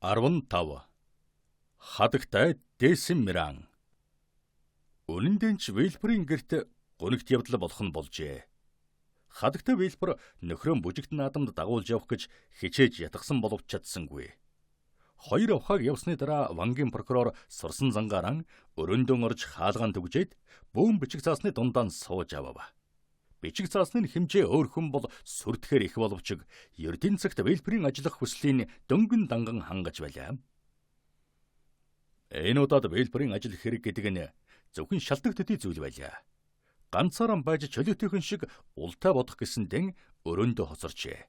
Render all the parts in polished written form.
15. Хадагтай Десиммиран. Үнэн дээр ч Вилберийн гэрт гунигт явдал болох нь болжээ. Хадагтай Вилбер нөхрөө бүжигт наадамд дагуулж явах гэж хичээж ятгсан боловч чадсангүй. Хоёр авхааг явсны дараа Вангийн прокурор сурсан зангаараа өрөөндөө орж хаалгаан түгжээд бөөн бичиг цаасны дундаа сууж авав. Бичиг цаасны хэмжээ өөр хүн бол сүрдэхээр их боловч ердийн цагт Вилберийн ажиллах хүслийг дөнгөн данган хангаж байлаа. Энэ удаад Вилберийн ажил хэрэг гэдэг нь зөвхөн шалтгаан төдий зүйл байлаа. Ганцаараа байж чөлөөтэйхэн шиг ултай бодох гэсэн дэн өрөөндөө хоцорчээ.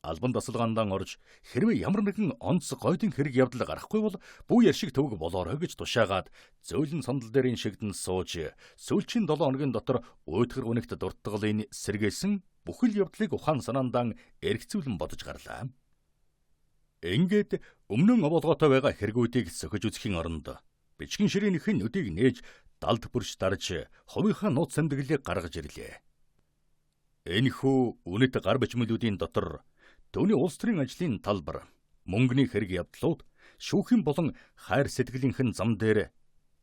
Албан дасалгаандаа орж хэрвээ ямар нэгэн онц гойдон хэрэг явдал гарахгүй бол бүү ярьшиг төвөг болоорой гэж тушаагаад зөөлөн сандал дээрийн шигдэн сууж сүүлчийн 7 хоногийн дотор уйтгар гунигт дуртгалын сэргээсэн бүхэл явдлыг ухаан санаандаа эргцүүлэн бодож гарлаа. Ингээд өмнөн овоолгоотой байгаа хэрэгүүдийг сөхөж үзэхийн оронд бичгэн ширээнийхэн нүдийг нээж далд бүрш дарж хувийнхаа нууц сэмдэглэлийг гаргаж ирлээ. Энэхүү үнэт гар бичмэлүүдийн дотор түүний улс төрийн ажлын талбар, мөнгөний хэрэг явдлууд, шүүхийн болон хайр сэтгэлийнхэн зам дээр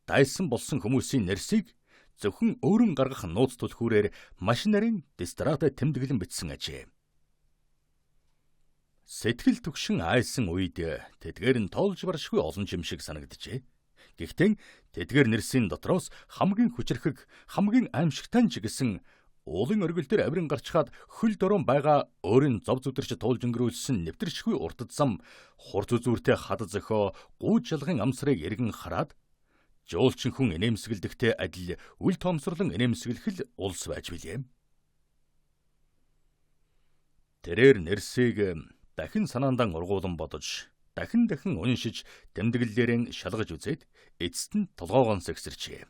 дайсан болсон хүмүүсийн нэрсийг зөвхөн өөрөн гаргах нууц түлхүүрээр маш нарийн дистрата тэмдэглэн бичсэн ажээ. Сэтгэл түгшин айсан үед тэдгээр нь тоолж баршгүй олон юм шиг санагджээ. Гэхдээ тэдгээр нэрсийн дотроос хамгийн хүчирхэг, хамгийн аимшигтай нь ч гэсэн уулын оргил дээр авиран гарчхаад хөл дорон байгаа өөрийн зов зүдэрч туулж өнгөрүүлсэн нэвтэршгүй урт зам хурц үзүүртэй хад зөхөө гүйж шалгын амсрыг эргэн хараад жуулчин хүн инээмсэглэдэгтэй адил үл тоомсорлон инээмсэглэх л улс байж билээ. Тэрээр нэрсийг дахин санаандаа ургуулan бодож дахин дахин уншиж тэмдэглэлээрэн шалгаж үзээд эцэст нь толгоогоон сэгсэрчээ.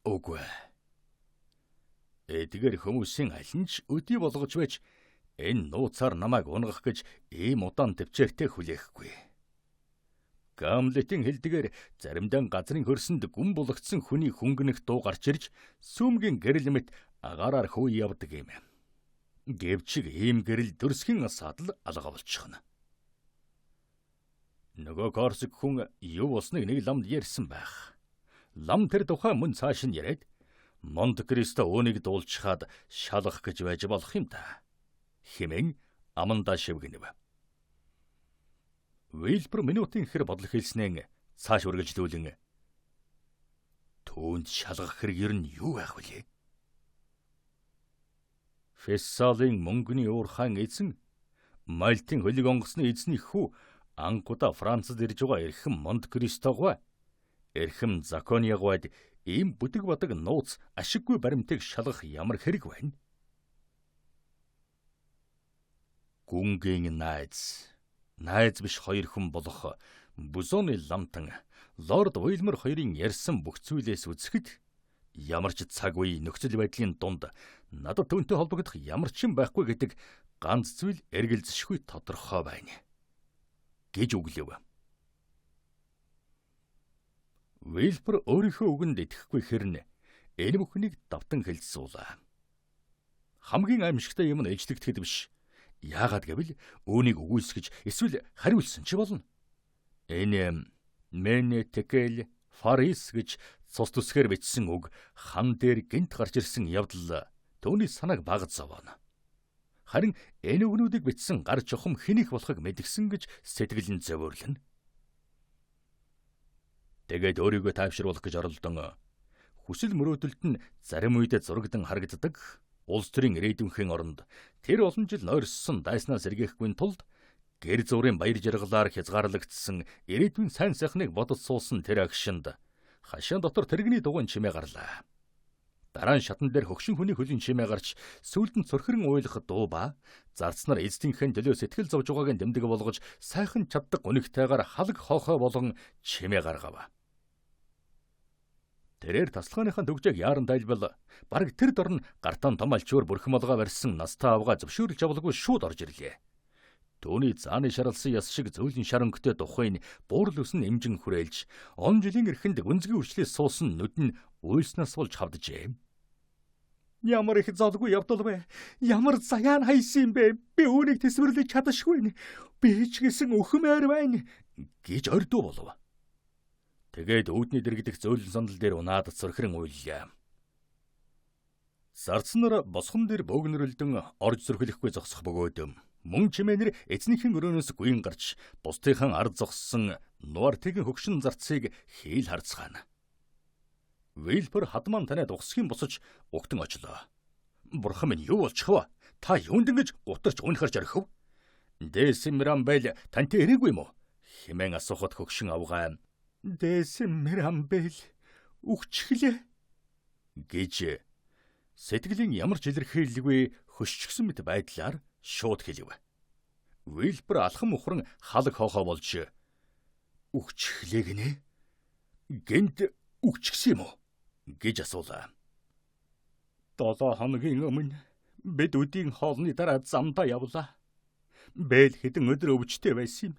Үгүй. Эдгээр хүмүүсийн аль нь ч өдий болгож байж энэ нууцаар намайг унгах гэж ийм удаан төвчээртэй хүлээхгүй. Гамлетийн хэлдгээр заримдаа газрын хөрсөнд гүн булагдсан хүний хөнгөнөх дуу гарч ирж сүүмгийн гэрэл мэт агаараар хүү явдаг юм. Гэвч ийм гэрэл дүрсгийн асаадал алга болчихно. Нөгөө Корсик хүн юу болсныг нэг ламд ярьсан байх. Лам тэр тухай мөн цааш нь яриад Монте Кристо үүнийг дуулчхаад шалгах гэж байж болох юм та. Хэмээн амандаа шивгэнэв. Вилбер минутын хэр бодлох хэлснээ цааш үргэлжлүүлэн түүнд шалгах хэрэг ер нь юу байх вүлээ? Фессалын мөнгөний уурхаан эзэн, Мальтын хөлөг онгоцны эзний хүү анхудаа Францад ирж байгаа эрхэм Монте Кристогой эрхэм Законьягойд ийм бүдэг бадаг нууц ашиггүй баримтыг шалгах ямар хэрэг байна? Гүнгийн найз, найз биш хоёр хүн болох Бузоны ламтан Лорд Уилмер хоёрын ярьсан бүх зүйлээс үзэхэд ямар ч цаг үе нөхцөл байдлын дунд надад түүнтэй холбогдох ямар ч юм байхгүй гэдэг ганц зүйл эргэлзэшгүй тодорхой байна гэж үглэв. Вилбер өөрийнхөө үгэнд итгэхгүй хэрнэ энэ бүхнийг давтан хэлж суулаа. Хамгийн аимшигтай юм нь ижлэгдэхэд биш. Яагаад гэвэл үүнийг үгүйсгэж эсвэл хариулсан ч болно. Энэ Мене Текел Фарис гэж цус төсгээр бичсэн үг хан дээр гинт гарч ирсэн явдал түүний санааг багаж зовооно. Харин энэ үгнүүдийг бичсэн гар чухам хэнийх болохыг мэдгсэн гэж сэтгэл нь зовирлно. Тэгээд өөрийгөө тайвшруулах гэж оролдон хүсэл мөрөөдөлд нь зарим үедээ зурагдан харагддаг улс төрийн ирээдүйнхэн оронд тэр олон жил нойрссон дайснаас сэргээхгүй тулд гэр зуурын баяр жаргалаар хязгаарлагдсан ирээдүйн сайн сайхныг бодож суусан тэр агшинд хашаан дотор тэрэгний дугуйн чимээ гарлаа. Дараа нь шатан дээр хөгшин хүний хөлийн чимээ гарч сүүлд нь цорхирон уйлах дуу ба зарцнаар эздийнхээ төлөө сэтгэл зовж байгааг нь дэмдэг болгож сайхан чаддаг гунигтайгаар халаг хоохой болон чимээ гаргав. Тэрээр тасалгааныхаа төгжээг яаран тайлбал бараг тэр дорн гартаан том алчуур бүрхэн молгоо барьсан настай авгаа зөвшөөрлж авалгүй шууд орж ирлээ. Түүний зааны шаралсан яс шиг зөөлөн шар өнгөтэй духыг буурал өсөн эмжин хүрээлж он жилийн эрхэнд гүнзгий үрчлээ суусан нүд нь уйлснаас болж хавджээ. Ямар их золгүй явдал вэ? Ямар заяан хайсан юм бэ? Би үүнийг тэсвэрлэж чадашгүй. Би ч гэсэн өхмээр байна гэж ордуу болов. Тэгээд үүдний дэргэдэх зөөлөн сандал дээр унаад цорхирон уйллаа. Зарцнаар босгон дээр бөөгнөрөлдөн орж зөрхөлөхгүй зогсох бөгөөд мөн чимээнэр эзнийхэн өрөөнөөс гүйн гарч бусдынхан ард зогссон нуартыгийн хөгшин зарцыг хийл харцгаана. Вилбер хадман таниад угсхийн босож угтан очлоо. Бурхан минь, юу болчих вэ? Та юунд ингэж гутарч унахарч орхив? Дэсмирамбел тантай ирээгүй юм уу? Хэмээн асуухад хөгшин авгай. Дэсмирамбел үхчихлээ гэж сэтгэлийн ямар ч илэрхийлэлгүй хөшчихсөн мэт байдлаар шууд хэлв. Вилбер алхам ухран халаг хоохоо болж үхчихлээ гинэ? Гэнт үхчихсэн юм уу? Гэж асуулаа. 7 хоногийн өмнө бид үдийн хоолны дараа замдаа явлаа. Бэл хэдэн өдөр өвчтэй байсан юм.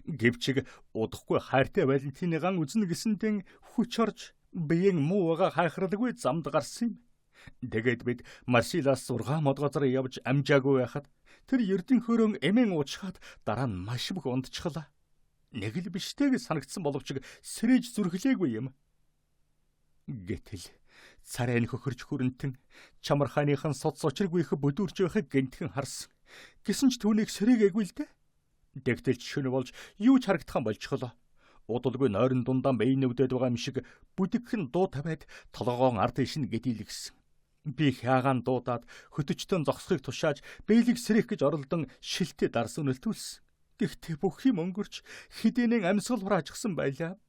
Гэвч удахгүй хайртай Валентиныгаан үзнэ гэсэнтэн хүч орж биеийн муу байгаа хайхралгүй замд гарсан юм. Тэгээд бид Марсилаас 6 мод газар явж амжаагүй байхад тэр ердийн хөрөн эмэн уучхаад дараа нь маш бүх ундчихлаа. Нэг л биштэй гэж санагдсан боловч сэрэж зүрхлээгүй юм. Гэтэл царайн хөхөрч хүрэнтэн чамар хааныхан суц учиргүй их бүдүүрч байхыг гэнтхэн харсан. Гэсэн ч түүнийг сэрээгээгүй л дээ. Дэгтэл шөнө болж юу ч харагдхан болчихлоо. Удалгүй нойрон дундаа бэйн нүгдээд байгаа юм шиг бүдэгхэн дуу тавиад толгоогоон ард тийш нь гэдийлгсэн. Би хяагаан дуудаад хөтөчтөн зогсохыг тушааж бээлийг сэрэх гэж оролдон шилтээ дарс үнэлтүүлсэн. Гэхдээ бүх юм өнгөрч хэдийнэн амьсгал хураажсан байлаа.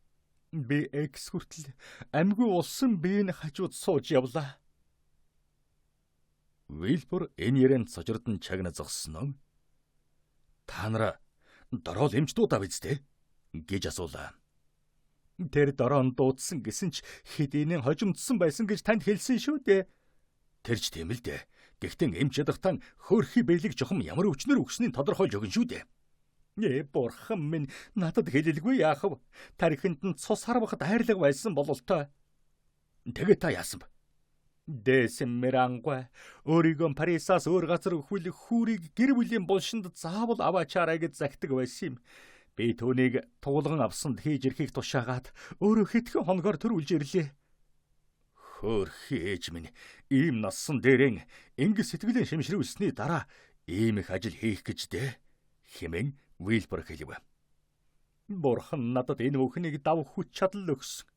Би экс хүртэл амьгүй болсон биеийн хажууд сууж явлаа. Вилбер энэ ярианд сожирдон чагна зогссон. Та нар дороол эмч дуудав биз дээ? Гэж асуулаа. Тэр дороо дуудсан гэсэн ч хэдийнэн хожимдсон байсан гэж танд хэлсэн шүү дээ. Тэр ч тийм л дээ. Гэхдээ эмч ядахтан хөөрхий бэлэг жохом ямар өвчнөр өгснийг тодорхойлж өгнө шүү дээ. Бурхан минь, надад хэлэлгүй яах вэ? Тархинд нь цус харвахад хайрлага байсан бололтой. Тэгээ та яасан бэ? Дэсмэрангуй өөрийгөө Парисаас өөр газар өхвөл хүүрийг гэр бүлийн булшинд заавал аваачаарай гэж загтаг байсан юм. Би түүнийг туулган авсанд хийж ирэхийг тушаагаад өөрөө хэдхэн хоногоор төрүүлж ирлээ. Хөөрхий ээж минь, ийм нассан дээрэн ингэ сэтгэлийн шимшрүүлсний дараа ийм их ажил хийх гэж дээ хэмээн Вилбер хэлв. Бурхан надад энэ бүхнийг дав хүч чадал өгсөн.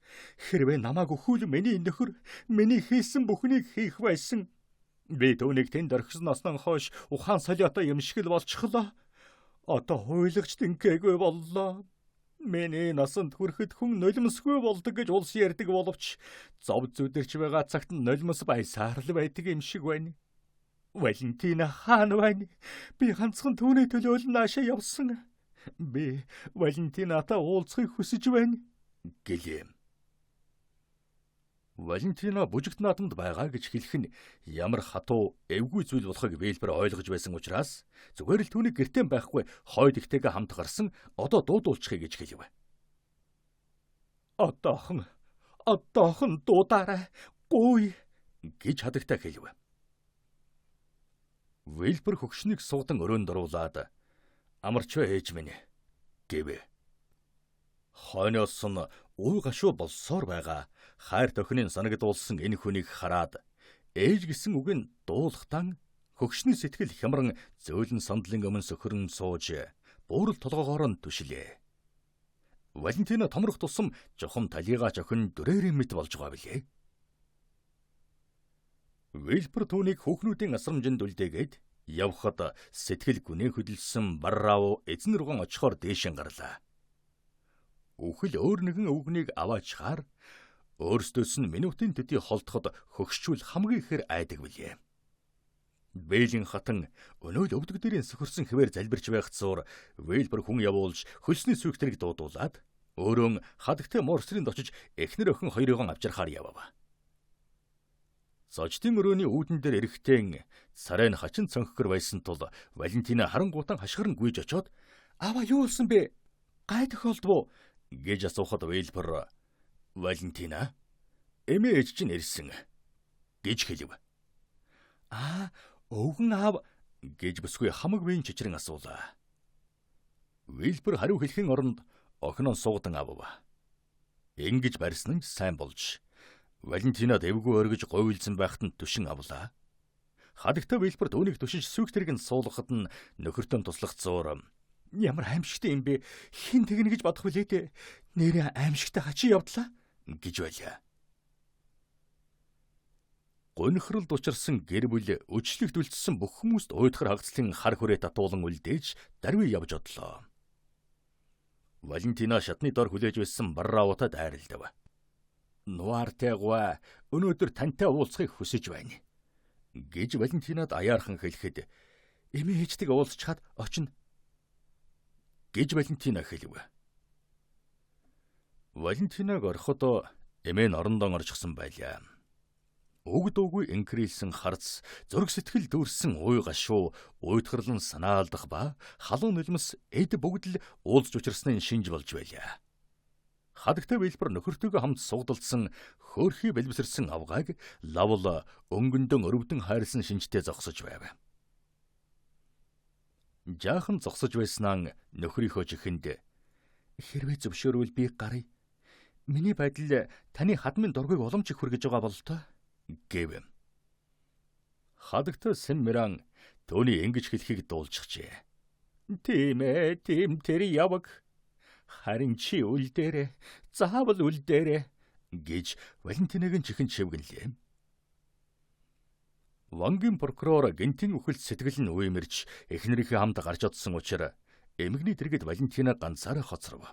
Хэрвээ намайг өхүүл миний нөхөр миний хийсэн бүхнийг хийх байсан. Би түүнийг тэнд орхисноос нь хойш ухаан солиотой юм шиг л болчихлоо. Одоо хуйлагч тэнхээгүй боллоо. Миний насанд хүрэхэд хүн нулимсгүй болдог гэж улс ярьдаг боловч зов зүдэрч байгаа цагт нулимс байсаар л байдаг юм шиг байна. Валентина хаана байна? Би ганцхан түүний төлөө л наашаа явсан. Би Валентинатай уулзахыг хүсэж байна гэлээ. Валентина бүжигт наадамд байгаа гэж хэлэх нь ямар хатуу эвгүй зүйл болохыг Вилбер ойлгож байсан учраас зүгээр л түүнийг гэртээ байхгүй хойд ихтэйгээ хамт гарсан одоо дуудуулчихъя гэж хэлв. Одоохон дуудаарай. Гуй гэж хадагтай хэлв. Вилбер хөгшнийг суудан өрөөнд оруулаад амарч бай ээж минь гэв. Хойноос нь уй гашуу болсоор байгаа хайр тохины санагдуулсан энэ хүнийг хараад ээж гэсэн үгийг дуулахтан хөгшний сэтгэл хямран зөөлөн сандлын өмнө сөхөрн сууж буурал толгоогоор нь түшилээ. Валентина томрох тусам жохом талийгаач охин дүрээрийн мэт болж байгаа билээ. Вилбер түүнийг хүүхнүүдийн асрамжинд үлдээгээд явхад сэтгэл гүнээ хөдөлсөн Баррав эзэн рүүгэн очихоор дээшин гарлаа. Үхэл өөр нэгэн өвгнийг аваачхаар өөрсдөөс нь минутын төдий холдоход хөгшчүүл хамгийн ихээр айдаг билээ. Бэйлийн хатан өнөөл өвдөг дээрээ сөхөрсөн хэвээр залбирч байх зуур Вилбер хүн явуулж хөлсний сүйхтрийг дуудуулаад өөрөө хадагтай морсрынд очиж эхнэр охин хоёрыгоо авчирхаар явав. Зождын өрөөний үүдэн дээр эрэхтэн царай нь хачин цонхгор байсан тул Валентина харангуутан хашгиран гүйж очоод "Аава, юу болсон бэ? Гай тохиолдов уу?" гэж асуухад Вилбер "Валентина, эмээ ээж чинь ирсэн" гэж хэлв. Аа, өвгөн аав гэж бүсгүй хамаг биеийн чичрэн асуулаа. Вилбер хариу хэлэхийн оронд охиноо суугдан авав. Ингэж барьсан нь ч сайн болж Валентина дэвгүй оргиж говьлзан байхад нь түшин авлаа. Хадагтай Вилбер түүнийг түшиж сүйх тэрэг нь суулгахад нь нөхөртөө туслах зуур ямар аимшигтай юм бэ? Хэн тэгнэ гэж бодох вүлээ дээ. Нээрээ аимшигтай хачин явдлаа гэж байлаа. Гонхролд учирсан гэр бүл өчлөгт үлдсэн бүх хүмүүст уйдхар хагацлын хар хүрээ татуулан үлдээж даруй явж одлоо. Валентина шатны дор хүлээж байсан Барраутад айралдав. Нуартайгва өнөөдөр тантай уулзахыг хүсэж байна гэж Валентинад аяархан хэлэхэд эмээ ээжтэйг уулзчаад очино гэж Валентина хэлв. Валентинаг ороход эмээ нь орондоо орчихсон байлаа. Уг дуугүй инкрилсэн харц, зүрх сэтгэл дүүрсэн уй гашуу, уйдхарлан санаалдах ба халуун нулимс эд бүгд л уулзч учирсны шинж болж байлаа. Хадагтай Вилбер нөхөртөөгөө хамт сугдалдсан хөөрхий бэлбсэрсэн авгааг лавл өнгөндөн өрөвдөн хайрлсан шинжтэй зогсож байв. Жаахан зогсож байснаа нөхрийнхөө чихэнд хэрвээ зөвшөөрвөл би гаръя. Миний байдал таны хадмын дургуйг улам ч их хүргэж байгаа бололтой гэв. Хадагтай Сэммэран түүний ингэж хэлхийг дуулчихжээ. Тийм ээ, тийм тэр яваг. Харин чи үлдээрэ, заавал үлдээрэ гэж Валентинагийн чихэнд шивгэнлээ. Вангийн прокурор гэнтийн үхэлд сэтгэл нь уймэрч эхнэрийнхээ хамт гарч одсон учраас эмгний дэргэд Валентина ганцаараа хоцров.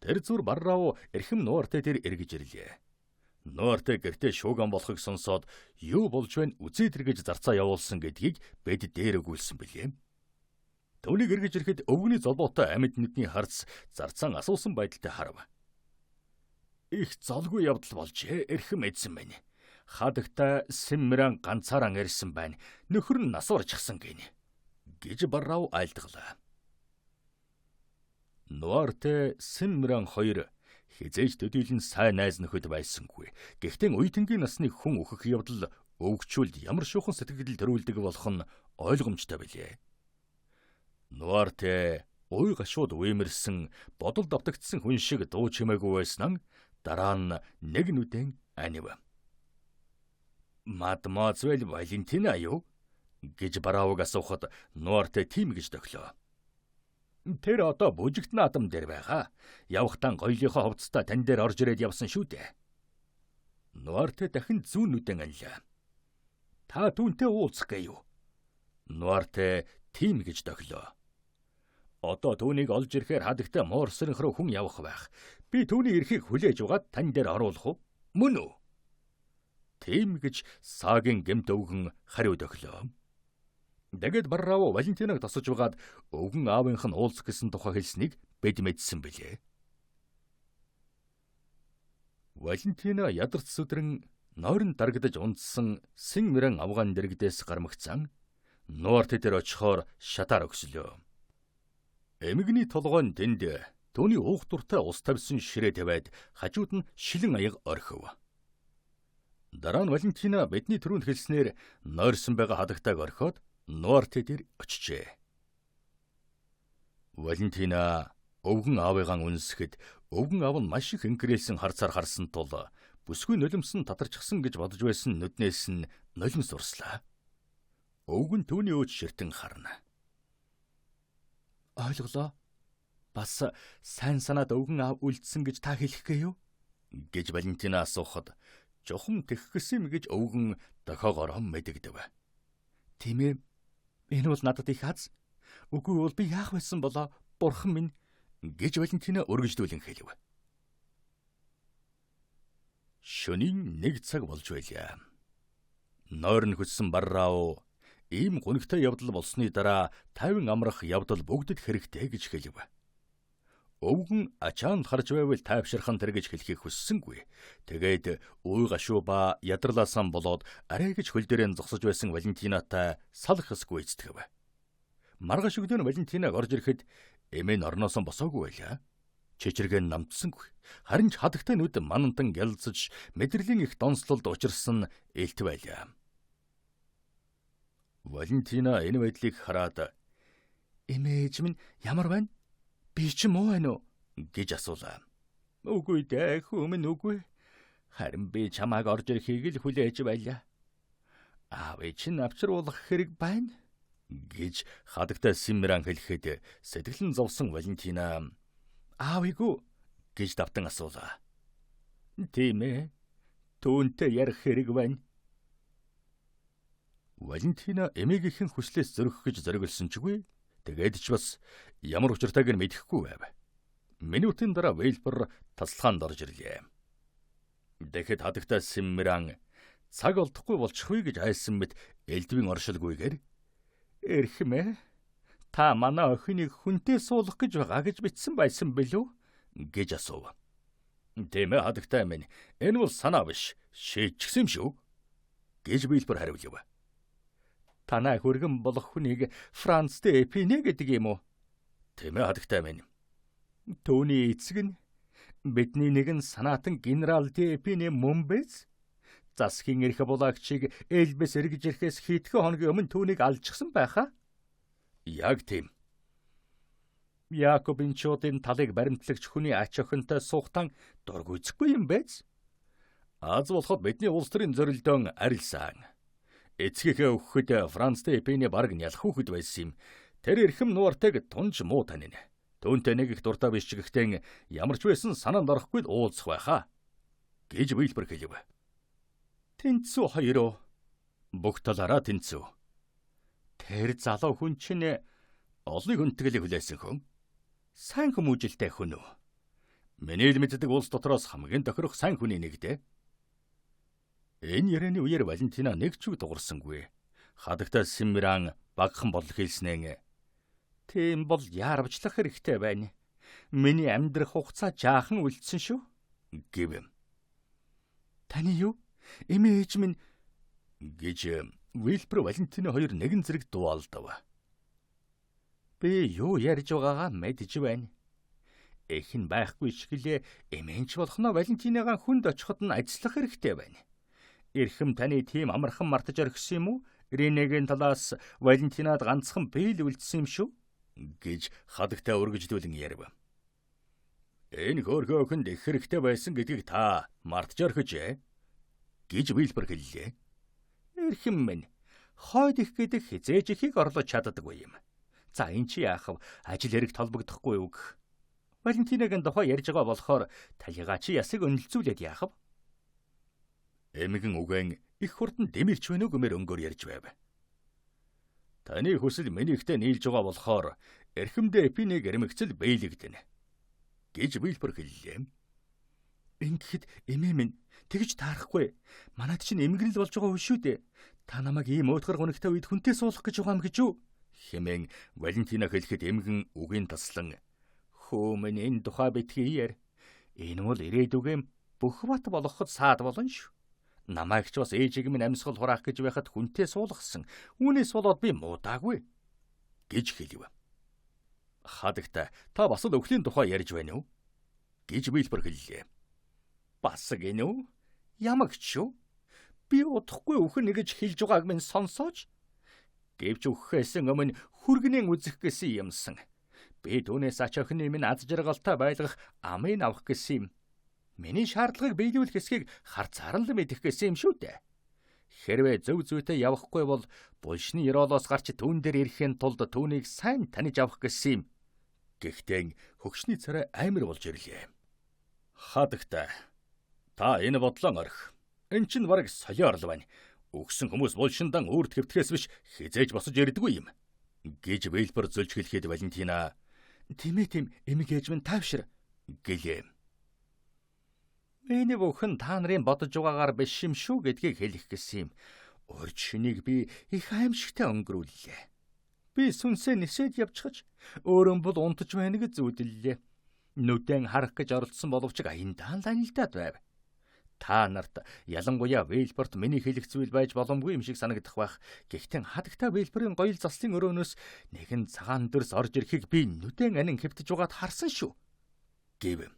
Тэр зүр Баррав эрхэм Нуарте дээр эргэж ирлээ. Нуарте гэртээ шууган болохыг сонсоод юу болж байна үзээд эргэж зарцаа явуулсан гэдгийг бид дээр өгүүлсэн билээ. Түүнийг эргэж ирэхэд өвгөний золбоотой амьд нүдний харц зарцаан асуусан байдалтай харав. Их золгүй явдал болжээ эрхэм эзэн минь. Хадагтай Сэммэран ганцаараа ирсэн байна. Нөхөр нь нас барчихсан гинэ гэж Баррав айлтгалаа. Нуарте Сэммэран хоёр хизээж төдийлөн сайн найз нөхөд байсангүй. Гэхдээ уйтангийн насны хүн өөхөх явдал өвгчүүлд ямар шуухан сэтгэл төрүүлдэг болох нь ойлгомжтой билээ. Нуарте уй гашууд уймэрсэн бодол давтагдсан хүн шиг дуу чимээгүй байсан дараа нь нэг нүдэн анив. Мадемуазель Валентина юу гэж Баравыг асуухад Нуарте тийм гэж тохилоо. Тэр одоо бүжигт наадам дээр байгаа. Явахтаа гоёлынхоо хувцастай тань дээр орж ирээд явсан шүү дээ. Нуарте дахин зүүн нүдэн анилаа. Та түүнтэй уулзах гээ юу? Нуарте тийм гэж тохилоо. Одоо түүнийг олж ирэхээр хадагтай муурсрынх руу хүн явах байх. Би түүний эрхийг хүлээж угаад тань дээр оруулах уу? Мөн үү? Тийм гэж саагийн гэмт өвгөн хариу тохилоо. Тэгээд Баррав Валентинаг тосож байгаад өвгөн аавынх нь уулзах гэсэн тухай хэлснийг бид мэдсэн билээ. Валентина ядарч сүдрэн нойрон дарагдаж унтсан сэн мөрөн авгаан дэрэгдээс гармагцсан Нуарт дээр очихоор шатаар өгслөө. Эмэгний толгойн тэнд түүний уух дуртай ус тавьсан ширээ тавиад хажууд нь шилэн аяга орхив. Дараа нь Валентина бидний түрүүнд хэлснээр нойрсон байгаа хадагтайг орхиод Нуарте дээр очижээ. Валентина өвгөн аавыгаан үнсэхэд өвгөн аав нь маш их инкрэлсэн харцаар харсан тул бүсгүй нулимсан татарчсан гэж бодож байсан нүднээс нь нулимс урслаа. Өвгөн түүний өөд ширтэн харна. Ойлголоо. Бас сайн санаад өвгөн аав үлдсэн гэж та хэлэх гээ юу? Гэж Валентина асуухад чухам тэгэх гэсэн юм гэж өвгөн дохоогоороо мэдэгдэв. Тийм ээ. Энэ бол надад их аз. Үгүй бол би яах байсан болоо бурхан минь гэж Валентина өргөжлүүлэн хэлв. Шөнийн 1 цаг болж байлаа. Нойрон хөссөн Баррав ийм гунигтай явдал болсны дараа тайван амрах явдал бүгдэд хэрэгтэй гэж хэлв. Өвгөн ачаанд харж байвал тайвширхан тэр гэж хэлхийг хүссэнгүй. Тэгээд уй гашуу ба ядарлаасан болоод арай гэж хөл дээрээ зогсож байсан Валентинатай салах ёсгүй эцтгэв. Маргааш өглөө нь Валентинаг орж ирэхэд эмээ нь орноосоо босоогүй байлаа. Чичиргэн намтсангүй. Харин ч хадагтай нүд манантан гялцаж мэдрэлийн их донслолд учирсан элт байлаа. Валентина энэ байдлыг хараад "Эмээж минь ямар байна? Би чи муу байна уу?" гэж асуулаа. "Үгүй дээ, хүү минь үгүй. Харин би чамайг орж ирэхийг л хүлээж байлаа. Аавыг чинь авчруулах хэрэг байна" гэж хадагтай Симмиран хэлэхэд сэтгэл нь зовсон Валентина "Аавыг үү?" гэж давтан асуулаа. "Тийм ээ. Түүнтэй ярих хэрэг байна." Валентина эмээгийнхэн хүслээс зөрөх гэж зориглосон ч үгүй. Тэгээд ч бас ямар учиртайг нь мэдэхгүй байв. Минутын дараа Вейлбер тасалхаанд орж ирлээ. Тэгэхэд хадагтай Симмиран цаг олдохгүй болчихвээ гэж айсан мэт элдвийн оршилгүйгээр "Эрхмээ, та манай охиныг хүнтэй суулгах гэж байгаа гэж бичсэн байсан билүү?" гэж асуув. "Тийм ээ, хадагтай минь. Энэ бол санаа биш. Шийдчихсэн юм шүү" гэж Вейлбер хариулв. "Танай хөргөн болох хүнийг Франц де Эпине гэдэг юм уу?" "Тийм ээ, хадагтай минь." "Түүний эцэг нь бидний нэгэн санаатан генерал де Эпине мөн биз? Засгийн эрх булаагчийг Элбэс эргэж ирэхээс хэдхэн хоногийн өмнө түүнийг алжчихсан байхаа?" "Яг тийм." "Якобинчуудын талыг баримтлагч хүний ач охинтой суухтан дургүйцэхгүй юм биз? Аз болоход бидний улс төрийн зорилдон арилсан. Эцгийнхээ өгөхөд Франц де Эпине бараг нялх хүүхэд байсан юм. Тэр эрхэм нуартайг тунж муу танина. Түүнтэй нэг их дуртай биш ч гэхдээ ямар ч байсан санаанд орохгүй л уулзах байхаа" гэж Вилбер хэлв. "Тэнцүү хоёроо." "Бүх талаараа тэнцүү." "Тэр залуу хүн чинь олныг хүндэтгэлийг хүлээсэн хүн. Сайн хүмүүжилтэй хүн үү? Миний л мэддэг улс дотроос хамгийн тохирох сайн хүний нэг дээ." Энэ ярианы үеэр Валентина нэг ч үг дугарсангүй. Хадагтай Симмиран багахан болол хэлснээр "Тийм бол яарвчлах хэрэгтэй байна. Миний амьдрах хугацаа жаахан үлдсэн шүү" гэв. "Таны юу? Эмээ ээж минь" гэж Вилбер Валентина хоёр нэгэн зэрэг дуу алдав. "Би юу ярьж байгаагаа мэдж байна. Эх нь байхгүй ч гэлээ эмээнч болохноо Валентинагаа хүнд очиход нь ажиллах хэрэгтэй байна. Эрхэм таны тийм амархан мартаж орхисон юм уу? Ренегийн талаас Валентинад ганцхан би л үлдсэн юм шүү" гэж хадагтай өргөжлүүлэн ярив. "Энэ хөөрхөн охинд их хэрэгтэй байсан гэдгийг та мартаж орхижээ" гэж Вилбер хэллээ. "Эрхэм минь, хойд их гэдэг хизээж ихийг орлож чаддаггүй юм. За эн чи яах вэ? Ажил хэрэг толбогдохгүй үг. Валентинагийн тухай ярьж байгаа болохоор талигаа чи ясыг өнөлцүүлээд яах вэ?" Эмгэн үгэн их хурдан дэмэрч байна уу гэмээр өнгөөр ярьж байв. "Таны хүсэл минийхтэй нийлж байгаа болохоор эрхэмдээ Эпинег эрмэгцэл биелэгдэнэ" гэж Вилбер хэллээ. "Ингэхэд эмээ минь тэгж таарахгүй. Манад чинь эмгэнэл болж байгаа үл шүү дээ. Та намайг ийм уйтгар гунигтай үед хүнтэй суулгах гэж байгаа юм гэж үү?" хэмээн Валентина хэлэхэд эмгэн үгийн таслан "Хөө минь, энэ тухай битгий яар. Энэ бол ирээдүгэн бүх бат болгоход саад болно шүү. Намайг ч бас ээжийг минь амьсгал хураах гэж байхад хүнтэй суулгасан. Үүнээс болоод би муудаагүй" гэж хэлв. "Хадагтай, та бас л өхлийн тухай ярьж байна уу?" гэж Вилбер хэллээ. "Бас гинэ үү? Ямагч шүү. Би удахгүй үхэн гэж хэлж байгааг минь сонсооч. Гэвч үхэхээс өмнө хүргэнэн үзэх гэсэн юмсан. Би түүнээс ач охины минь аз жаргалтай байлгах амыг авах гэсэн юм. Миний шаардлагыг биелүүлэх хэсгийг харцаар л мэдэх гэсэн юм шүү дээ. Хэрвээ зөв зүйтэй явахгүй бол булшны ёроолоос гарч түүн дээр ирэхийн тулд түүнийг сайн таних авах гэсэн юм." Гэхдээ хөгшний царай амар болж ирлээ. "Хадагтай, та энэ бодлон орхи. Эн чинь бараг солиор л байна. Үхсэн хүмүүс булшиндан үрд хэвтгэхээс биш хизээж босож ирдэггүй юм" гэж Вилбер зөлж хэлэхэд Валентина "Тийм ээ, тийм, эмэг ээж минь таавшир" гэлээ. "Энэ бүхэн та нарын бодож байгаагаар биш юм шүү гэдгийг хэлэх гэсэн юм. Урьд шөнийг би их аимшигтай өнгөрүүллээ. Би сүнсээ нисээд явчихаж өөрөн бол унтаж байна гэж зүудлээ. Нүдэн харах гэж оролдсон боловч аяндаа л анилдаад байв. Та нарт ялангуяа Вейлборт миний хэлэх зүйл байж боломгүй юм шиг санагдах байх. Гэхдээ хадагтай Вейлборын гоёл заслын өрөөнөөс нэгэн цагаан дүрс орж ирэхийг би нүдэн анин хэвтэж байгаад харсан шүү" гэв.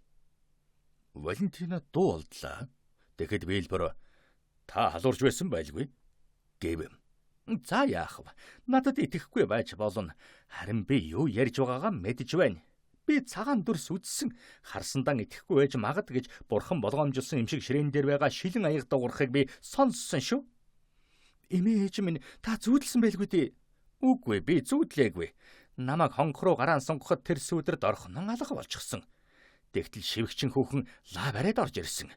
Валентина дуу олдлаа. Тэгэхэд Вейлбор "Та халуурч байсан байлгүй" гэв. За яах вэ? Надад итгэхгүй байж болно. Харин би юу ярьж байгаагаа мэдэж байна. Би цагаан дүрс үзсэн. Харсандан итгэхгүй байж магад гэж бурхан болгоомжилсан юм шиг ширээн дээр байгаа шилэн аяга дуурахыг би сонссон шүү. Эмээ ээж минь та зүүдэлсэн байлгүй дээ. Үгүй би зүүдлээгүй. Намайг хонх руу гараан сунгахад тэр сүүдэр дорхнон алга болчихсон. Тэгтэл шивгчин хүүхэн лаа бариад орж ирсэн.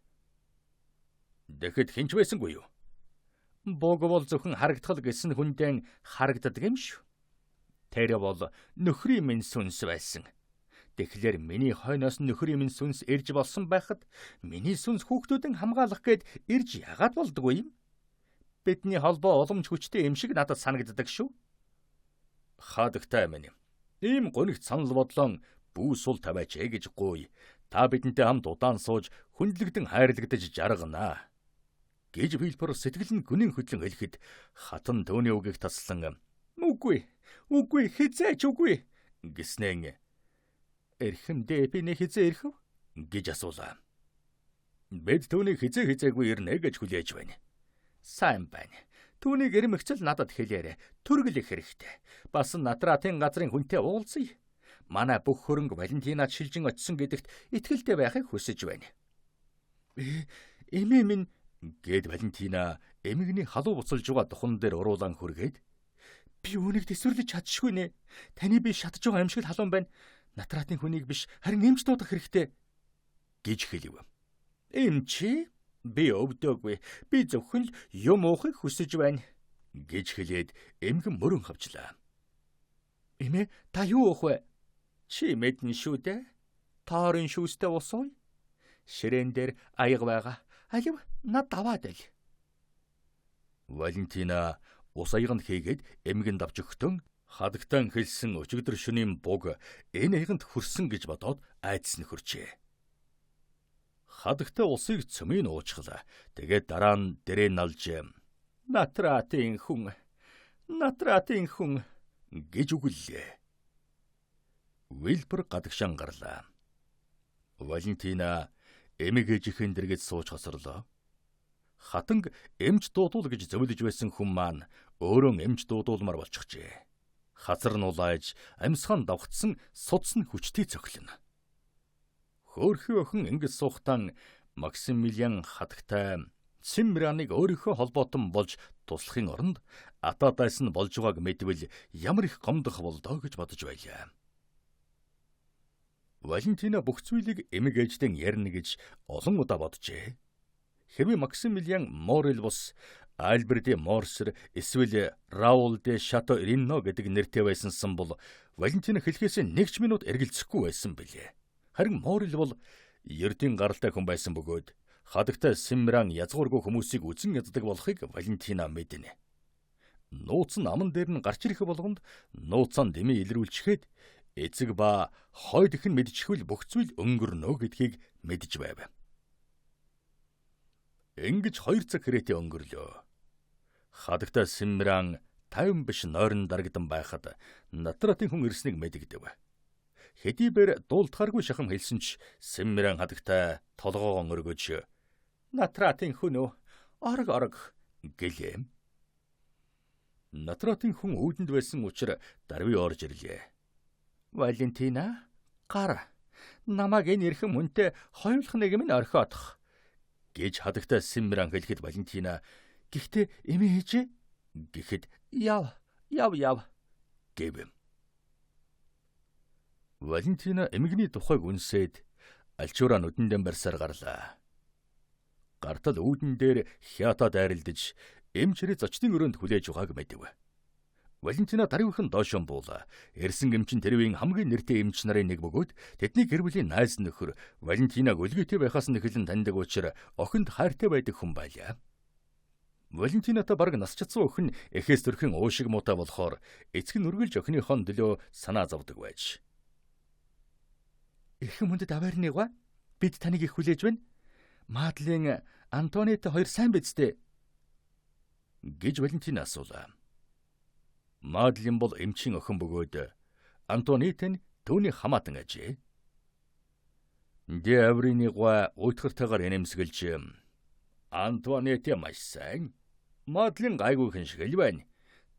Тэгэхэд хинч байсангүй юу? Буг бол зөвхөн харагдхал гэсэн хүндэн харагддаг юм шүү. Тэр бол нөхрийн минь сүнс байсан. Тэгэхээр миний хойноос нөхрийн минь сүнс ирж болсон байхад миний сүнс хүүхдүүдэн хамгаалах гээд ирж яагаад болдгоо юм? Бидний холбоо уламж хүчтэй юм шиг надад санагддаг шүү. Хадагтай минь. Ийм гонигт санал бодлон бүү сул тавиач ээ гэж гуй. Та бидэнтэй хамт удаан сууж хүндлэгдэн хайрлагдаж жарганаа гэж Вилбер сэтгэл нь гүнэн хөдлөн хэлэхэд хатан түүний үгийг таслан "Үгүй, үгүй, хизээч үгүй" гэснэн "Эрхэм дээ би нэ хизээ ирэх вэ?" гэж асуулаа. Бид түүнийг хизээ хизээгүй ирнэ гэж хүлээж байна. Сайн байна. Түүнийг ирмэгцэл надад хэлээрэй. Төргөлөх хэрэгтэй. Бас натратын газрын хүнтэй уулзъя. Манай бүх хөрөнгө Валентинад шилжин очисон гэдэгт итгэлтэй байхыг хүсэж байна. Эмээ минь гэд Валентина эмэгний халуу буцалж байгаа духан дээр уруулан хүргээд би үүнийг төсвөрлөж чадшгүй нэ. Таны би шатж байгаа юм шиг л халуун байна. Натратын хүнийг биш харин эмч дуудах хэрэгтэй гэж хэлв. Эмч би өвдөөгүй. Би зөвхөн л юм уухыг хүсэж байна гэж хэлээд эмгэн мөрөн хавчлаа. Эмээ та юу уух вэ? Чи мэднэ шүү дээ. Тоорын шүүстэй ус ууя. Ширээн дээр аяга байгаа. Алив над даваад ил. Валентина ус аяганд хийгээд эмгэнд авч өгтөн хадагтан хэлсэн өчигдөр шөнийн буг энэ аяганд хүрсэн гэж бодоод айдас нь хөрчээ. Хадагтай усыг цөмийн уучглаа. Тэгээд дараа нь дэрээ налж "Натратын хүн, натратын хүн" гэж үгэллээ. Вилбер гадагшаан гарлаа. Валентина эмэг ээжийнхэн дэргэд сууж хосорлоо. Хатанг эмч дуудуул гэж зөвлөж байсан хүн маань өөрөө эмч дуудуулмаар болчихжээ. Хазар нь улааж, амьсгаан давхцсан судас нь хүчтэй цохилно. Хөөрхий охин ингэж суухтан Максимилиан хатагтай Симраныг өөрийнхөө холбоотон болж туслахын оронд атаа дайсан болж байгааг мэдвэл ямар их гомдох болдоо гэж бодож байлаа. Валентина бүх зүйлийг эмэг ээждэн ярина гэж олон удаа боджээ. Хэрвээ Максимилиан Морел бус Альберти Морсер эсвэл Раул де Шато Рино гэдэг нэртэй байсансан бол Валентина хэлхээс нэг ч минут эргэлзэхгүй байсан билээ. Харин Морел бол ердийн гаралтай хүн байсан бөгөөд хадагтай Симран язгуургүй хүмүүсийг үзен яддаг болохыг Валентина мэднэ. Нууц нь аман дээр нь гарч ирэх болгонд нууцаа дэмий илрүүлчихэд эцэг ба хойд их нь мэдчихвэл бүх зүйл өнгөрнө гэдгийг мэдж байв. Ингэж 2 цаг хэрээтэй өнгөрлөө. Хадагтай Симран 50 биш нойрон дарагдан байхад натратын хүн ирснийг мэдэгдэв. Хэдийгээр дуулдахааргүй шахам хэлсэн ч Симран хадагтай толгоогоо өргөж "Натратын хүн үү? Орог орог" гэлээ. Натратын хүн үүдэнд байсан учраас дарви орж ирлээ. "Валентина, гар. Намайг энэ эрхэм хүнтэй хоёулах нэг минь орхиодох" гэж хадагтай Симран хэлэхэд Валентина "Гэхдээ эмээ ээжээ" гэхэд "Яв, яв, яв" гэв. Валентина эмэгний тухайг үнсээд альчуураа нүдэндээ барьсаар гарлаа. Гартал үүдэн дээр хятад дайралдаж эмч хэрэг зочдын өрөөнд хүлээж байгааг мэдэв. Валентина дарвийнхан доошон буулаа. Эрсэн эмчин тэрвийн хамгийн нэртэй эмч нарын нэг бөгөөд тэдний гэр бүлийн найз нөхөр Валентинаг өлгийтэй байхаас нь эхлэн таньдаг учраас охинд хайртай байдаг хүн байлаа. Валентинатай бараг нас чадсан охин эхээс төрхийн уушиг муутай болохоор эцэг нь үргэлж охиныхоо төлөө санаа зовдөг байж. Эрхэм хүндэт аваарныгаа бид таныг их хүлээж байна. Мадлен Антонитой хоёр сайн биз дээ гэж Валентина асуулаа. Мадлен бол эмчийн охин бөгөөд Антонит нь түүний хамаатан ажээ. Дэ аврины гуай уйтгартайгаар инээмсэгэлж Антуанет маш сайн. Мадлен гайгүй хэн шиг л байна.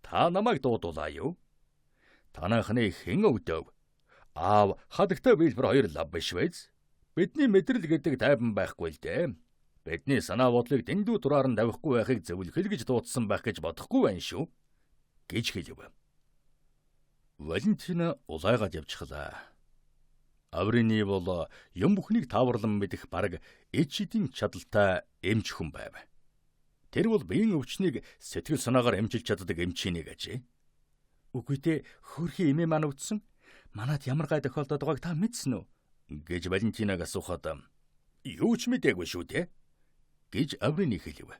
Та намайг дуудуулаа юу? Танайхны хэн өвдөв? Аав хадагтай Вилбер хоёр лав биш вэ? Бидний мэдрэл гэдэг тайван байхгүй л дээ. Бидний санаа бодлыг дэндүү дураар нь тавихгүй байхыг зөвлөхөл гэж дуудсан байх гэж бодохгүй байна шүү гэж хэлв. Валентина улайгаад явчихлаа. Аврины бол юм бүхнийг тааварлан мэдэх бараг эд шидийн чадалтай эмч хүн байв. Тэр бол биеийн өвчнийг сэтгэл санаагаар эмчилж чаддаг эмчийн нэг ажээ. Үгүй дээ, хөөрхий эмээ маань өвдсөн. Манад ямар гай тохиолдоод байгааг та мэдсэн үү гэж Валентинаг асуухад юу ч мдээгүй шүү дээ гэж Аврины хэлв.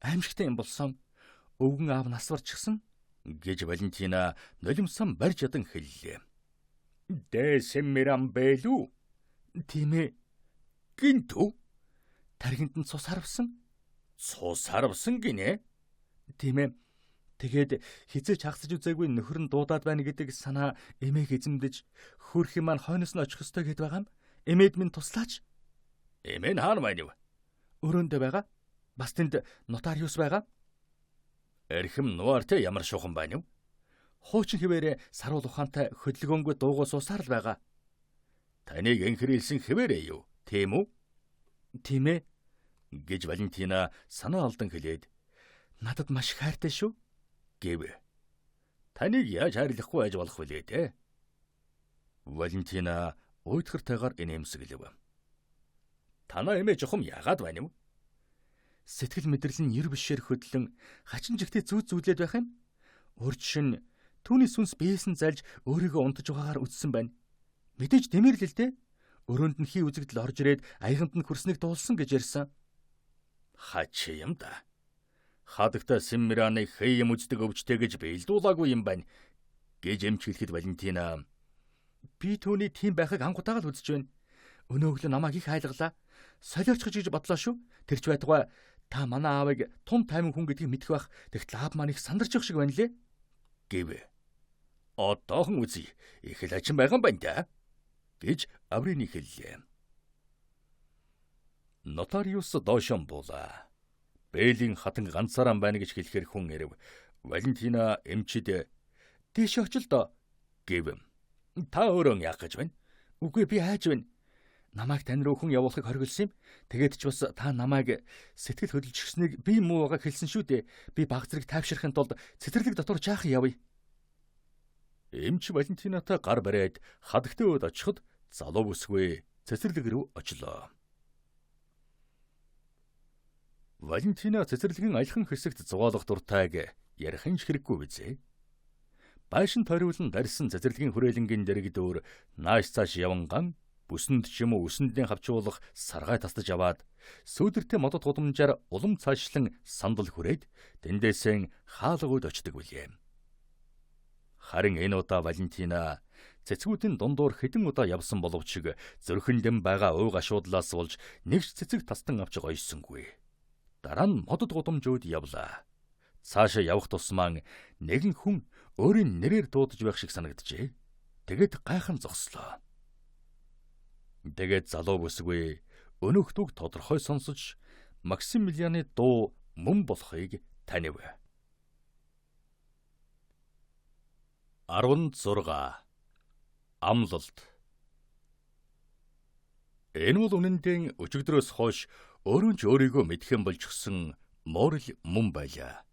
Аимшигтай юм болсон. Өвгөн аав нас барчихсан гэж Валентина нулимсан барьж ядан хэллээ. Дээсэн мэрам бэлүү? Тийм ээ. Гинтүү? Тархинд нь цус харвсан. Цус харвсан гинэ? Тийм ээ. Тэгээд хизээч хагасж үзээгүй нөхөр нь дуудаад байна гэдэг санаа эмээг эзэмдэж хөөрхий маань хойноос нь очих ёстой гэд байгаа юм. Эмээд минь туслаач. Эмээ нь хаана байна вэ? Өрөөндөө байгаа. Бас тэнд нотариус байгаа. Эрхэм нуартай ямар шухан байна вэ? Хуучин хэвээрээ саруул ухаантай хөдөлгөөнгүй дуугуу суусаар л байгаа. Таныг энхрийлсэн хэвээрээ юу? Тийм үү? Тийм ээ гэж Валентина санаа алдан хэлээд надад маш их хайртай шүү гэв. Таныг яаж хайрлахгүй байж болох вүлээ дээ? Валентина уйтгартайгаар инээмсэглэв. Танаа эмээ жухам яагаад байна вэ? Сэтгэл мэдрэл нь ер бишээр хөдлөн хачин жигтэй зүүд зүүдлээд байх юм. Урд шин түүний сүнс бээсэн залж өөрийгөө унтаж байгаагаар үтсэн байна. Мэдээж дэмэрлэл л дээ. Өрөөнд нь хий үзэгдэл орж ирээд аяганд нь хүрснийг дуулсан гэж ярьсан. Хачи юм да. Хадагтай Симмираны хэй юм үздэг өвчтэй гэж биелдуулаагүй юм байна гэж эмч хэлэхэд Валентина би түүний тийм байхыг анх удаага л үзэж байна. Өнөө өглөө намайг их айлгалаа. Солиорчих гэж бодлоо шүү. Тэр ч байтугай та манай аавыг тун тайван хүн гэдгийг мэдэх байх. Тэгтэл аав маань их сандарч явах шиг байна лээ гэв. Одоохон үзье. Их л хачин байгаа юм байна да гэж Аврины хэллээ. Нотариус доошон буулаа. Бэлийн хатан ганцаараа байна гэж хэлэхээр хүн ирэв. Валентина эмчид дээшээ очил доо гэв. Та өөрөө яах гэж байна? Үгүй би хайж байна. Намайг тань руу хүн явуулахыг хориглосон юм. Тэгээд ч бас та намайг сэтгэл хөдлөж гиснийг би муу байгааг хэлсэн шүү дээ. Би баг зэрэг тайвширхын тулд цэцэрлэг дотор жаахан явъя. Эмч Валентинатай гар бариад хадагтай өөд очиход залуу бүсгүй цэцэрлэг рүү очлоо. Валентина цэцэрлэгийн аялхан хэсэгт зугаалах дуртайг ярих нь ч хэрэггүй бизээ. Байшин тойруулан дарьсан цэцэрлэгийн хүрээлэнгийн дэргэд өөр нааш цааш яванган бүсэнд ч юм уу өсөндний хавчуулах саргай тастаж аваад сүүдэртэй модод гудамжаар улам цаашлан сандал хүрээд тэндээсээ хаалга үйд очдог билээ. Харин энэ удаа Валентина цэцгүүдийн дундуур хэдэн удаа явсан боловч зүрхэндэн байгаа уй гашуудлаас болж нэг ч цэцэг тастан авч гоёсонгүй. Дараа нь модод гудамж үүд явлаа. Цаашаа явах тусмаа нэгэн хүн өөрийн нэрээр дуудаж байх шиг санагджээ. Тэгээд гайхан зогслоо. Тэгээд залуу бүсгүй өнөөх дууг тодорхой сонсож Максимилианы дуу мөн болохыг танив. 16. Амлалт. Энэ бол үнэндээ өчигдрөөс хойш өөрөө ч өөрийгөө мэдхэн болчихсон Морил мөн байлаа.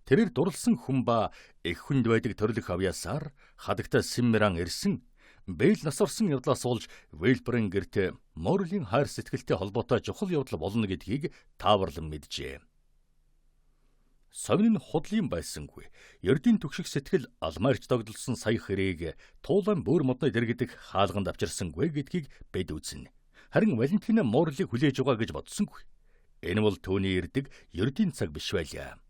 Тэрээр дурлсан хүн ба эх хүнд байдаг төрлөх авьяасаар хадагтай Симмеран ирсэн Бэйл нас орсон явдлаас болж Вилберийн гэрт Морлийн хайр сэтгэлтэй холбоотой чухал явдал болно гэдгийг тааварлан мэджээ. Совин нь худлын байсангүй. Ердийн түгших сэтгэл алмаарч догдолсон саях хэрийг туулан бөөр модны дэргэдэх хаалганд авчирсангүй гэдгийг бид үзнэ. Харин Валентина Морлийг хүлээж байгаа гэж бодсонгүй. Энэ бол түүний ирдэг ердийн цаг биш байлаа.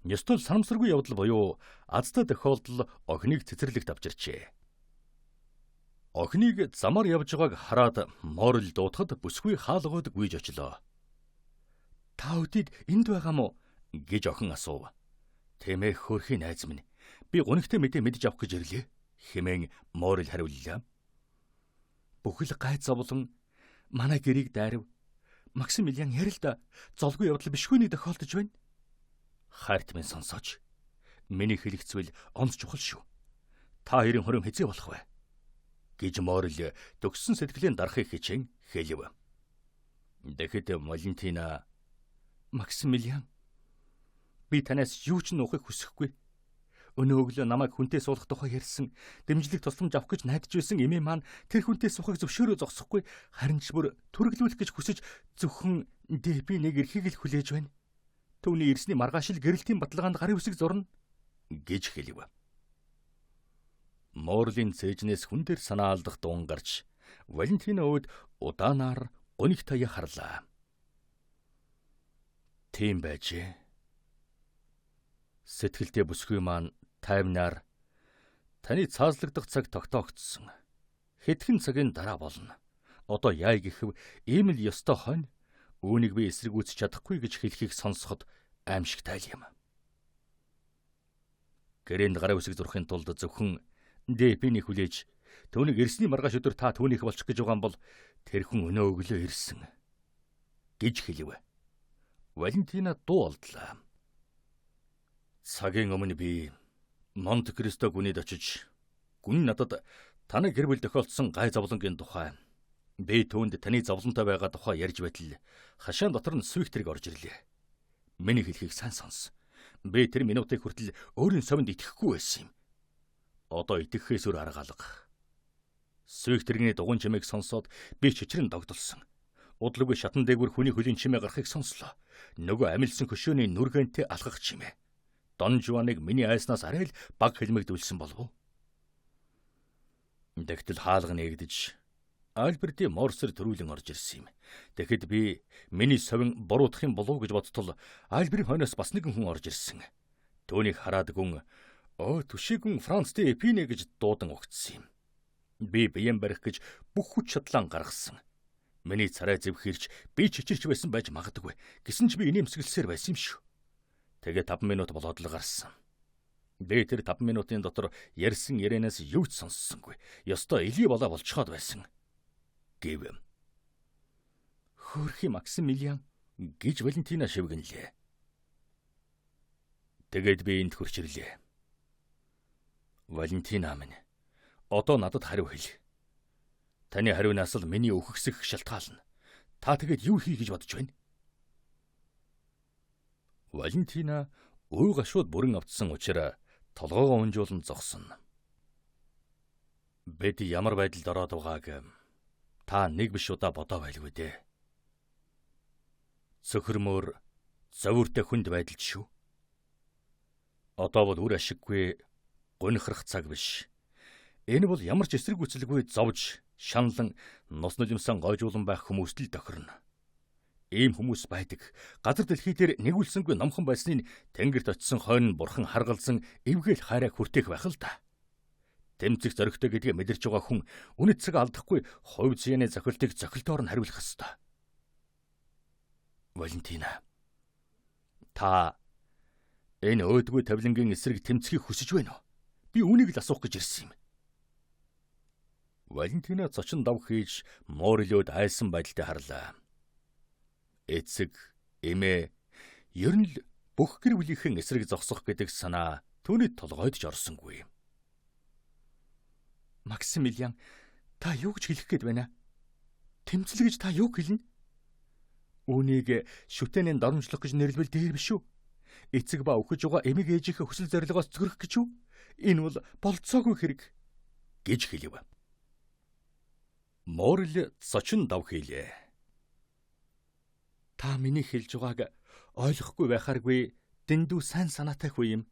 Ёстой санамсаргүй явдал буюу азтай тохиолдол охиныг цэцэрлэгт авчирчээ. Охиныг замаар явж байгааг хараад Морл дуутахад бүсгүй хаалгууд гүйж очлоо. Та өдид энд байгаа мó гэж охин асуув. Тийм ээ хөөрхий найз минь. Би гунигтай мэдээ мэдж авах гэж ирлээ хэмээн Морл хариуллаа. Бүхэл гай зовлон манай гэрийг дайрав. Максимилиан ярил да золгүй явдал бишгүй нэг тохиолдож байна. Хайрт минь сонсооч. Миний хэлэх зүйл онц чухал шүү. Та хоёрын хорим хэзээ болох вэ? Гэж Морил төгссөн сэтгэлийн дарахыг хичээн хэлв. Тэгэхэд Валентина Максимилиан би танаас юу ч нуухыг хүсэхгүй. Өнөө өглөө намайг хүнтэй суулгах тухай ярьсан, дэмжлэг тусламж авах гэж найдаж байсан эмээ маань тэр хүнтэй суухыг зөвшөөрөө зогсохгүй, харин ч бүр түргэлүүлэх гэж хүсэж зөвхөн ДП нэг эрхийг л хүлээж байна. Түүний ирсний маргааш л гэрэлтийн баталгаанд гарын үсэг зурна гэж хэлв. Морлийн цээжнээс хүн дээр санаа алдах дуун гарч Валентина өөд удаанаар гуниг таяа харлаа. Тийм байжээ. Сэтгэлдээ бүсгүй маань таймнаар таны цаазлагдах цаг тогтоогдсон. Хэдхэн цагийн дараа болно. Одоо яа гэхэв ийм л ёстой хойно үүнийг би эсрэгүүцэж чадахгүй гэж хэлхийг сонсоход аимшигтай юм. Гэрээнд гарын үсэг зурхын тулд зөвхөн ДП-ний хүлээж түүнийг ирсний маргааш өдөр та түүнийх болчих гэж байгаа юм бол тэр хүн өнөө өглөө ирсэн гэж хэлв. Валентина дуу олдлоо. Цагийн өмнө би Монте Кристо гүнийд очиж гүн надад таны гэр бүл тохиолдсон гай зовлонгийн тухай би түүнд таны зовлонтой байгаа тухай ярьж байтал хашаан дотор нь свих тэрэг орж ирлээ. Миний хэлхийг сайн сонс. Би тэр минутыг хүртэл өөрийн совинд итгэхгүй байсан юм. Одоо итгэхээс өөр арга алга. Свих тэрэгний дугуйн чимээг сонсоод би чичрэн догдолсон. Удалгүй шатан дээгүүр хүний хөлийн чимээ гарахыг сонслоо. Нөгөө амилсан хөшөөний нүргэнтэй алхах чимээ. Дон Жуаныг миний айснаас арай л баг хэлмэгдүүлсэн болов уу? Тэгтэл хаалга нээгдэж Альберти Морсер төрүүлэн орж ирсэн юм. Тэгэхэд би миний совин буруутах юм болов уу гэж бодтол Альберийн хойноос бас нэгэн хүн орж ирсэн. Түүнийг хараад гүн "Оо түшигүн Францтэй Эпине" гэж дуудан угтсан юм. Би биеэн барих гэж бүх хүч чадлаа гаргасан. Миний царай зэвхэрч би чичирч байсан байж магадгүй. Гэсэн ч би инээмсэглсээр байсан юм шүү. Тэгээ 5 минут болоод л гарсан. Би тэр 5 минутын дотор ярьсан ярианаас юу ч сонссонгүй. Ёстой илий болоо болцоход байсан. Гэв. Хөөрхий Максимилиан гэж Валентина шивгэнлээ. Тэгээд би энд хурч ирлээ. Валентина минь, одоо надад хариу хэл. Таны хариунаас л миний үхэгсэх шалтгаална. Та тэгээд юу хий гэж бодож байна? Валентина уй гашууд бүрэн автсан учраас толгоогоо унжуулан зогсон. Бид ямар байдалд ороод байгааг та нэг биш удаа бодоо байлгүй дээ. Цөхөрмөр зовиртой хүнд байдалд шүү. Одоо бол үр ашиггүй гунихрах цаг биш. Энэ бол ямар ч эсрэг гүйцэлгүй зовж, шаналан нус нулимсан гойжуулан байх хүмүүст л тохирно. Ийм хүмүүс байдаг. Газар дэлхий дээр нэгүүлсэнгүй номхон байсныг тэнгэрт очисон хойно бурхан харгалзан эвгээл хайраа хүртээх байх л да. Тэмцэх зоригтой гэдгээ мэдэрч байгаа хүн үнэт цаг алдахгүй хувь зээний зохилтыг зохилтоор нь хариулах ёстой. Валентина, та энэ өөдгүй тавилангийн эсрэг тэмцэхийг хүсэж байна уу? Би үүнийг л асуух гэж ирсэн юм. Валентина зочин дав хийж Морилод айсан байдалтай харлаа. Эцэг, эмээ, ер нь л бүх гэр бүлийнхэн эсрэг зогсох гэдэг санаа түүний толгойд ч орсонгүй. Максимилиан, та юу гэж хэлэх гээд байна? Тэмцэл гэж та юу хэлнэ? Үүнийг шүтэнийн доромжлох гэж нэрлэвэл дээр биш үү? Эцэг ба үхэж байгаа эмэг ээжийнхээ хүсэл зорилгоос зүрх гэж үү? Энэ бол болцоогүй хэрэг гэж хэлв. Морил зочин дав хийлээ. Та миний хэлж байгааг ойлгохгүй байхааргүй дэндүү сайн санаатай хүү юм.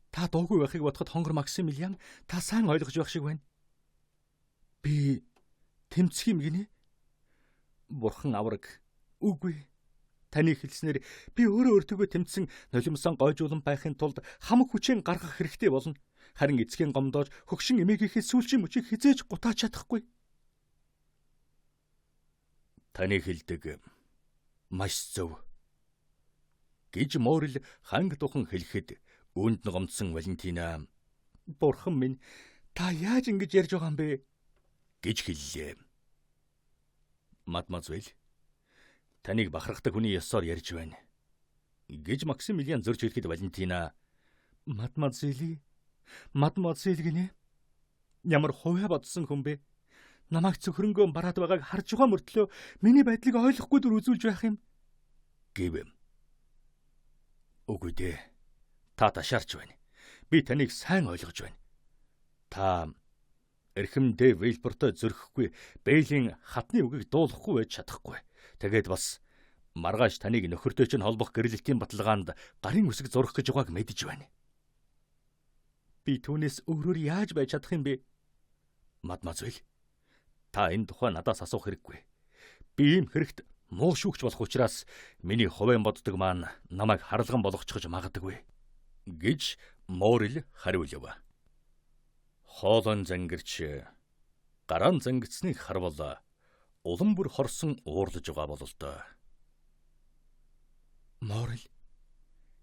Та дуугүй байхыг бодоход хонгор Максимилиан та сайн ойлгож байх шиг байна. Би тэмцэх юм гинэ? Бурхан авраг. Үгүй. Таны хэлснээр би өөрөө өөртөөгөө тэмцсэн нулимсан гойжуулан байхын тулд хамаг хүчээ гаргах хэрэгтэй болно. Харин эцгийн гомдоож хөгшин эмээгийнхээ сүүлчийн мөчийг хизээж гутааж чадахгүй. Таны хэлдэг маш зөв гэж Морил ханг духан хэлэхэд үүнд нь гомдсон Валентина "Бурхан минь, та яаж ингэж ярьж байгаа юм бэ?" гэж хэллээ. Мадмазвел, таныг бахархдаг хүний ёсоор ярьж байна. Гэж Максимилиан зөрж хэлэхэд Валентина "Мадмазели, мадмазель гинэ. Ямар хувиа бодсон хүн бэ? Намайг цөхрөнгөө бараад байгааг харж байгаа мөртлөө миний байдлыг ойлгохгүй дүр үзүүлж байх юм" гэв. Үгүй дээ. Та ташаарч байна. Би таныг сайн ойлгож байна. Та эрхэм Дэ Вилбертой зөрөхгүй, Бэйлийн хатны үгийг дуулахгүй байж чадахгүй. Тэгээд бас маргааш таныг нөхөртэй чинь холбох гэрлэлтийн баталгаанд гарын үсэг зурах гэж байгааг мэдэж байна. Би түүнээс өөрөөр яаж байж чадах юм бэ? Мадмазель, та энэ тухай надаас асуух хэрэггүй. Би ийм хэрэгт муу шүүгч болох учраас миний хувийн боддог маань намайг харалган болгочих магадгүй гэж Морил хариулв. Хоолон зангирч гараан зангицныг харвал улам бүр хорсон уурлаж байгаа бололтой. Морил,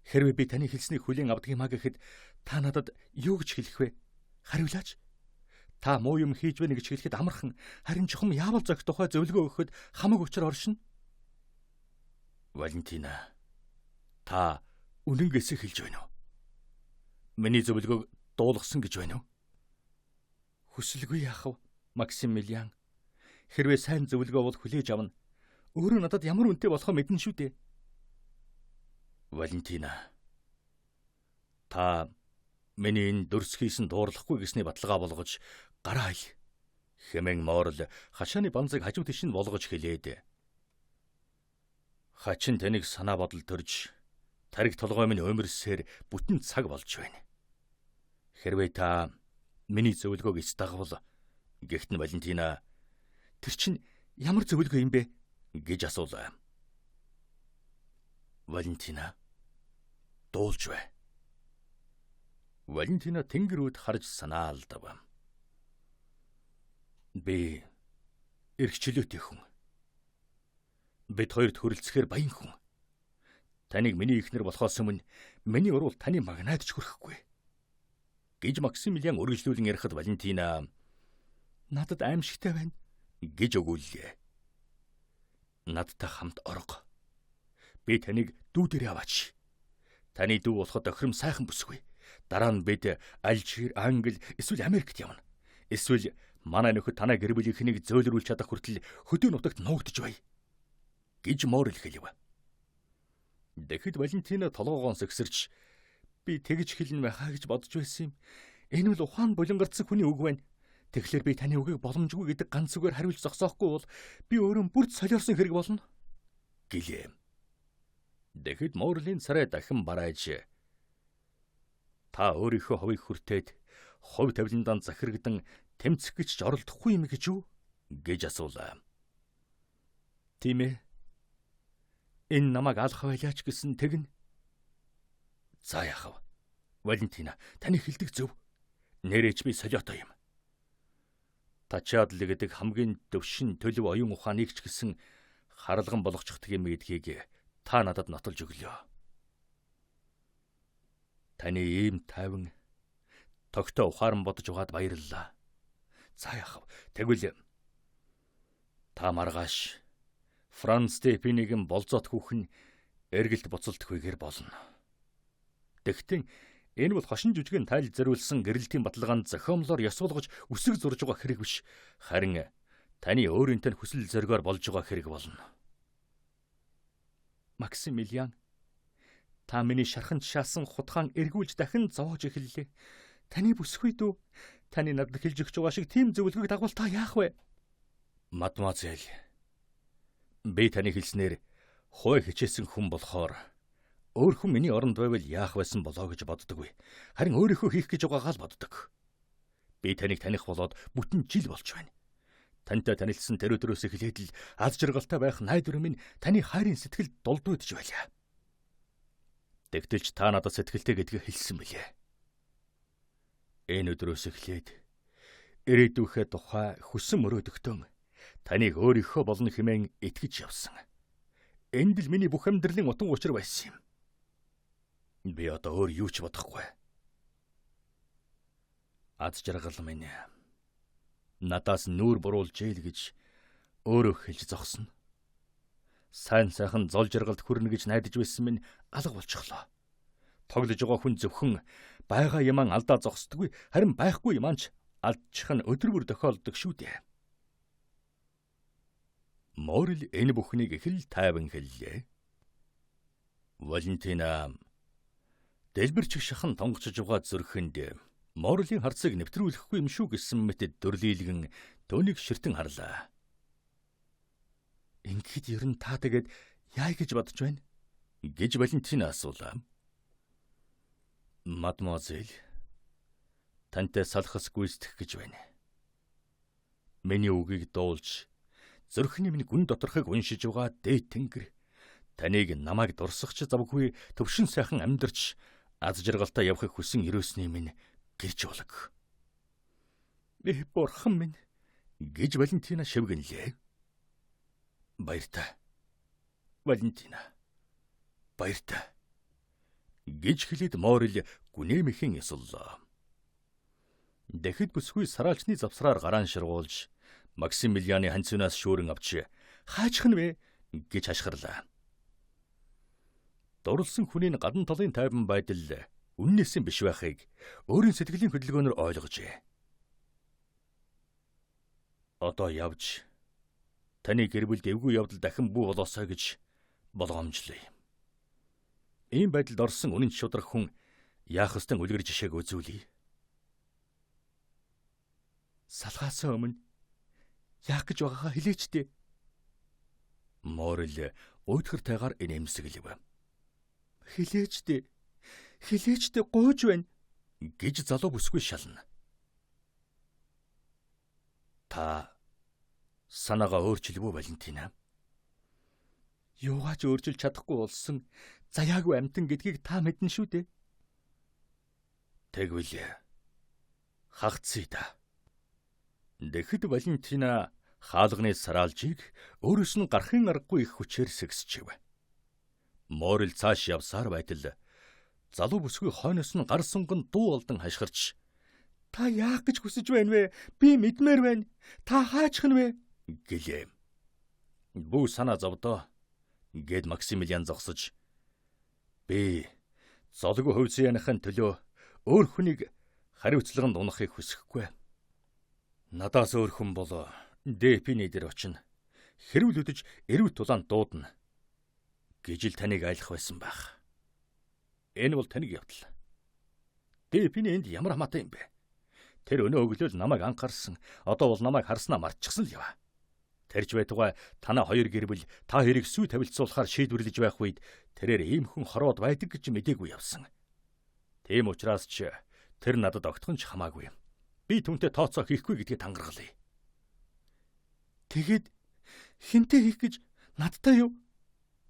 хэрвээ би таны хэлснийг хүлээн авдаг юм а гэхэд та надад юу гэж хэлэх вэ? Хариулаач. Та муу юм хийж байна гэж хэлэхэд амархан, харин чухам яавал зохих тухай зөвлөгөө өгөхөд хамаг учир оршино. Валентина, та үнэнгээсээ хэлж байна уу? Миний зөвлөгөөг дуулгасан гэж байна уу? Хүсэлгүй яах вэ, Максимилиан? Хэрвээ сайн зөвлөгөө бол хүлээж авна. Өөрөө надад ямар үнэтэй болохоо мэднэ шүү дээ. Валентина, та миний энэ дүрс хийсэн дуурлахгүй гэсний баталгаа болгож гараа хэл хэмээн Морл хашааны банзыг хажуу тийш нь болгож хэлээд. Хачин таныг санаа бодол төрж тариг толгой минь өмөрсөөр бүтэн цаг болж байна. Хэрвээ та миний зөвлөгөөг эс дагвал гэхдээ нь Валентина тэр чинь ямар зөвлөгөө юм бэ гэж асуулаа. Валентина дуулж бай. Валентина тэнгэр үүд харж санаалдав. Би эрх чөлөөтэй хүн. Бид хоёрт хүрэлцэхээр баян хүн. Таныг миний эхнэр болохоос өмнө миний уруул таны магнаад ч хүрэхгүй гэж Максимилиан үргэлжлүүлэн ярихад Валентина надад аимшигтай байна гэж өгүүллээ. Надтай хамт орго. Би таныг дүү дээр аваач. Таны дүү болоход охиром сайхан бүсгүй. Дараа нь бид Алжир, Англи эсвэл Америкт явна. Эсвэл манай нөхөд танай гэр бүлийнхнийг зөөлрүүлж чадах хүртэл хөдөө нутагт нуугдж бай гэж Морил хэлв. Тэгэхэд Валентина толгоогоон сэгсэрч би тэгж хэлнэ байхаа гэж бодож байсан юм. Энэ бол ухаан булангарцсан хүний үг байна. Тэгэхээр би таны үгийг боломжгүй гэдэг ганц үгээр хариулж зогсоохгүй бол би өөрөө бүрд солиорсон хэрэг болно гэлээ. Тэгэхэд Морлийн царай дахин барааж та өөрийнхөө ховыг хүртээд хов тавиландаан захирагдан тэмцэх гэж ч оролдохгүй юм гэж үү гэж асуулаа. Тийм ээ. Энэ намайг алах байлаач гэсэн тэгнэ. За яах вэ? Валентина, таны хэлдэг зөв. Нэрээч би солиотой юм. Тачаадл гэдэг хамгийн төвшин төлөв оюун ухааныг ч гэсэн харалган болгочихдаг юм гэдгийг та надад нотолж өглөө. Таны ийм тайван тогтоо ухаан бодож байгаад баярлалаа. За яах вэ? Тэгвэл та маргааш Франц Степенийн болзоот хүүхэн эргэлт буцалтхүйгээр болно. Тэгтэн энэ бол хошин жүжигийн тайл зориулсан гэрэлтийн баталгаанд зохиомлоор ёс болгож үсэг зурж байгаа хэрэг биш. Харин таны өөрийнхөө хүсэл зоригоор болж байгаа хэрэг болно. Максимилиан, та миний шарханд шаасан хутгаан эргүүлж дахин зовоож эхэллээ. Таны бүсгүй дүү, таны надад хэлж өгч байгаа шиг тийм зөвлөгөөг дагвал та яах вэ? Мадемуазель, би таны хэлснээр хой хичээсэн хүн болохоор өөр хүн миний оронд байвал яах байсан болоо гэж боддоггүй. Харин өөрийнхөө хийх гэж байгаагаа л боддог. Би таныг таних болоод бүтэн жил болж байна. Тантай танилцсан тэр өдрөөс эхлээд л аз жаргалтай байх найдвар минь таны хайрын сэтгэл дулдуйдж байлаа. Тэгтэл ч та надад сэтгэлтэй гэдгийг хэлсэн билээ. Энэ өдрөөс эхлээд ирээдүйнхээ тухай хүссэн мөрөөдөгтөн таныг өөрийнхөө болно хэмээн итгэж явсан. Энд л миний бүх амьдралын утга учир байсан юм. Би одоо өөр юу ч бодохгүй. Аз жаргал минь надаас нүүр буруулж ийл гэж өөрөө хэлж зогсно. Сайн сайхан зол жаргалд хүрнэ гэж найдаж байсан минь алга болчихлоо. Тоглож байгаа хүн зөвхөн байгаа юман алдаа зогсдоггүй, харин байхгүй юман ч алдчих нь өдөр бүр тохиолддог шүү дээ. Морил энэ бүхнийг их л тайван хэллээ. Валентина дэлбэрчих шахан тонгочж байгаа зүрхэнд Морлийн харцыг нэвтрүүлэхгүй юм шүү гэсэн мэт дүрлийлгэн түүнийг ширтэн харлаа. Ингээд ер нь та тэгээд яа гэж бодож байна? Гэж Валентина асуулаа. Мадемуазель, тантай салхас гүйцэтгэх гэж байна. Миний үгийг дуулж зүрхний минь гүн доторхыг уншиж байгаа дээд тэнгэр таныг намайг дурсахч завгүй төвшин сайхан амьдарч аз жаргалтай явахыг хүсэн ерөөсний минь гэрч болог. Э бурхан минь гэж Валентина шивгэнлээ. Баяртай. Валентина. Баяртай. Гэж хэлээд Морил гүнэмхэн ёсоллоо. Дэхэд бүсгүй сараалчны завсраар гараан ширгуулж Максимилианы ханцунаас шүүрэн авч хаачих нь вэ гэж хашгирлаа. Дурлсан хүний гадна талын тайван байдал үннээсэн биш байхыг өөрийн сэтгэлийн хөдөлгөөнөөр ойлгожээ. Одоо явж таны гэр бүлд эвгүй явдал дахин бүү болоосой гэж болгоомжлоё. Ийм байдалд орсон үнэн шудраг хүн яах ёстон үлгэр жишээг үзүүлье. Салхаасаа өмнө яах гэж байгаагаа хэлээч дээ. Морил уйтгартайгаар инээмсэглэв. Хэлээч дээ. Хэлээч дээ гуйж байна гэж залуу бүсгүй шална. Та санаагаа өөрчилвөө Валентина? Юугаач өөрчилж чадахгүй болсон заяагүй амтан гэдгийг та мэднэ шүү дээ. Тэгвэл хагцъя да. Тэгэхэд Валентина хаалганы сараалжийг өөрөөс нь гарахын аргагүй их хүчээр сэгсчэв. Морил цааш явсаар байтал залуу бүсгүй хойноос нь гар сунган дуу алдан хашгирч "Та яах гэж хүсэж байна вэ? Би мэдмээр байна. Та хаачих нь вэ?" гэлээ. "Бүү санаа зовдоо" гэд Максимилиан зогсож "Би золгүй хувьцааны төлөө өөр хүнийг хариуцлаганд унахыг хүсэхгүй. Надаас өөр хүн бол ДП-ний дээр очино. Хэрүүл өдөж эрүүт тулаанд дуудана гэж л таныг айлах байсан байх. Энэ бол таныг явдал. ДП-ний энд ямар хамаатай юм бэ? Тэр өнөө өглөөл намайг анхаарсан. Одоо бол намайг харснаа мартчихсан л яваа. Тэрч байтугай танаа хоёр гэр бүл та хэрэг сүй тавилцуулахаар шийдвэрлэж байх үед тэрээр ийм хүн хорвоод байдаг гэж мдээгүй явсан. Тийм учраас ч тэр надад огтхон ч хамаагүй. Би түүнтэй тооцоо хийхгүй гэдгийг тангаргалъя. Тэгээд хинтээ хийх гэж надтай юу?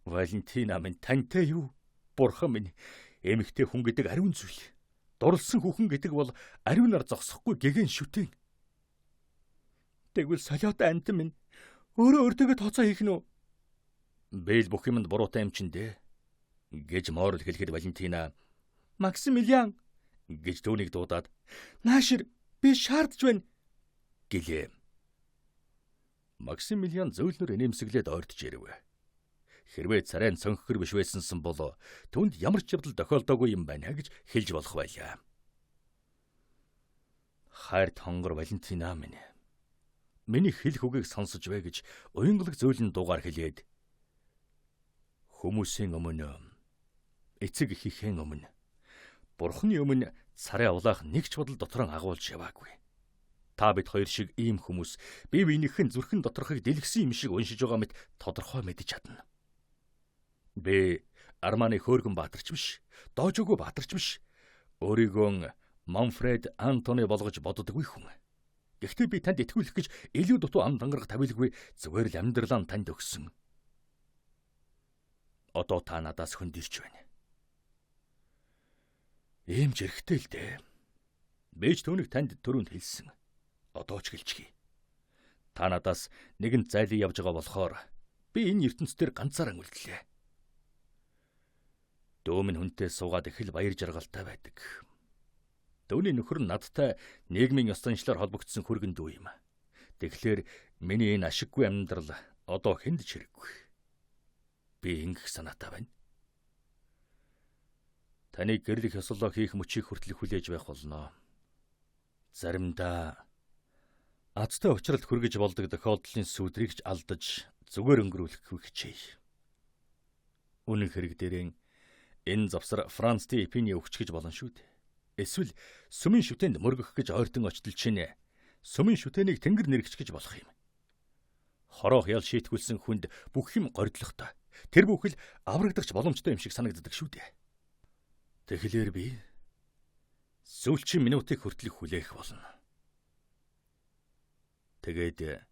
Валентина минь тантай юу? Бурхан минь, эмэгтэй хүн гэдэг ариун зүйл. Дурлсан хүүхэн гэдэг бол ариунаар зогсохгүй гэгэн шүтэн. Тэгвэл солиотой амтан минь өөрөө өөртөөгөө тооцоо хийх нь үү? Бэл бүх юмд буруутай юм чин дээ гэж Морл хэлэхэд Валентина Максимилиан гэж түүнийг дуудаад наашир би шаардж байна гэлээ. Максимилиан зөөлнөр инээмсэглээд ойртож ирэв. Хэрвээ царай нь цонхгор биш байсансан бол түүнд ямар ч явдал тохиолдоогүй юм байна гэж хэлж болох байлаа. Хайрт хонгор Валентина минь. Миний хэлэх үгийг сонсож бай гэж уянгалаг зөөлөн дуугаар хэлээд хүмүүсийн өмнө, эцэг эхийнхээ өмнө, Бурхны өмнө царай улаах нэг ч бодол дотроо агуулж яваагүй. Та бид хоёр шиг ийм хүмүүс бие биенийхэн зүрхэн доторхыг дэлгэсэн юм шиг уншиж байгаа мэт тодорхой мэдэж чадна. Би Арманы хөөргөн баатарч биш, доожоогүй баатарч биш. Өөрийгөө Манфред Антони болгож боддоггүй хүн. Гэхдээ би танд итгүүлэх гэж илүү дутуу ам дангарах тавилгүй зүгээр л амьдралаа танд өгсөн. Одоо та надаас хөндөрч байна. Ийм ч эрхтэй л дээ. Би ч түүнийг танд түрүүнд хэлсэн. Одоо ч хэлчихье. Та надаас нэгэн зайлан явж байгаа болохоор би энэ ертөнцийн ганцаараа үлдлээ. Дөө минь хүнтэй суугаад их л баяр жаргалтай байдаг. Дөөний нөхөр нь надтай нийгмийн ёс заншлаар холбогдсон хүргэн дүү юм. Тэгэхээр миний энэ ашиггүй амьдрал одоо хүнд ч хэрэггүй. Би ингэх санаатай байна. Таныг гэрлэх ёслолоо хийх мөчийг хүртэл хүлээж байх болно. Заримдаа азтай учралд хүргэж болдог тохиолдлын сүдрийг ч алдаж зүгээр өнгөрүүлэхгүй хичээе. Үнэн хэрэг дээрэн энэ завсар Францын Эпиний өгч гэж болно шүү дээ. Эсвэл сүмийн шүтээнд мөргөх гэж ойртон очтол чинь сүмийн шүтээнийг тэнгэр нэргэж гэж болох юм. Хороо хял шийтгүүлсэн хүнд бүх юм горилдохтой. Тэр бүхэл аврагдах боломжтой юм шиг санагддаг шүү дээ. Тэгэхээр би сүүлчийн минутыг хүртэл хүлээх болно. Тэгээд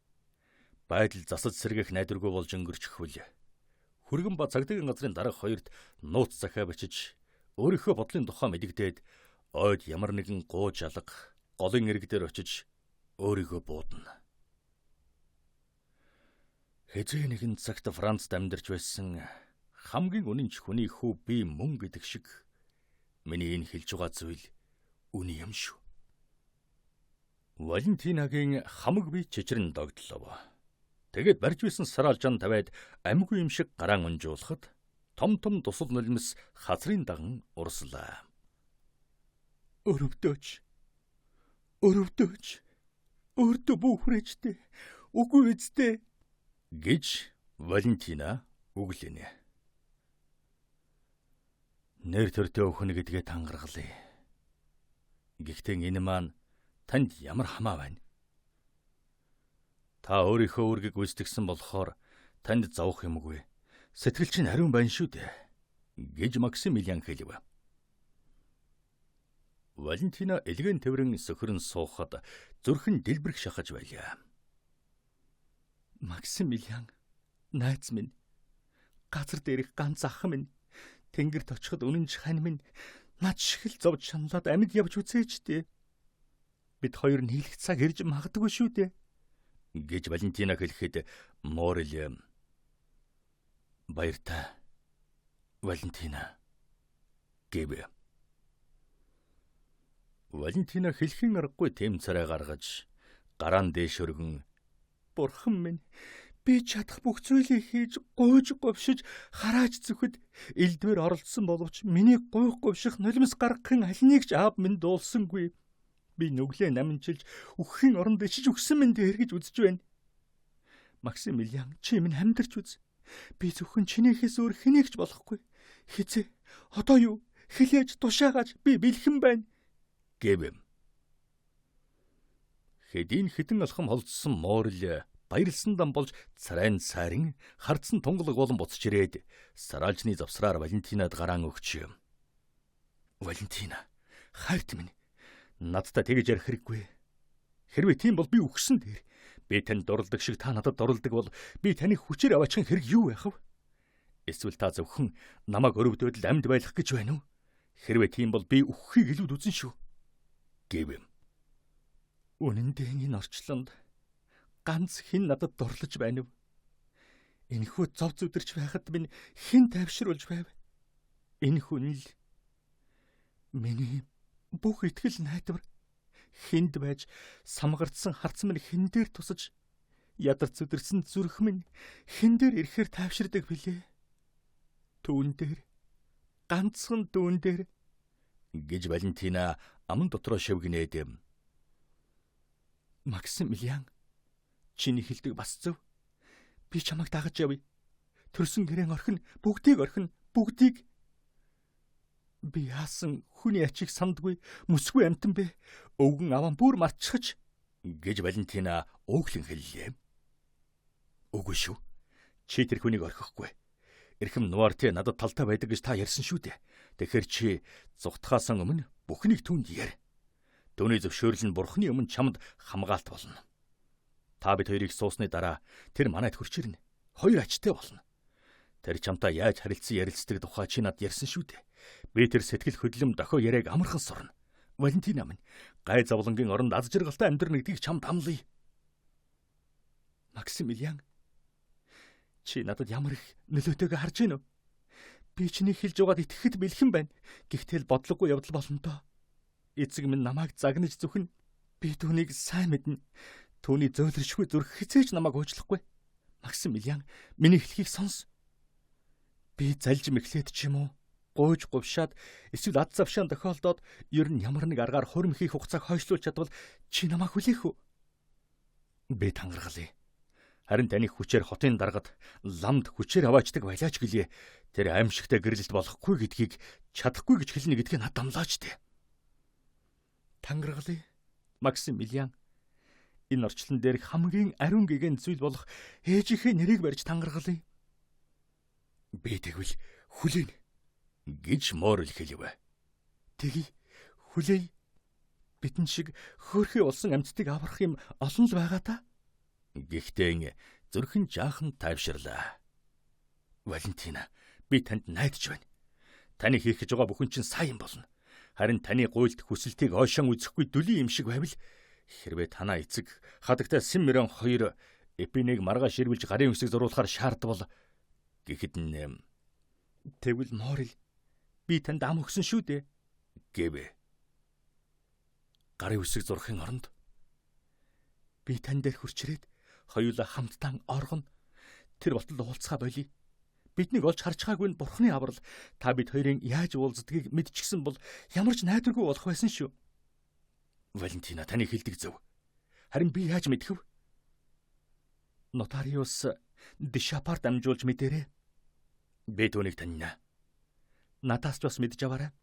байдал засаж сэргээх найдваргүй болж өнгөрчихвөл хүргэн ба цагдаагийн газрын дарга хоёрт нууц захиа бичиж өөрийнхөө бодлын тухай мэдэгдээд ойд ямар нэгэн гууж алга голын эрэг дээр очиж өөрийгөө буудна. Хэзээ нэгэн цагт Францд амьдарч байсан хамгийн үнэнч хүний хүү би мөн гэдэг шиг миний энэ хэлж байгаа зүйл үнэн юм шүү. Валентинагийн хамаг бие чичрэн догдлов. Тэгээд барьж байсан сараалжан тавиад амьгүй юм шиг гараан унжуулахад том том дусал нулимс хазрын даган урслаа. Өрөвдөөч. Өрөвдөөч. Өөртөө бүүхрээчтэй. Үгүй үсттэй гэж Валентина үглэнэ. Нэр төртөө өхнө гэдгээ тангаргалээ. Гэхдээ энэ маань танд ямар хамаа байна? Та өөрийнхөө үүргийг гүйцэтгсэн болохоор танд зовох юмгүй. Сэтгэл чинь ариун байна шүү дээ, гэж Максимилиан хэлв. Валентина элгэн тэврэн сөхрөн суухад зүрхэн дэлбэрэх шахаж байлаа. Максимилиан, найз минь, газар дээрх ганц ах минь, тэнгэрт очиход үнэнч хань минь, над шиг л зовж шаналаад амьд явж үзээч дээ. Бид хоёр нийлэх цаг ирж магадгүй шүү дээ, гэж Валентина хэлэхэд Морел баяртай Валентина гэв. Валентина хэлхийн аргагүй тэм царай гаргаж гараан дээш өргөн бурхан минь, би чадах бүх зүйлийг хийж гуйж говшиж харааж зүхэд элдвэр оролцсон боловч миний гуйх говших нулимс гаргахын аль нэг ч аав минь дуулсангүй. Би нүглээ наманчилж үхэхийн оронд ичиж өгсөн минь дээр гэж үзэж байна. Максимилиан, чи минь амьдарч үз. Би зөвхөн чинийхээс өөр хэнийг ч болохгүй. Хизээ одоо юу хэлээж тушаагааж би бэлхэн байна гэв. Хэдийн хитэн алхам холдсон Морл баярлсан дам болж царайн сайран хардсан тунгалаг болон буцаж ирээд сараалжны завсраар Валентинад гараан өгч. Валентина, хайрт минь, надтай тэгж ярих хэрэггүй. Хэрвээ тийм бол би үхсэн дээр. Би танд дурладаг шиг та надад дурладаг бол би таныг хүчээр аваачих хэрэг юу байх вэ? Эсвэл та зөвхөн намайг өрөвдөөд л амьд байх гэж байна уу? Хэрвээ тийм бол би үхэхийг илүүд үзэн шүү, гэв. Үнэн дээр энэ орчлонд ганц хэн надад дурлаж байна вэ? Энэхүү зов зүдэрч байхад минь хэн тайвшруулж байв? Энэ хүн л миний бүх итгэл найдвар. Хүнд байж самгардсан харц минь хэн дээр тусаж ядарч зүдэрсэн зүрх минь хэн дээр ирэхээр тайвширдаг билээ? Түүн дээр, ганцхан дүүн дээр гэж Валентина аман дотроо шивгэнээд. Максимилиан, чиний хэлдэг бас зөв. Би чамайг дагаж явъя. Төрсөн гэрэн орхино, бүгдийг орхино, бүгдийг. Би яасан хүний ачийг сандгүй, мөсгүй амтан бэ? Өвгөн аваа бүр мартчихаж гэж Валентина ууглан хэллээ. Үгүй шүү. Чи тэр хүнийг орхихгүй. Эрхэм Нуарте надад талтай байдаг гэж та ярьсан шүү дээ. Тэгэхээр чи зугтахаас өмнө бүхнийг түүнд яар. Түүний зөвшөөрөл нь бурхны өмнө чамд хамгаалт болно. Та бид хоёрыг суусны дараа тэр манайд хурч ирнэ. Хоёр ачтай болно. Тэр чамтай яаж харилцан ярилцдаг тухай чи над ярьсан шүү дээ. Би тэр сэтгэл хөдлөм дохио яриаг амархан сурна. Валентина минь, гай зовлонгийн оронд аз жаргалтай амьдрна гэдгийг чамд амлая. Максимилиан, чи надад ямар их нөлөөтэйг харж байна уу? Би чиний хэлж байгаад итгэхэд бэлхэн байна. Гэхдээ л бодлогогүй явдал болно доо. Эцэг минь намайг загнаж зүхэн. Би түүнийг сайн мэднэ. Түүний зөөлршгүй зүрх хизээж намайг уучлахгүй. Максимилиан, миний хэлхийг сонс. Би залж мэхлээд ч юм уу гуйж говшаад эсвэл ад завшаан тохиолдоод ер нь ямар нэг аргаар хурим хийх хугацааг хойшлуулж чадвал чи намайг хүлээх үү? Би тангаргалъя. Харин таны хүчээр хотын даргад ламд хүчээр аваачдаг байлаач гэлээ. Тэр аимшигтай гэрлэлт болохгүй гэдгийг чадахгүй гэж хэлнэ гэдгийг над амлаач дээ. Тангаргалъя. Максимилиан, энэ орчлон дээрх хамгийн ариун гэгэн зүйл болох ээжийнхээ нэрийг барьж тангаргалъя. Би тэгвэл хүлээн гэж Морил хэлв. Тэгье, хүлээе. Бидэн шиг хөөрхий болсон амьтдыг аврах юм олон л байгаа та. Гэхдээ зүрхэн жаахан тайвширлаа. Валентина, би танд найдаж байна. Таны хийх гэж байгаа бүхэн чинь сайн болно. Харин таны гуйлт хүсэлтийг ойшон үзэхгүй дүлийн юм шиг байвал хэрвээ танаа эцэг хадагтай Сэм Мөрөн хоёр Эпинийг маргааш ирвэлж гарын үсэг зуруулахаар шаардвал гэхэд нь тэгвэл Морил, би танд ам өгсөн шүү дээ гэв. Гарын үсэг зурхын оронд би тань дээр хурч ирээд хоёулаа хамтдаа оргоно. Тэр болтол уулзгаа болий. Биднийг олж харж байгаагүй нь бурхны аврал. Та бид хоёрын яаж уулздгийг мэдчихсэн бол ямар ч найдваргүй болох байсан шүү. Валентина, таны хэлдэг зөв. Харин би яаж мэдэх вэ? Нотариус Дешапар дамжуулж мэдэрээ. Би түүнийг таньна. Надаас ч бас мэдж аваарай.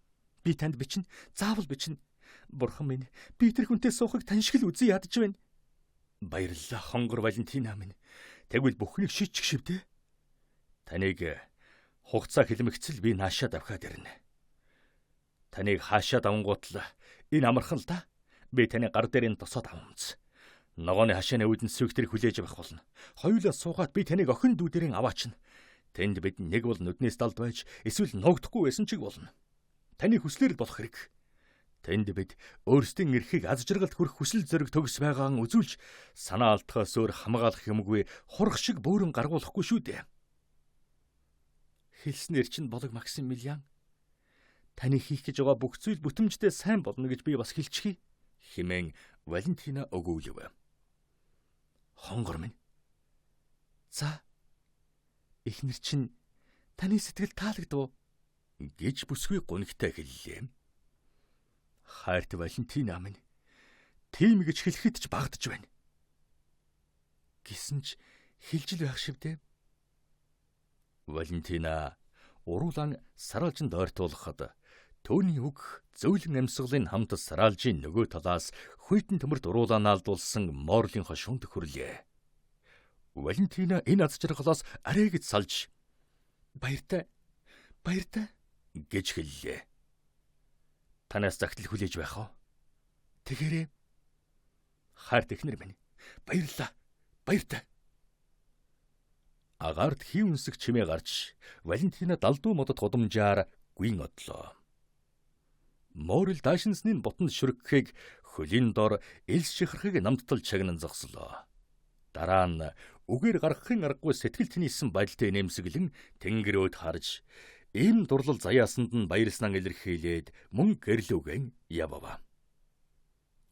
Би танд бичнэ. Заавал бичнэ. Бурхан минь, би тэр хүнтэй суухыг тань шиг л үзэн ядаж байна. Баярлалаа, хонгор Валентина минь. Тэгвэл бүхнийг шийдчих шивдээ. Таныг хугацаа хилмигцэл би наашаа давхиад ирнэ. Таныг хаашаа давангуутал энэ амархан л да. Би таны гар дээр энэ тосоод авамц. Ногооны хашааны үүдэн сүгтрийг хүлээж авах болно. Хоёулаа суугаад би таныг охин дүүдэрэн аваачна. Тэнд бид нэг бол нүднээс далд байж эсвэл ногдохгүй байсан чиг болно. Таны хүслээр л болох хэрэг. Тэнд бид өөрсдийн эрхийг аз жаргалд хүрэх хүсэл зориг төгс байгаан үзүүлж санаа алдахаас өөр хамгаалах юмгүй хурх шиг бөөрөн гаргуулахгүй шүү дээ. Хэлснээр чинь болог Максимилиан, таны хийх гэж байгаа бүх зүйл бүтэмжтэй сайн болно гэж би бас хэлчихье хэмээн Валентина өгөөлв. Хонгор минь. За. Эхнэр чинь таны сэтгэл таалагдав уу гэж бүсгүй гунигтай хэллээ. Хайрт Валентина минь. Тийм гэж хэлэхэд ч багтж байна. Гисэн ч хэлж л байх шивдээ. Валентина уруулан сараалжинд ойртуулахад түүний үг зөөлөн амьсгалын хамт сараалжийн нөгөө талаас хүйтэн төмөрт уруулаа наалдуулсан Морлийн хошуунд хүрлээ. Валентина энэ аз жаргалаас арай гэж салж баяртай, баяртай гэж хэллээ. Танаас загтал хүлээж байх уу? Тэгээрэй. Хайрт эхнэр минь, баярлалаа. Баяртай. Агаарт хий үнсэх чимээ гарч Валентина далдуу модод гудамжаар гүн одлоо. Морил даашинсны ботонд шүргэхийг хөлийн дор элс чихрахыг намттал чагнан зогслоо. Дараа нь үгээр гаргахын аргагүй сэтгэл тэнийсэн байдалтай нэмсэглэн тэнгэрөөд харж ийм дурлал заяасанд нь баярснаа илэрхийлээд мөн гэрлүүгэн явав.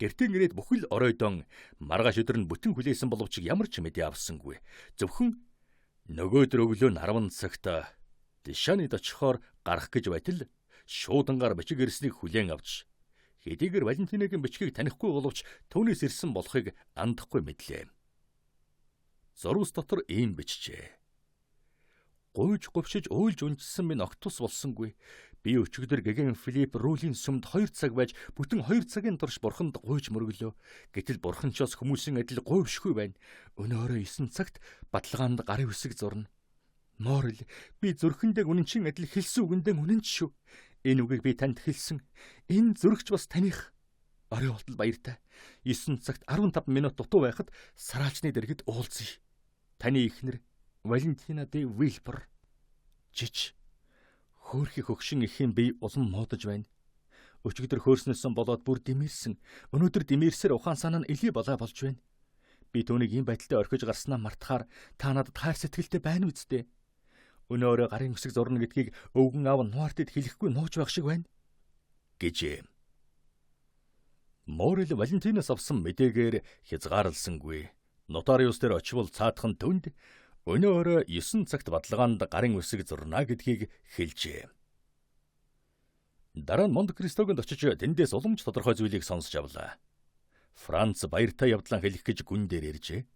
Гэртээ ирээд бүхэл оройдон маргааш өдөр нь бүтэн хүлээсэн боловч ямар ч мэдээ авсангүй. Зөвхөн нөгөөдөр өглөө нь 10 цагт Дишанид очихоор гарах гэж байтал шуудангаар бичиг ирснийг хүлээн авч хэдийгээр Валентинагийн бичгийг танихгүй боловч түүнээс ирсэн болохыг андахгүй мэдлээ. Зурвас дотор ийм бичжээ. Гуйж говшиж уйлж унжсан минь огт тус болсонгүй. Би өчигдөр гэгэн Филипп Рулийн сүмд 2 цаг байж бүтэн 2 цагийн турш бурханд гуйж мөрөглөө. Гэтэл бурхан ч бас хүмүүсийн адил гуйвшгүй байна. Өнөөрөө 9 цагт баталгаанд гарын үсэг зурна. Морил, би зүрхэндээ үнэнчин адил хэлсэн үгэндээ үнэн ч шүү. Энэ үгийг би танд хэлсэн. Энэ зүрхч бас таних. Орой болтол баяртай. 9 цагт 15 минут дутуу байхад сараалчны дэргэд уулзъя. Таны эхнэр Валентина де Вилбор. Жич. Хөөрхий хөгшин эхийн бие улам муудаж байна. Өчигдөр хөөрснөөсөн болоод бүр дэмэрсэн. Өнөөдөр дэмэрсээр ухаан санаа нь илий балай болж байна. Би түүнийг ийм байдалтай орхиж гарснаа мартахаар та надад хайр сэтгэлтэй байна үсттэй. Өнөөрөө гарын үсэг зурна гэдгийг өвгөн аав нуартад хэлэхгүй нууж байх шиг байна гэжээ. Морил Валентинаас авсан мэдээгээр хязгаарласангүй. Нотариус дээр очивол цаатхан түнд Өнөө орой 9 цагт баталгаанд гарын үсэг зурна гэдгийг хэлжээ. Дараа нь Монте Кристогонд очиж тэндээс уламж тодорхой зүйлийг сонсож авлаа. Франц баяртай явдлаа хэлэх гэж гүн дээр иржээ.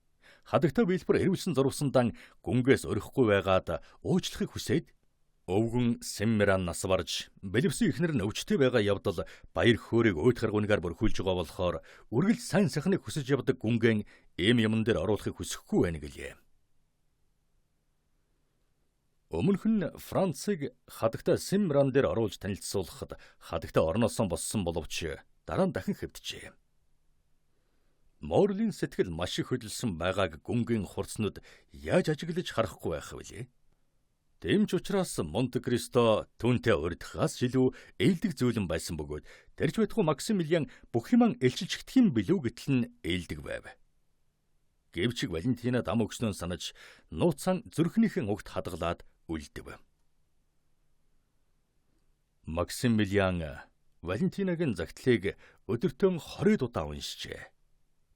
Хадагтай Вильфор эрвэлсэн зурвсандан гүнгээс өрөхгүй байгаад уучлахыг хүсээд өвгөн Сэммеран нас барж бэлэвсэн эхнэр нь өвчтэй байгаа явдал баяр хөөрийг өөд харгуунгаар бүрхүүлж байгаа болохоор үргэлж сайн сайхныг хүсэж явдаг гүнгэн ийм юмн дээр оруулахыг хүсэхгүй байна гэлээ. Өмнөх нь Францыг хадагтай Сэммеран дээр оруулж танилцуулахад хадагтай орноосоо боссон боловч дараа нь дахин хэвтжээ. Морлийн сэтгэл маш их хөдөлсөн байгааг гүнгийн хурцнууд яаж ажиглаж харахгүй байх вүлээ? Тийм ч учраас Монте Кристо түүнтэй урдхаас илүү ээлдэг зүйлэн байсан бөгөөд тэр ч байтугай Максимилиан бүх юмаа элчилж гэх юм билүү гэтэл нь ээлдэг байв. Гэвч Валентина дам өгснөө санаж нууцсан зүрхнийхэн угт хадгалаад үлдэв. Максимилиан Валентинагийн загтлыг өдөртөө 20 удаа уншжээ.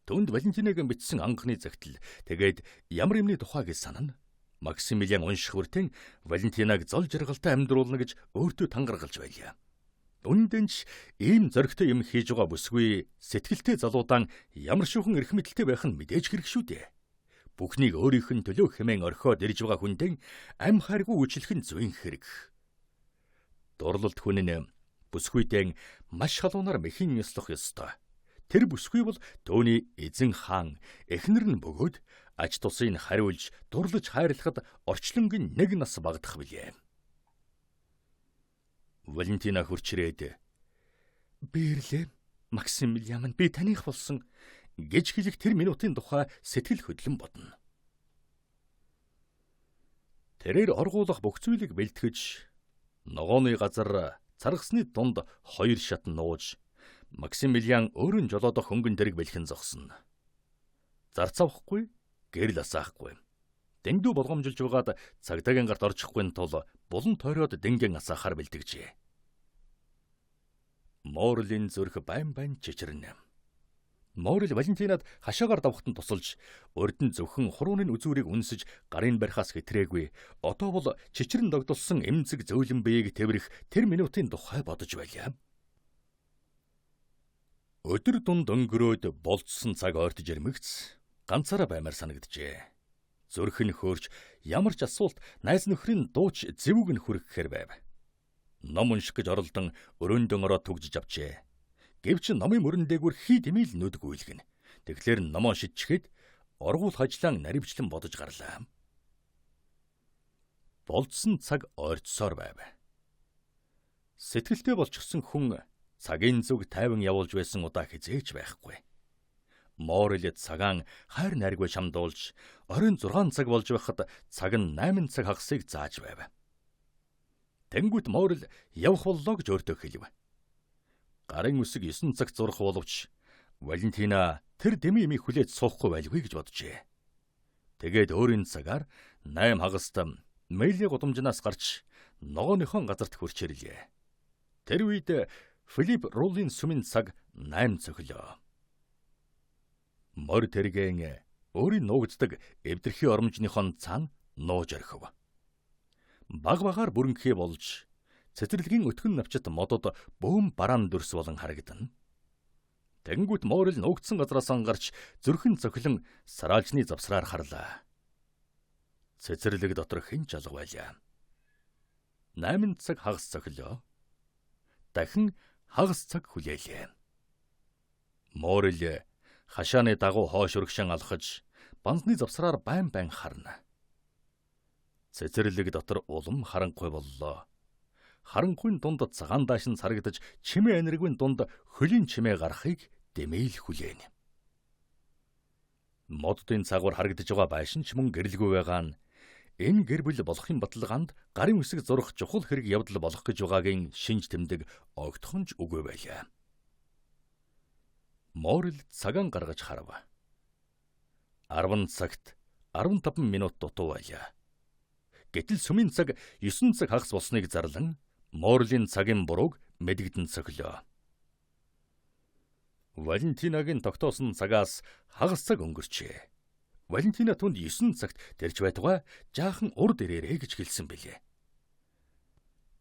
Түүнд Валентинагийн бичсэн анхны загтал тэгээд ямар юмны тухай гэж санана. Максимилиан унших хүртэн Валентинаг зол жаргалтай амьдруулна гэж өөртөө тангаргалж байлаа. Үнэндээ ч ийм зоригтой юм хийж байгаа бүсгүй сэтгэлтэй залуудаан ямар шүүхэн эрх мэдэлтэй байх нь мэдээж хэрэг шүү дээ. Бүхнийг өөрийнх нь төлөө хэмээн орхиод ирж байгаа хүндэн ам хайргүй үйлчлэх нь зүйн хэрэг. Дурлалт хүн нь бүсгүйдэн маш халуунаар мэхэн ёслох ёстой. Тэр бүсгүй бол төөний эзэн хаан эхнэр нь бөгөөд ач тусыг хариулж дурлаж хайрлахад орчлонгийн нэг нас багадах билээ. Валентина хурчрээд "Би ирлээ. Максимилиан минь, би таных болсон" гэж хэлэх тэр минутын тухай сэтгэл хөдлөн бодно. Тэрээр оргуулах бүх зүйлийг бэлтгэж ногооны газар царгасны дунд хоёр шат нууж Максимилиан өөрөн жолоодох хөнгөн дэрэг бэлхэн зогсно. Зарц авахгүй, гэрэл асаахгүй. Дэндүү болгоомжилж байгаад цагдаагийн гарт орчихгүй тул булан тойроод дэнген асаахаар бэлтгэжээ. Морлийн зүрх байн байн чичирнэ. Морил Валентинад хашаагаар давхтан тусалж, урд нь зөвхөн хурууны үзүүрийг үнсэж гарын барихаас хэтрээгүй. Одоо бол чичрэн догдолсон эмзэг зөөлөн биеийг тэврэх тэр минутын тухай бодож байлаа. Өдөр дунд өнгөрөөд болцсон цаг ойртож ирмэгц ганцаараа баймар санагджээ. Зүрх нь хөөрч ямар ч асуулт найз нөхрийн дууч зэвүүг нь хүргэхээр байв. Ном унших гэж оролдон өрөөндөн ороод түгжиж авчээ. Гэвч номын мөрөн дээгүүр хий дэмий л нүд гүйлгэнэ. Тэгэхээр номоо шидчихэд оргуул хажлаан наривчлан бодож гарлаа. Болцсон цаг ойртсоор байв. Сэтгэлтэй болчихсон хүн цагийн зүг тайван явуулж байсан удаа хизээч байхгүй. Морил цагаан хайр найргүй шамдуулж оройн 6 цаг болж байхад цаг нь 8 цаг хагасыг зааж байв. Тэнгүүт Морил явах боллоо гэж өөртөө хэлв. Гарын үсэг 9 цаг зурах боловч Валентина тэр дэмий имийг хүлээж суухгүй байлгүй гэж боджээ. Тэгээд өөрийн цагаар 8 хагаст Мэйли гудамжнаас гарч ногооныхон газарт хүрч ирлээ. Тэр үед Филипп Руллын сүмийн цаг 8 цохилоо. Морь тэргэн өөрийн нуугддаг эвдэрхий оромжныхон цаана нууж орхив. Баг багаар бүрэнхий болж цэцэрлэгийн өтгөн навчит модод бөөн бараан дүрс болон харагдана. Тэнгүүт Морил нуугдсан газраас ангарч зүрхэн цохилон сараалжны завсраар харлаа. Цэцэрлэг дотор хэн ч алга байлаа. 8 цаг хагас цохилоо. Дахин хагас цаг хүлээлээ. Морил хашааны дагуу хоош өргшин алхаж банзны завсраар байн байн харна. Цэцэрлэг дотор улам харанхуй боллоо. Харанхуйн дунд цагаан даашин сарагдаж чимээ аниргүйн дунд хөлийн чимээ гарахыг дэмээл хүлээнэ. Моддын цагуур харагдаж байгаа байшин ч мөн гэрэлгүй байгаа нь энэ гэр бүл болохын баталгаанд гарын үсэг зурах чухал хэрэг явдал болох гэж байгаагийн шинж тэмдэг огтхон ч үгүй байлаа. Морил цагаан гаргаж харав. 10 цагт 15 минут дутуу байлаа. Гэтэл сүмийн цаг 9 цаг хагас болсныг зарлан Морлийн цагийн бурууг мэдэгдэн цохилоо. Валентинагийн тогтоосон цагаас хагас цаг өнгөрчээ. Валентина түнд 9 цагт тэрч байтугай жаахан урд ирээрэй гэж хэлсэн билээ.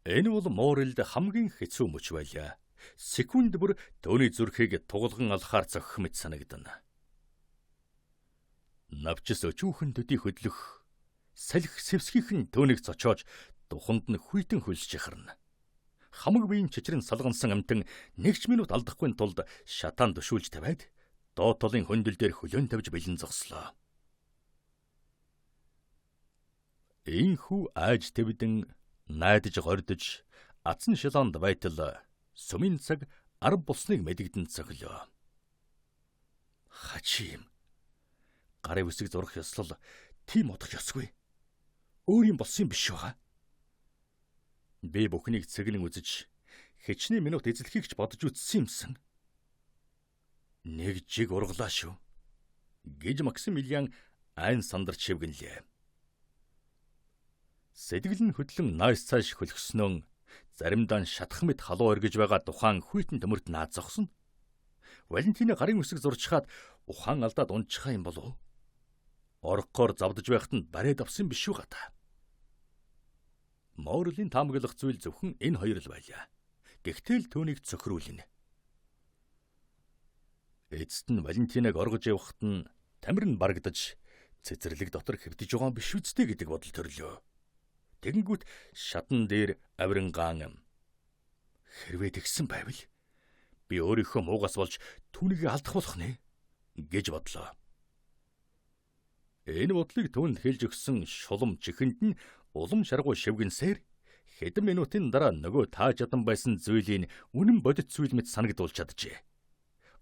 Энэ бол Морелд хамгийн хэцүү мөч байлаа. Секунд бүр төөний зүрхийг тугалган алхаар зохих мэт санагдана. Навчис өчүүхэн төдий хөдлөх салхи сэвсгийнх нь төөнийг цочоож духанд нь хүйтэн хөлсөж яхарна. Хамаг биеийн чичрэн салгансан амтан нэг ч минут алдахгүй тулд шатаан төшүүлж тавиад доод талын хөндөл дээр хөлөөн тавьж бэлэн зогслоо. Ийхүү айж твдэн найдаж гордож атсан шилоонд байтал сүмийн цаг 10 болсныг мэдэгдэн цохилоо. Хачи юм. Гарын үсэг зурах ёслол тийм бодох ёсгүй. Өөр юм болсон юм биш байгаа. Би бүхнийг цэглэн үзэж хичнээн минут эзлэхийг ч бодож үзсэн юмсан. Нэг жиг ургалаа шүү гэж Максимилиан айн сандарч шивгэнлээ. Сэтгэл нь хөдлөн нааш цааш хөлгснөө заримдаа шатах мэт халуу эргэж байгаа тухайн хүйтэн төмөрт наад зогсно. Валентина гарын үсэг зурчхаад ухаан алдаад унчихаа юм болов уу? Оргохоор завдаж байхад нь бариад авсан биш үү гата. Морлийн таамаглах зүйл зөвхөн энэ хоёр л байлаа. Гэхдээ л түүнийг цохируулнэ. Эцэст нь Валентинаг оргож явахад нь тамир нь барагдаж цэцэрлэг дотор хэвтэж байгаа юм биш үсттэй гэдэг бодол төрлөө. Тэгэнгүүт шатан дээр авирингаан хэрвээ тэгсэн байвал би өөрийнхөө муугаас болж түүнийг алдах болох нэ гэж бодлоо. Энэ бодлыг түүнд хэлж өгсөн шулам чихэнд нь улам шаргуу шивгэнсээр хэдэн минутын дараа нөгөө тааж ядан байсан зүйлийн үнэн бодит зүйл мэт санагдуулж чаджээ.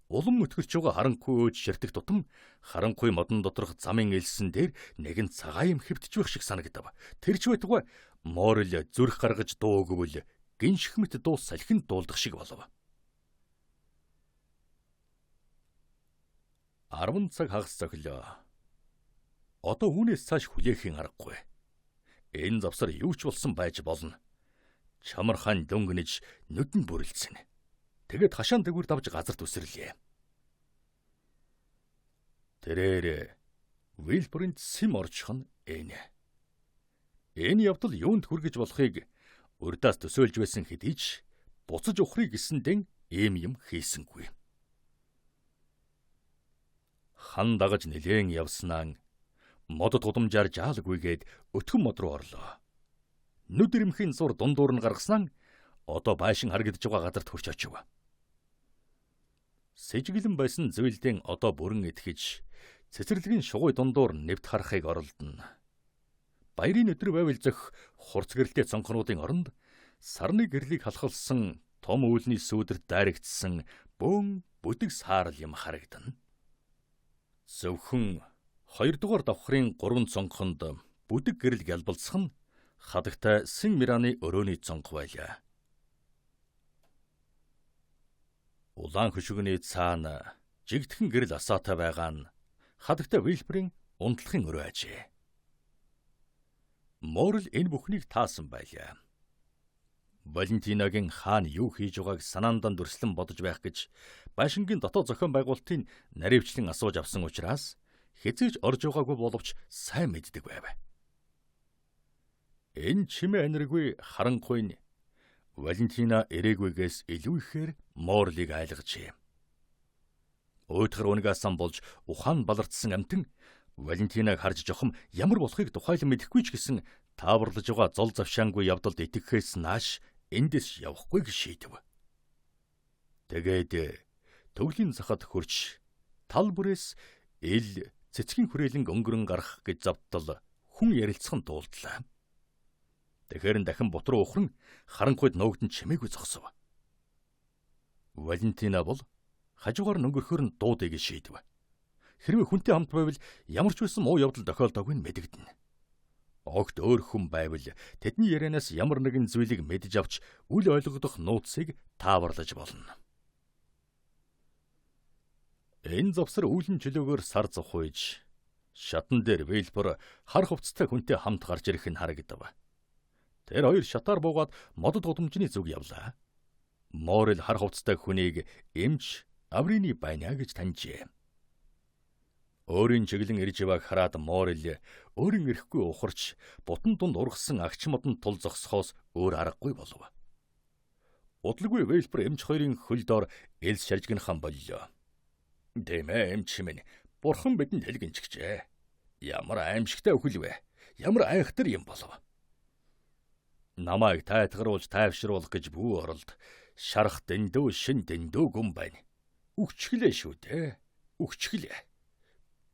Улам өтгөрч байгаа харанхуй өөж ширтэх тутам харанхуй модон доторх замын элсэн дээр нэгэн цагаан юм хэвтэж байх шиг санагдав. Тэр ч байтугай Морел зүрх гаргаж дуу өгвөл гинших мэт дуу салхинд дуулдах шиг болов. 10 цаг хагас цохилоо. Одоо үүнээс цааш хүлээхийн аргагүй. Энэ завсар юу ч болсон байж болно. Чамар хаан дөнгөнж нүдэн бүрэлдсэн. Тэгээд хашаан дээгүүр давж газарт үсэрлээ. Тэрээр Вилбрент сэм орчих нь энэ. Энэ явдал юунд хүргэж болохыг урдаас төсөөлж байсан хэдий ч буцаж ухрыг гэсэндэн ийм юм хийсэнгүй. Хан дагаж нэлээн явснаа модод гудамжаар жаалгүйгээд өтгөн мод руу орлоо. Нүд ирэмхийн зур дундуур нь гаргаснаа одоо байшин харагдаж байгаа газарт хүрч очив. Сэжиглэн байсан зүйлдэн одоо бүрэн итгэж цэцэрлэгийн шугуй дундуур нэвт харахыг оролдоно. Баярын өдөр байвал зөх хурц гэрэлтэй цонхнуудын оронд сарны гэрлийг халахалсан том үүлний сүүдэрт дайрагдсан бөөн бүдэг саарал юм харагдана. Зөвхөн 2 дугаар давхрын 3 цонхонд бүдэг гэрэл гялбалцах нь хадагтай Сэн Мираны өрөөний цонх байлаа. Улаан хөшигний цаана жигдхэн гэрэл асаатай байгаа нь хадагтай Вилбрийн унтлахын өрөө ажээ. Морл энэ бүхнийг таасан байлаа. Валентинагийн хаана юу хийж байгааг санаандаа дүрслэн бодож байх гэж байшингийн дотоод зохион байгуулалтын наривчлан асууж авсан учраас хэзээ ч орж байгаагүй боловч сайн мэддэг байв. Энэ чимээ аниргүй харанхуй нь Валентина эрээгүйгээс илүү ихээр Морлыг айлгажээ. Уйтгар унагаасан болж ухаан балартсан амтан Валентинаг харж жохом ямар болохыг тухайлан мэдэхгүй ч гэсэн тааварлаж байгаа зол завшаангүй явдалд итгэхээс нааш эндээс явахгүй гэж шийдэв. Тэгээд төглийн захад хөрч тал бүрээс ил цэцгийн хүрээлэн өнгөрөн гарах гэж завдтал хүн ярилцах нь дуулдлаа. Тэгэхээр дахин бут руу ухран харанхуйд нуугдан чимээгүй зогсов. Валентина бол хажуугаар нь өнгөрөхөөр нь дуудъя гэж шийдэв. Хэрвээ хүнтэй хамт байвал ямар ч байсан муу явдал тохиолдоогүй нь мэдэгдэнэ. Огт өөр хүн байвал тэдний ярианаас ямар нэгэн зүйлийг мэдж авч үл ойлгодох нууцыг тааварлаж болно. Энэ завсар үүлэн чөлөөгөөр сар зухуйж шатан дээр Вилбор хар хувцастай хүнтэй хамт гарч ирэх нь харагдав. Тэр хоёр шатаар буугаад модод гудамжны зүг явлаа. Морел хар хувцастай хүнийг эмч Аврины байна гэж таньжээ. Өөрийн чиглэн ирж явааг хараад Морил өөрийн эрэхгүй ухарч бутан дунд ургасан агч модонд тул зогсохоос өөр аргагүй болов. Удалгүй Вэлпер эмч хоёрын хөл доор элс шаржигнахан боллоо. Тийм эмч минь, бурхан бидэнд хэлгэнчгчээ. Ямар аимшигтай өхөл вэ? Ямар айхтар юм болов? Намайг тайтгаруулж тайвшруулах гэж бүү оролд. Шарах дэндүү шин дэндүү гүн байна. Үхчихлээ шүү дээ. Үхчихлээ.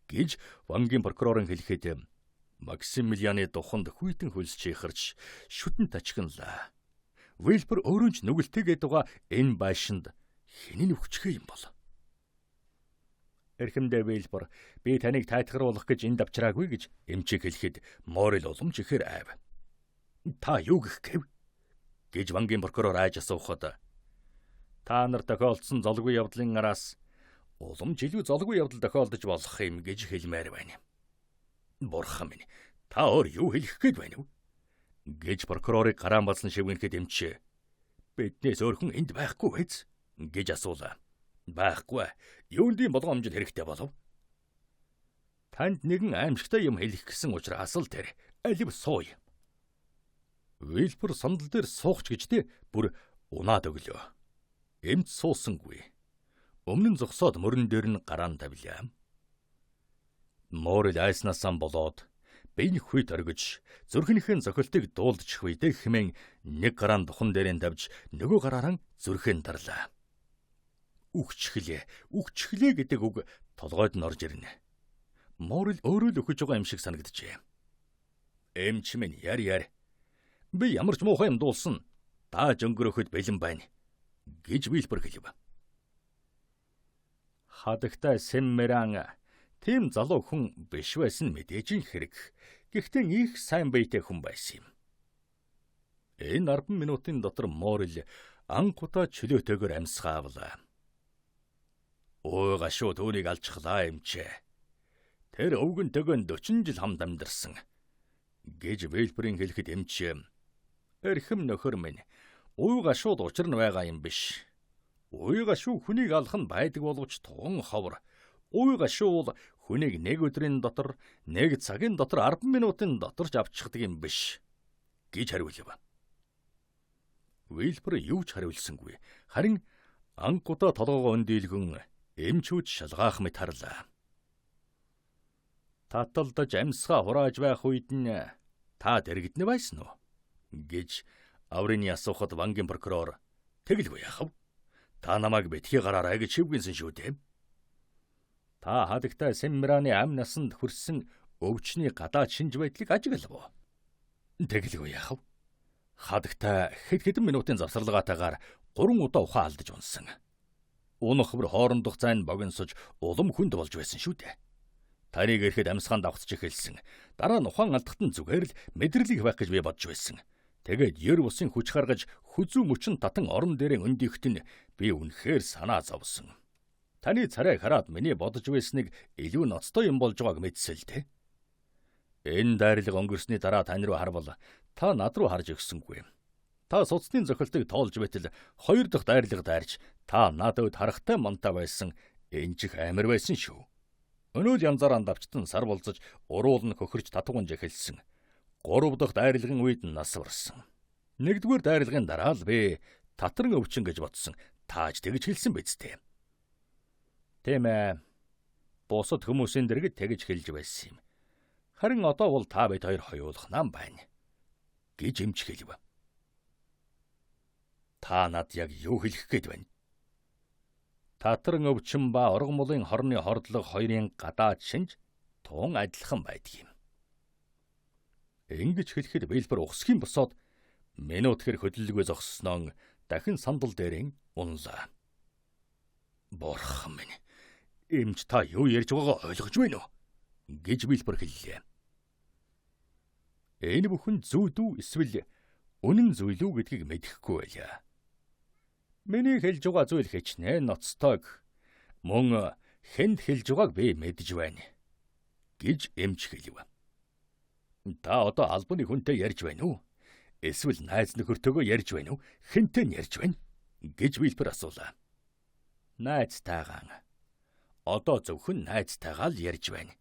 Гэж вангийн прокурорын хэлэхэд Максимилианы духанд хүйтэн хөлс чихэрч шүтэн тачигналаа. Вилбер өөрөө ч нүгэлтэйгээд байгаа энэ байшинд хэн нь өвчхөө юм бол? Эрхэмдээ Вилбер, би таныг тайтгаруулах гэж энд авчраагүй гэж эмчийг хэлэхэд Морил улам ч ихээр айв. Та юу гэх гэв? Гэж вангийн прокурор айж асуухад та нар тохиолдсон золгүй явдлын араас улам ч илүү золгүй явдал тохиолдож болох юм гэж хэлмээр байна. Бурхан минь, та өөр юу хэлэх гээд байна вэ? Гэж прокурорыг гараан базан шивгэнхэд эмч биднээс өөр хүн энд байхгүй биз? Гэж асуулаа. Байхгүй. Юундын болгоомжил хэрэгтэй болов? Танд нэгэн аимшигтай юм хэлэх гэсэн учраас л тэр алив сууя. Вилбер сандал дээр суух ч гэжтэй бүр унаад өглөө. Эмч суусангүй. Өмнө нь зогсоод мөрөн дээр нь гараан тавилаа. Морил айснаасаа болоод бие хүйт оргиж зүрхнийхээ зохилтыг дуулдчих үедээ хэмээн нэг гараан духан дээрээ тавьж нөгөө гараараа зүрхээ дарлаа. Үхчихлээ, үхчихлээ гэдэг үг толгойд нь орж ирнэ. Морил өөрөө л үхэж байгаа юм шиг санагджээ. Эмч минь яр яр. Би ямар ч муухай юм дуулсан. Дааж өнгөрөхөд бэлэн байна гэж Вилбер хэлв. Хадагтай Сэммеран тийм залуу хүн биш байсан мэдээж хэрэг. Гэхдээ их сайн биетэй хүн байсан юм. Энэ 10 минутын дотор Морил анх удаа чөлөөтэйгээр амьсгаавлаа. Ой гашуу түүнийг алчхлаа эмчээ. Тэр өвгөнтэйгөө 40 жил хамт амьдарсан гэж Вэлберийн хэлэхэд эмч эрхэм нөхөр минь уй гашууд учир нь байгаа юм биш. Уй гашуу хүнийг алах нь байдаг боловч туган ховор. Уй гашуу бол хүнийг нэг өдрийн дотор, нэг цагийн дотор 10 минутын дотор ч авчихдаг юм биш гэж хариулв. Вилбер юу ч хариулсангүй. Харин анх удаа толгоогоо өндийлгөн эмчүүд шалгаах мэт харлаа. Таталдаж амьсгаа хурааж байх үед нь та дэргэднэ байсан уу? Гэж Аврины асуухад вангийн прокурор тэгэлгүй яхав. Та намайг битгий гараарай гэж шивгэнсэн шүү дээ. Та хадагтай Сэммираны амь насанд хүрсэн өвчний гадаад шинж байдлыг ажиглав уу? Тэгэлгүй яхав. Хадагтай хэд хэдэн минутын завсарлагаатайгаар 3 удаа ухаан алдаж унсан. Унах бүр хоорондох зайн богиносож улам хүнд болж байсан шүү дээ. Таныг ирэхэд амьсгаан давхцаж эхэлсэн. Дараа нь ухаан алдахад нь зүгээр л мэдрэлийг байх гэж би бодож байсан. Тэгээд ер бусын хүч гаргаж хүзүү мөчн татан орон дээрээ өндийхт нь би үнэхээр санаа зовсон. Таны царайг хараад миний бодож байсныг илүү ноцтой юм болж байгааг мэдсэн л дээ. Энэ дайрлага өнгөрсний дараа тань руу харвал та над руу харж өгсөнгүй. Та судасны зохилтыг тоолж байтал 2 дахь дайрлага дайрч та над өд харахтай мантай байсан энэ чих амир байсан шүү. Өнөөл янзаараа давчтан сар болзож уруул нь хөхөрч татгунж эхэлсэн. 3 дахь дайрлагын үед нас барсан. 1-р дайрлагын дараа л би татран өвчин гэж бодсон. Тааж тэгж хэлсэн биз дээ. Тийм ээ. Бусад хүмүүсийн дэргэд тэгж хэлж байсан юм. Харин одоо бол та бид хоёр хоёулах нам байна гэж эмч хэлв. Та над яг юу хэлэх гээд байна? Татран өвчин ба оргомлын хорны хордлого хоёрын гадаад шинж тун адилхан байдаг юм. Ингэж хэлэхэд Вилбер ухсхийн босоод минут хэр хөдөлгөө зогссноо дахин сандал дээрэн унлаа. Бурхан минь, эмч та юу ярьж байгаагаа ойлгож байна уу? Гэж Вилбер хэллээ. Энэ бүхэн зүйд үү эсвэл үнэн зүйл үү гэдгийг мэдэхгүй байлаа. Миний хэлж байгаа зүйл хичнээн ноцтойг мөн хэнд хэлж байгааг би мэдж байна гэж эмч хэлв. Та одоо албаны хүнтэй ярьж байна уу? Эсвэл найз нөхөртөөгөө ярьж байна уу? Хэнтэй нь ярьж байна? Гэж Вилбер асуулаа. Найзтайгаан. Одоо зөвхөн найзтайгаа л ярьж байна.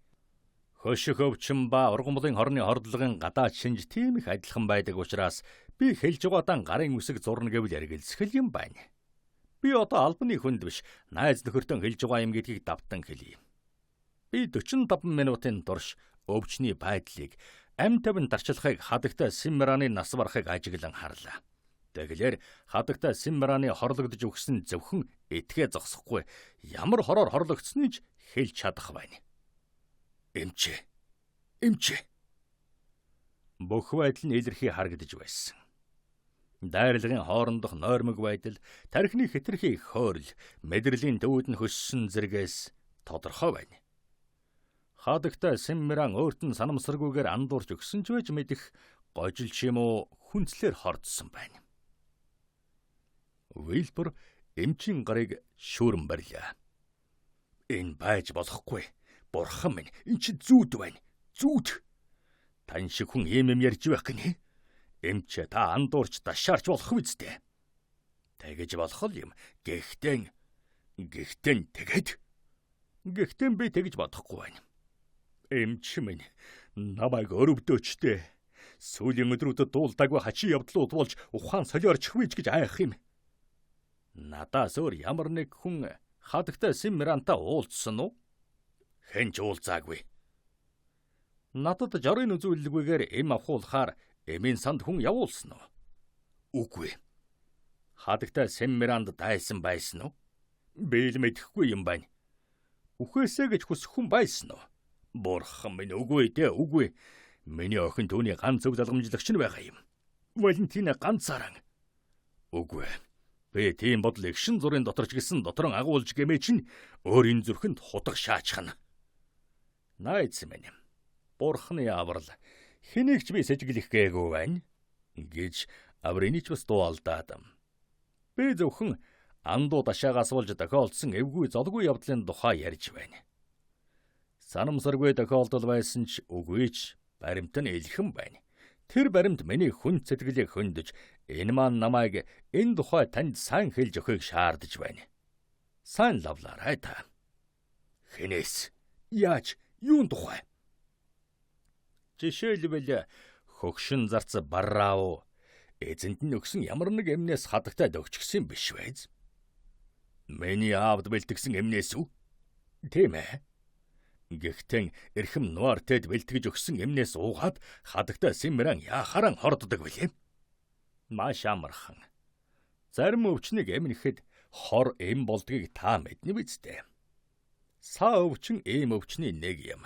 Хөших өвчин ба ургамлын хорны хордлогын гадаад шинж тийм их адилхан байдаг учраас би хэлж байгаадаан гарын үсэг зурна гэвэл эргэлзэх юм байна. Би одоо албаны хүнд биш, найз нөхөртөө хэлж байгаа юм гэдгийг давтан хэлье. Би 45 минутын турш өвчний байдлыг, амь тавин дарчилахыг хадагтай Симмераны нас барахыг ажиглан харлаа. Тэгэлэр хадагтай Симмераны хорлогдож өгсөн зөвхөн этгээ зогсохгүй ямар хороор хорлогдсныг ч хэлж чадах байна. Эмчээ. Эмчээ. Бүх байдал нь илэрхий харагдаж байсан. Дайрлагын хоорондох нойрмог байдал, тархины хэтэрхий хөөрл, мэдрэлийн төвөд нь хөссөн зэргээс тодорхой байна. Хадагтай Симмеран өөрт нь санамсаргүйгээр андуурч өгсөн ч байж мэдэх гожил ч юм уу хүнцлэр хордсон байна. Вилбер эмчийн гарыг шүүрэн барьлаа. Энэ байж болохгүй. Бурхан минь, эн чи зүүд байна. Зүүд. Тань шиг хүн ийм юм ярьж байх гинэ. Эмч та андуурч дашаарч болох үсттэй. Тэгэж болох л юм. Гэхдээ тэгэд. Гэхдээ би тэгж бодохгүй байна. Эмч минь намайг өрөвдөөчтэй. Сүүлийн өдрүүдэд дуулдаагүй хачин явдлууд болж ухаан солиорчих вийж гэж айх юм. Надаас өөр ямар нэг хүн хадагтай Симмерантай уулзсан уу? Хэн ч уулзаагүй. Надад жорын үзүүлэлгүйгээр эм авахуулахаар эмийн санд хүн явуулсан уу? Үгүй. Хадагтай Симмеранд дайсан байсан уу? Би л мэдэхгүй юм байна. Үхээсэй гэж хүсэх хүн байсан уу? Бурхан минь, үгүй дээ, үгүй. Миний охин түүний ганц өв залгамжлагч нь байгаа юм. Валентина ганцаараа. Үгүй. Би тийм бодол эгшин зурын дотор ч гэсэн дотрон агуулж гэмээ чинь өөрийн зүрхэнд хутга шаачхна. Найз минь, Бурханы аврал хэнийг ч би сэжиглэх гээгүй байна гэж Авринич бас дуу алдаад. Би зөвхөн андуу дашаагаас болж тохиолдсон эвгүй золгүй явдлын тухай ярьж байна. Санамсаргүй тохиолдол байсан ч үгүй ч баримт нь илхэн байна. Тэр баримт миний хүн сэтгэлийг хөндөж, энэ маань намайг энэ тухай танд сайн хэлж өгөхийг шаардаж байна. Сайн лавлаарай та. Хэнээс? Яаж? Юун тухай? Жишээлбэл хөгшин зарц бараав эзэнд нь өгсөн ямар нэг эмнээс хадагтай дөгчгсөн биш байж. Миний аавд бэлтгэсэн эмнээс үү? Тийм ээ. Гэхдээ эрхэм Нуартэд бэлтгэж өгсөн эмнээс уугаад хадагтай Симмеран яхааран хорддог билээ. Маш амархан. Зарим өвчнийг эмнэхэд хор эм болдгийг та мэднэ биз дээ. Саа өвчин ийм өвчний нэг юм.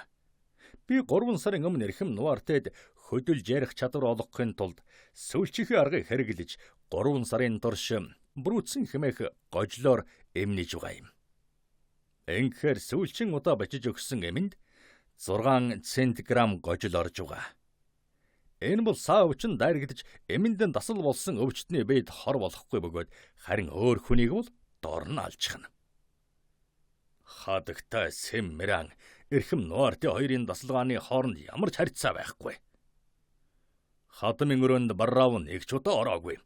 Би 3 сарын өмнө эрхэм Нуартэд хөдөлж ярих чадвар олгохын тулд сүүлчийнхээ аргыг хэрэглэж 3 сарын турш брүүцэн хэмээх гожлоор эмнэж байгаа юм. Ингэхээр сүүлчийн удаа бичиж өгсөн эмэнд 6 центграмм гожил орж байгаа. Энэ бол саа өвчин дайрагдаж эмэндэн дасал болсон өвчтний биед хор болохгүй бөгөөд харин өөр хүнийг бол дорн алчихна. Хадагтай Симмеран эрхэм Нуарти хоёрын дасалгааны хооронд ямар ч харьцаа байхгүй. Хадмын өрөөнд бараав нэг ч удаа ороогүй.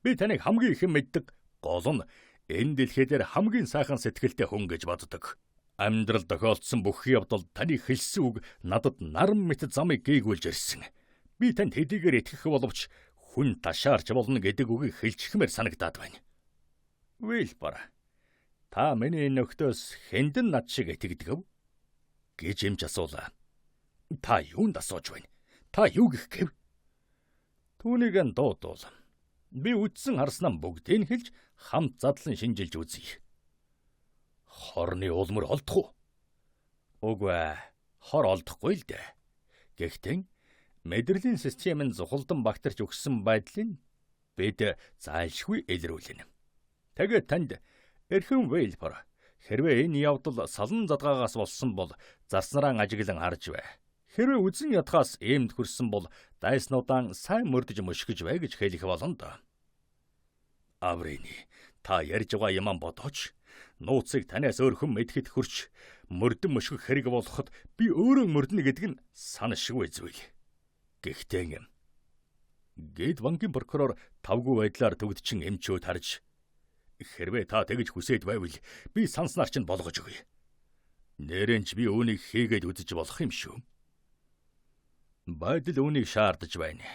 Би таныг хамгийн ихэн мэддэг, гол нь энэ дэлхий дээр хамгийн сайхан сэтгэлтэй хүн гэж боддог. Амьдрал тохиолдсон бүх явдал таны хэлсэн үг надад наран мэт замыг гээгүүлж ирсэн. Би танд хэдийгээр итгэх боловч хүн ташаарч болно гэдэг үгийг хэлчихмээр санагдаад байна. Вилбор, та миний нөхдөөс хэндэн над шиг итгэдэг вэ? Гэж эмч асуулаа. Та юунд асууж байна? Та юу гэх гэв? Түүнийг нь дуудуул. Би үдсэн харснаа бүгдийг хэлж хамт задлан шинжилж үзье. Хорны улмөр олдох уу? Үгүй ээ, хор олдохгүй л дээ. Гэхдээ мэдрэлийн систем нь зухалдан бактерч өгсөн байдлыг бид зайлшгүй илрүүлнэ. Тэгээд танд эрхэм Вейлфор, хэрвээ энэ явдал салан задгаагаас болсон бол зарснараа ажиглан харж бай. Хэрвээ үзэн ядахаас эмд хөрсөн бол дайснуудаа сайн мөрдөж мөшгөж бай гэж хэлэх болно доо. Аврини, та ярьж байгаа юмаа бодооч. Нууцыг танаас өөр хүн мэдэхэд хөрч мөрдөн мөшгөх хэрэг болоход би өөрөө мөрдөнө гэдэг нь санашгүй зүйл. Гэхдээ гэд банкын прокурор тавгүй байдлаар төгдчин эмчүүд харж, хэрвээ та тэгж хүсээд байвал би санснаар чинь болгож өгье. Нэрэн ч би үүнийг хийгээд үзэж болох юм шүү. Байдал үүнийг шаардаж байна.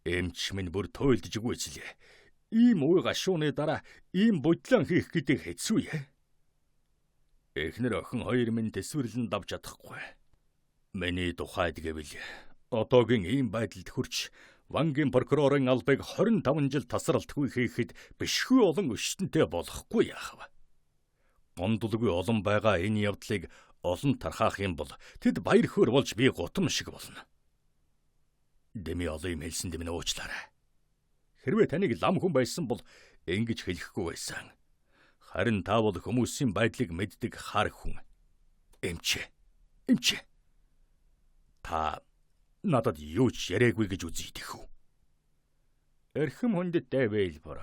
Эмч минь бүр туйлдж гүйцлээ. Ийм уй гашууны дараа ийм будлан хийх гэдэг хэцүү ээ. Эхнэр охин хоёр минь төсвөрлөн давж чадахгүй. Миний тухайд гэвэл одоогийн ийм байдалд хүрч Вангийн прокурорын албыг 25 жил тасралтгүй хийхэд бишгүй олон өштөнтэй болохгүй яах вэ? Гомдолгүй олон байгаа энэ явдлыг олон тархаах юм бол тэд баяр хөөр болж би гутам шиг болно. Дэми олон юм хэлсэнд минь уучлаарай. Хэрвээ таныг лам хүн байсан бол ингэж хэлэхгүй байсан. Харин та бол хүмүүсийн байдлыг мэддэг хар хүн. Эмч. Эмч. Та надад юу ч яриаггүй гэж үзье тэхүү. Эрхэм хүндтэй Вейлбор.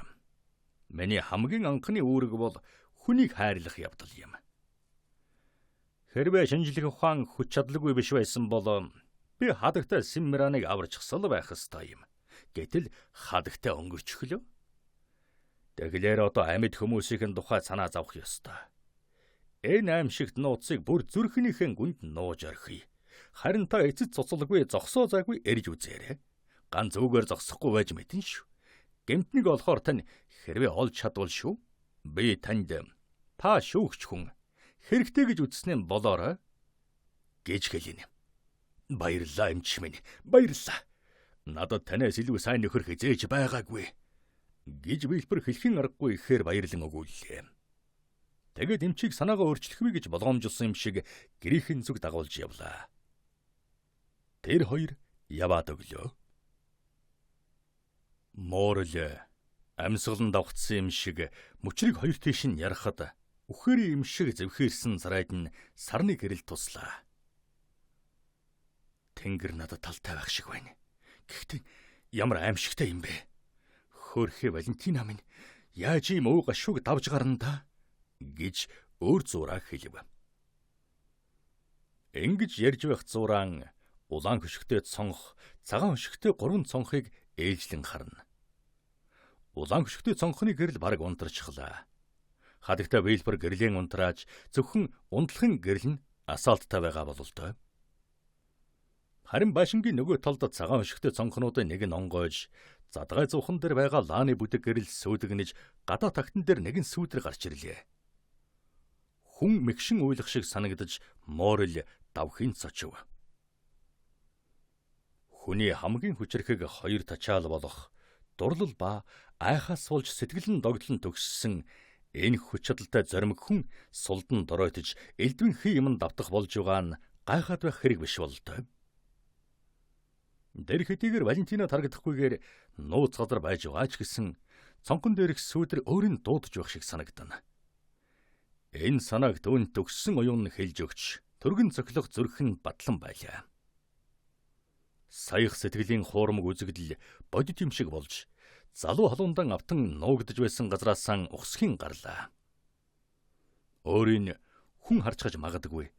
Миний хамгийн анхны үүрэг бол хүнийг хайрлах явдал юм. Хэрвээ шинжлэх ухаан хүч чадалгүй биш байсан бол би хадагтай Симмираныг аварчихсан байх ёстой юм. Гэтэл хадагтай өнгөрчихлөө. Тэгэлэр одоо амьд хүмүүсийн тухай санаа зовх ёстой. Энэ аимшигт нууцыг бүр зүрхнийхэн гүнд нууж орхиё. Харин та эцэц цуцалгүй зогсоо зайгүй эрж үзээрэй. Ганц үгээр зогсохгүй байж мэдэн шүү. Гэмтнийг олохоор тань хэрвээ олж чадвал шүү. Би танд та шүүгч хүн хэрэгтэй гэж үзснээ болоорой гэж хэлнэ. Баярлалаа эмч минь. Баярлалаа. Надад танаас илүү сайн нөхөр хизээж байгаагүй гэж Вилбер хэлхийн аргагүй ихээр баярлан өгүүллээ. Тэгээд эмчийг санаагаа өөрчлөх вэ гэж болгоомжилсан юм шиг гэрийнхэн зүг дагуулж явлаа. Тэр хоёр яваад өглөө. Морл амьсгалан давхцсан юм шиг мөчрийг хоёр тийш нь ярахад үхэрийн юм шиг зэвхээрсэн царайд нь сарны гэрэл туслаа. Тэнгэр надад талтай байх шиг байна. Гэхдээ ямар аимшигтай юм бэ? Хөөрхий Валентина минь яаж ийм өө гашууг давж гарна та гэж өөр зураа хэлв. Ингэж ярьж байх зураан улаан хөшигтэй цонх, цагаан хөшигтэй гурван цонхыг ээлжлэн харна. Улаан хөшигтэй цонхны гэрэл бараг унтарчглаа. Хадагтай Вилбер гэрлэн унтрааж зөвхөн унтлахын гэрэл нь асаалттай байгаа бололтой. Харин байшингийн нөгөө талд цагаан хөшигтэй цонхнуудын нэг нь онгойж, задгай зуухан дээр байгаа лааны бүдэг гэрэл сүйдэгнэж гадаа тагтан дээр нэгэн сүүдэр гарч ирлээ. Хүн мэгшин уйлах шиг санагдаж Морл давхин цочив. Хүний хамгийн хүчирхэг хоёр тачаал болох дурлал ба айхаас болж сэтгэл нь догдлон төгссөн энэ хүч чадалтай зоримог хүн сулдан доройтож элдвэн хий юм давтах болж байгаа нь гайхаад байх хэрэг биш бололтой. Дэр хэдийгээр Валентина тарагдахгүйгээр нууц газар байж байгаа ч гэсэн цонхон дээрх сүүдэр өөрийн дуудаж байх шиг санагдана. Энэ санааг түүнд төгссөн оюун хэлж өгч түргэн цохилох зүрх нь батлан байлаа. Саях сэтгэлийн хуурмаг үзэгдэл бодит юм шиг болж залуу халуундан автан нуугдаж байсан газраасаа ухсхийн гарлаа. Өөрийн хүн харчгаж магадгүй.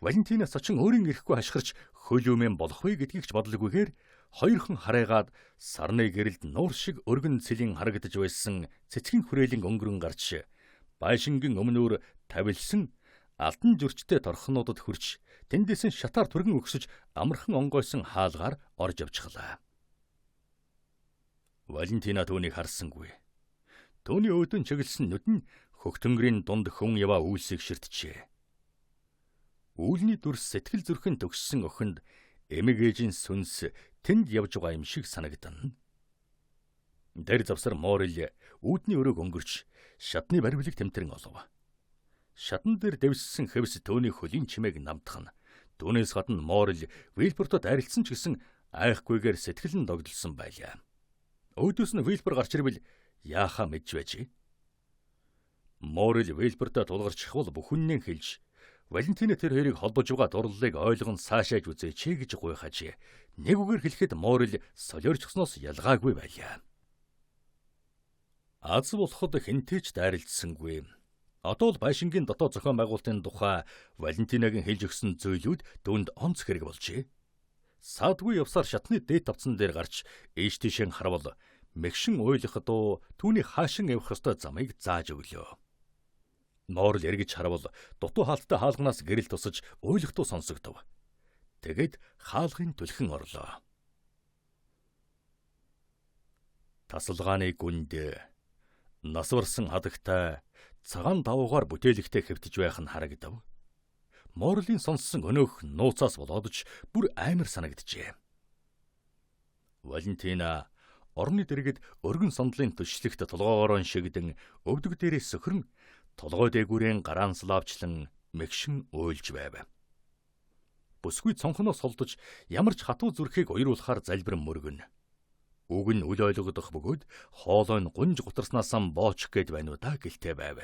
Валентинаас очин өөрийн ирэхгүй хашгирч хөл өмнө болох вэ гэдгийг ч бодлогүйгээр хоёрхан харайгаад сарны гэрэлд нуур шиг өргөн цэлийн харагдаж байсан цэцгийн хүрээлэн өнгөрөн гарч байшингийн өмнөр тавилсан алтан зөрчтэй торхнуудад хүрч тэндээс нь шатаар түргэн өгсөж амархан онгойсон хаалгаар орж явчихлаа. Валентина түүнийг харсангүй. Түүний өөдөн чиглэсэн нүд нь хөхтөнгөрийн дунд хүн яваа үйлсийг ширтжээ. Үйлний дүрс сэтгэл зүрхэн төгссөн охинд эмэг ээжийн сүнс тэнд явж байгаа юм шиг санагдана. Дэр завсар Морил үүдний өрөөг өнгөрч шатны бариулыг тэмтрэн олов. Шатан дээр дэвссэн хэвс төөний хөлийн чимээг намтгана. Түүнээс гадна Морил Вилбертод арилцсан ч гэсэн айхгүйгээр сэтгэл нь догдолсон байлаа. Өөдөөс нь Вилбер гарч ирвэл яахаа мэдж байжээ. Морил Вилбертод тулгарчих бол бүхэннээ хэлж Валентина тэр хоёрыг холбож байгаа дурлалыг ойлгон цаашааж үзээч гэж гуйхажээ. Нэг үгээр хэлэхэд Морил солиорчсноос ялгаагүй байлаа. Аз болоход хэнтэй ч дайралдсангүй. Одоо л байшингийн дотоод зохион байгуулалтын тухай Валентинагийн хэлж өгсөн зүйлүүд түүнд онц хэрэг болжээ. Саадгүй явсаар шатны дээд тавцан дээр гарч ээш тийшээ харвал мэгшин уйлах дуу түүний хаашин явах ёстой замыг зааж өглөө. Морл эргэж харвал дутуу хаалттай хаалганаас гэрэл тусаж уйлах дуу сонсогдов. Тэгээд хаалгын түлхэн орлоо. Тасалгааны гүнд нас барсан хадагтай цагаан давуугаар бүтээлэгтэй хэвтэж байх нь харагдав. Морлийн сонссон өнөөх нууцаас болоод ч бүр аймар санагджээ. Валентина орны дэргэд өргөн сандлын төшлөгт толгоогоороо шигдэн өвдөг дээрээ сөхрөн толгой дээгүүрэн гараан славчлан мэгшин уйлж байв. Бүсгүй цонхноос холдож ямар ч хатуу зүрхийг уяруулахаар залбирэн мөргөнө. Үг нь үл ойлгодох бөгөөд хоолой нь гунж гутарснаасаа боочих гээд байна уу да гэлтэй байв.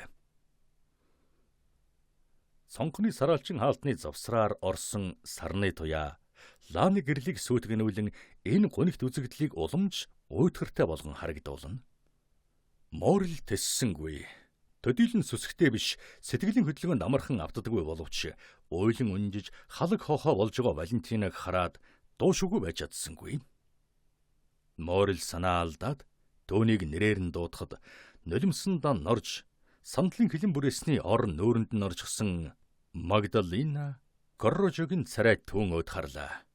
Цонхны сараалчин хаалтны завсраар орсон сарны туяа лааны гэрлийг сүйтгэнүүлэн энэ гунигт үзэгдлийг уламж уйтгартай болгон харагдуулна. Морил тэссэнгүй. Төдийлөн сүсгтэй биш, сэтгэлийн хөдөлгөөнд амархан автдаггүй боловч уйлан үнжиж халаг хохоо болж байгаа Валентинаг хараад дуушгүй байж чадсангүй. Морил санаа алдаад түүнийг нэрээр нь дуудахад нулимсандаа норж сандлын хилэн бүрээсний ор нүүрэнд нь орчихсон Магдалина Коррожогийн царай түүн өөд харлаа.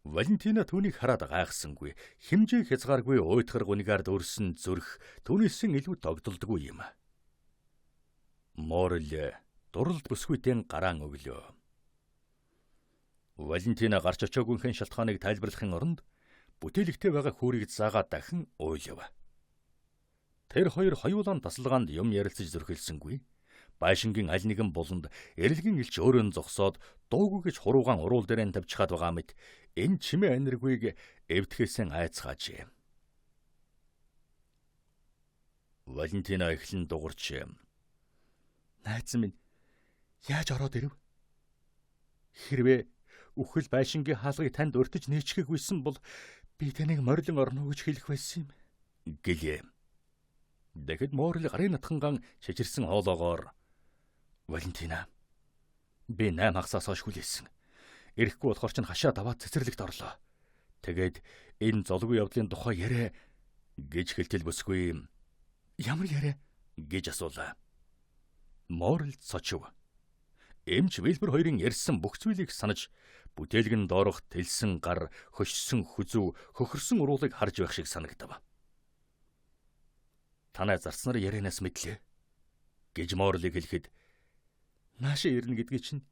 Валентина түүнийг хараад гайхсангүй, хэмжээ хязгааргүй уйтгар гунигаар дүүрсэн зүрх түүнээсэн илүү тогтолдгүй юм. Морил дуралд бүсгүйдэн гараан өглөө. Валентина гарч очоогүйнхэн шалтгааныг тайлбарлахын оронд бүтээлэгтэй байгаа хүүрийг заагаа дахин уйлав. Тэр хоёр хоёулаан тасалгаанд юм ярилцаж зөрхилсэнгүй. Байшингийн аль нэгэн буланд эрэлгийн элч өөрөө зогсоод дуугүй гэж хуруугаан уруул дээрээ тавьчихад байгаа мэт энэ чимээ аниргүйг эвдэхээсэн айцгаажээ. Валентина эхлэн дугарч "Найз минь яаж ороод ирэв? Хэрвээ үхэл байшингийн хаалгыг танд урьдаж нээчихгүйсэн бол би таныг морилон орно гэж хэлэх байсан юм" гэлээ. Тэгэхэд Морил гарын натхангаан шижирсэн хоолоогоор "Валентина, би 8 хагасаас хойш хүлээсэн. Ирэхгүй болохоор чинь хашаа даваад цэцэрлэгт орлоо. Тэгээд энэ золгүй явдлын тухай яриа" гэж хэлтэл бүсгүй "Ямар яриа?" гэж асуулаа. Морил цочив. Эмч Вилбер хоёрын ярьсан бүх зүйлийг санаж бүтээлгэн доорх тэлсэн гар, хөшсөн хүзүү, хөхөрсөн уруулыг харж байх шиг санагдав. "Танай зарцнаар ярианаас мэдлээ" гэж Морлыг хэлэхэд "Наашаа ирнэ гэдгийг чинь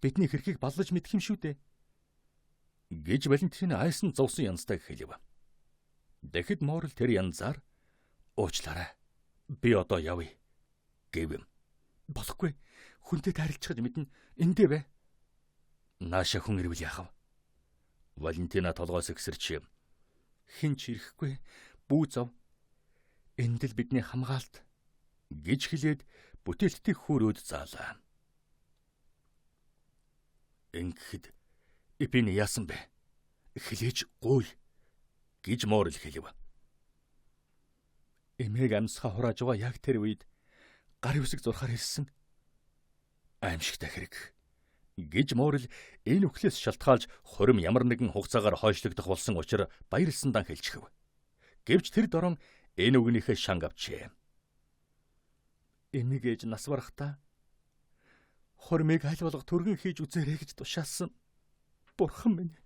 бидний хэрхийг баллаж мэдэх юм шүү дээ" гэж Валентина айсан зовсон янзтай хэлэв. Тэгэхэд Морл тэр янзаар "Уучлаарай. Би одоо явъя" гэв. "Болохгүй. Хүнтэй таарилчихаж мэднэ. Эндээ бай." "Наашаа хүн ирвэл яах вэ?" Валентина толгоос ихсэрч "Хэн ч ирэхгүй. Бүү зов. Энд л бидний хамгаалт" гэж хэлээд бүтээлтийг хүүрөөд заалаа. Ингэхэд Эпин яасан бэ? Эхлээж гуй гэж Морил хэлэв. Эмээг амьсгаа хурааж байгаа яг тэр үед гар үсэг зурхаар ирсэн. Аимшигтай хэрэг гэж Морил энэ үхлээс шалтгаалж хурим ямар нэгэн хугацаагаар хойшлогдох болсон учир баярлсан дан хэлчихв. Гэвч тэр дорон энэ үгнийхээ шанг авчээ. Эмэг ээж нас барахдаа хурмыг аль болох түргэн хийж үзээрэй гэж тушаасан. Бурхан минь,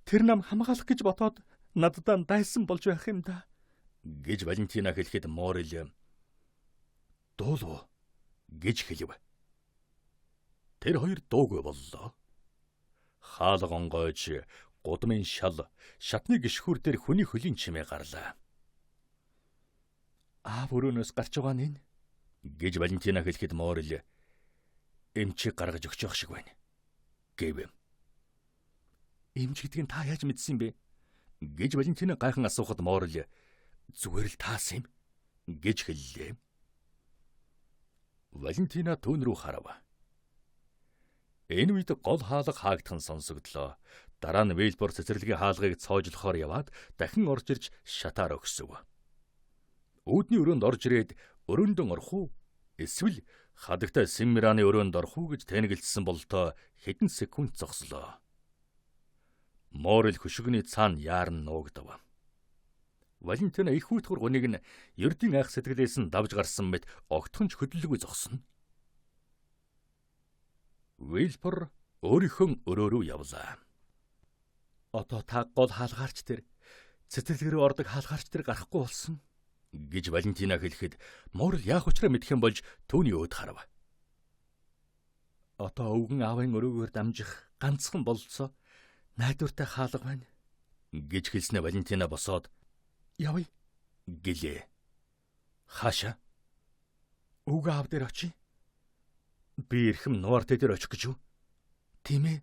тэр нам хамгаалах гэж бодоод наддаа дайсан болж байх юм да гэж Валентина хэлэхэд Морил "Дуулуу" гэж хэлэв. Тэр хоёр дуугүй боллоо. Хаалга онгойж гудмын шал шатны гишхүүр дээр хүний хөлийн чимээ гарлаа. "Аав өрөөнөөс гарч байгаа нь энэ" гэж Валентина хэлэхэд Морил "Эмчийг гаргаж өгч явах шиг байна" гэв. "Эмч гэдгийг та яаж мэдсэн бэ?" гэж Валентина гайхан асуухад Морил "Зүгээр л таасан юм" гэж хэллээ. Валентина түүн рүү харав. Энэ үед гол хаалга хаагдхан сонсогдлоо. Дараа нь Вилбор цэцэрлэгийн хаалгыг цоожлохоор яваад дахин орж ирж шатаар өгсөв. Үүдний өрөөнд орж ирээд өрөөндөн орох уу? Эсвэл хадагтай Симмираны өрөөнд орох уу гэж тэнэгэлдсэн болтоо хэдэн секунд зогслоо. Морил хөшигний цаана яаран нуугдав. Валентина их хүүтгэр гуниг нь ердийн айх сэтгэлээс нь давж гарсан мэт огтхон ч хөдөлгүй зогсно. Вилпер өөрийнхөө өрөө рүү явлаа. Одоо та гол хаалгаарч тэр цэцэрлэг рүү ордог хаалгаарч тэр гарахгүй болсон гэж Валентина хэлэхэд Морл яах учраа мэдэх юм болж түүний өөд харав. Одоо өвгөн аавын өрөөгөөр дамжих ганцхан бололцоо найдвартай хаалга байна гэж хэлснээр Валентина босоод явъя гэлээ. Хаашаа? Өвгөн аав дээр очие. Би эрхэм Нуартэй дээр очих гэж юу? Тийм ээ.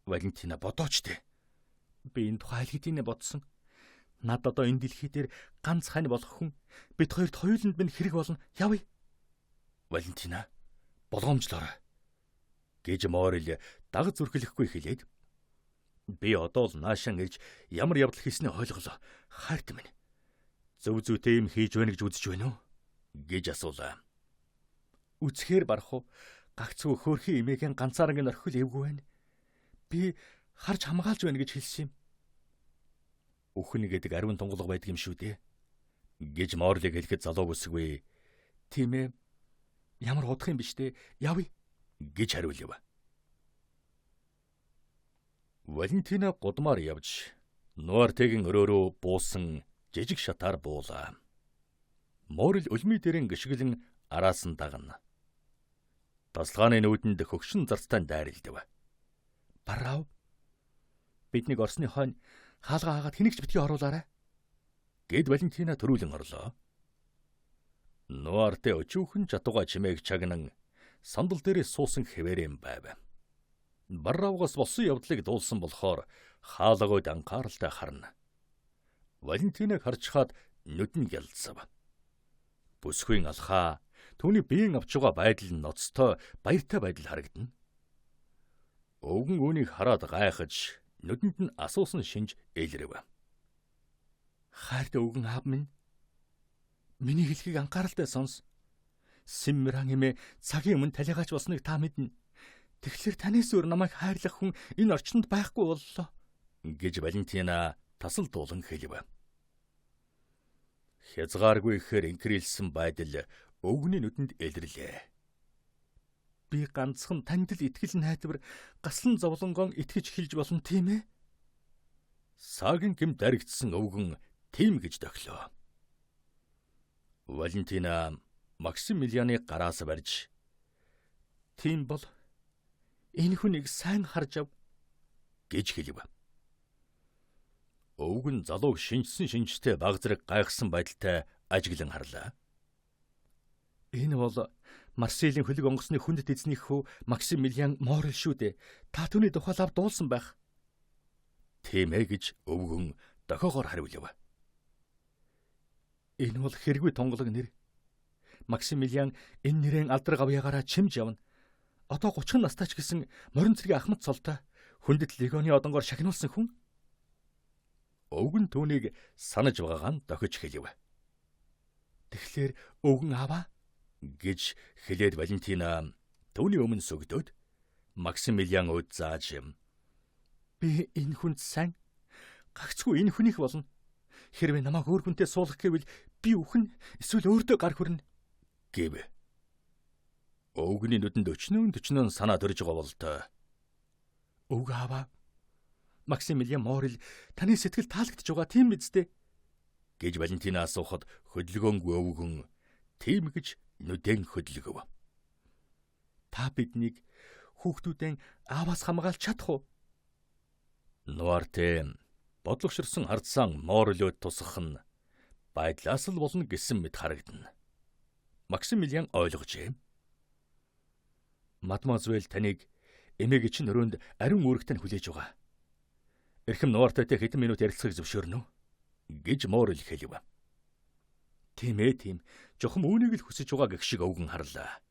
Валентина бодооч тэ. Би энэ тухай аль хэдийнэ бодсон. Над одоо энэ дэлхий дээр ганц хань болох хүн бид хоёрт хоёуланд минь хэрэг болно. Явъя. Валентина болгоомжлоорой гэж Морил даг зүрхлэхгүй хэлээд би одоо л наашаан ирж ямар явдал хийснээ ойлголоо. Хайрт минь. Зөв зүйтэй юм хийж байна гэж үзэж байна уу? Гэж асуулаа. Үзэхээр барах уу? Гагцгүй хөөрхий эмээгийн ганцаарангийн орхил эвгүй байна. Би харж хамгаалж байна гэж хэлсэн юм. Үхэн гэдэг ариун тунгалаг байдаг юм шүү дээ гэж Морлыг хэлэхэд залуу бүсгүй. Тийм ээ. Ямар удах юм биш үү? Явъя гэж хариулв. Валентина гудмаар явж Нуартегийн өрөө рүү буусан жижиг шатаар буулаа. Морил өлмий дэрэн гიშгэлэн араас нь дагна. Тасалгааны нүдэнд хөгшин зарцтай дайралдав. Барав. Биднийг орсны хойно хаалга хаагаад хэнийгч битгий оруулаарай гэд Валентина төрүүлэн орлоо. Нуарте өчүүхэн чатуга чимээг чагнан сандал дээрээ суусан хэвээрэн байв. Барравгаас болсон явдлыг дуулсан болохоор хаалгууд анхааралтай харна. Валентинаг харж хаад нүд нь гялцав. Бүсгүй алхаа түүний биеийн авч байгаа байдал нь ноцтой баяртай байдал харагдана. Өвгөн үүнийг хараад гайхаж нүдэнд нь асуусан шинж элрэв. Хайртай өвгөн аав минь, миний хэлхийг анхааралтай сонс. Симмэран хэмээ цагийн өмнө талигаач болсныг та мэднэ. Тэгэхээр танаас өөр намайг хайрлах хүн энэ орчинд байхгүй боллоо гэж Валентина тасал дуулан хэлв. Хязгааргүй ихээр инкрилсэн байдал өвгөний нүдэнд элэрлээ. Би ганцхан танд л итгэл найдвар гаслан зовлонгон итгэж хэлж болно тийм ээ? Саагийн гэм даригдсан өвгөн тийм гэж дохилоо. Валентина Максимилианы гараас барьж тийм бол энэ хүнийг сайн харж ав гэж хэлв. Өвгөн залууг шинжсэн шинжтэй баг зэрэг гайхсан байдалтай ажиглан харлаа. Энэ бол Марселийн хөлөг онгоцны хүндэт эзнийх хүү Максимилиан Морел шүү дээ. Та түүний тухай лав дуулсан байх. Тийм ээ гэж өвгөн дохиогоор хариулв. Энэ бол хэргүй тунгалаг нэр. Максимилиан энэ нэрэн алдар гавьяагаараа чимж явна. Одоо 30 настай ч гэсэн морин цэргийн ахмад цолтой хүндэт легионы одонгоор шахинуулсан хүн. Өвгөн түүнийг санаж байгаагаа нь дохиж хэлв. Тэгэхээр өвгөн ааваа гэж хэлээд Валентина түүний өмнө сөгдөөд Максимилиан өөд зааж би энэ хүнд сайн гагцгүй энэ хүнийх болно. Хэрвээ намайг өөр хүнтэй суулгах гэвэл би үхэн эсвэл өөртөө гар хүрнэ гэв. Өвгөний нүдэнд өчнөөн төчнөөн санаа төрж байгаа болтой. Өвг ааваа Максимилиан Морел таны сэтгэл таалагдж байгаа тийм биз дээ гэж Валентина асуухад хөдөлгөөнгүй өвгөн тийм гэж нүдэн хөдөлгөв. Та биднийг хүүхдүүдэн ааваас хамгаалж чадах уу? Нуарте бодлогоширсон ардсан Морелөд тусах нь байдлаас л болно гэсэн мэт харагдана. Максимилиан ойлгожээ. Мадмуазель таныг эмээгийн чинь өрөөнд ариун үүрэгтэй нь хүлээж байгаа. Эрхэм Нуартайтай хэдэн минут ярилцахыг зөвшөөрнө үү? Гэж Морел хэлв. Тийм ээ тийм. Жохом үүнийг л хүсэж байгаа гэх шиг өвгөн харлаа.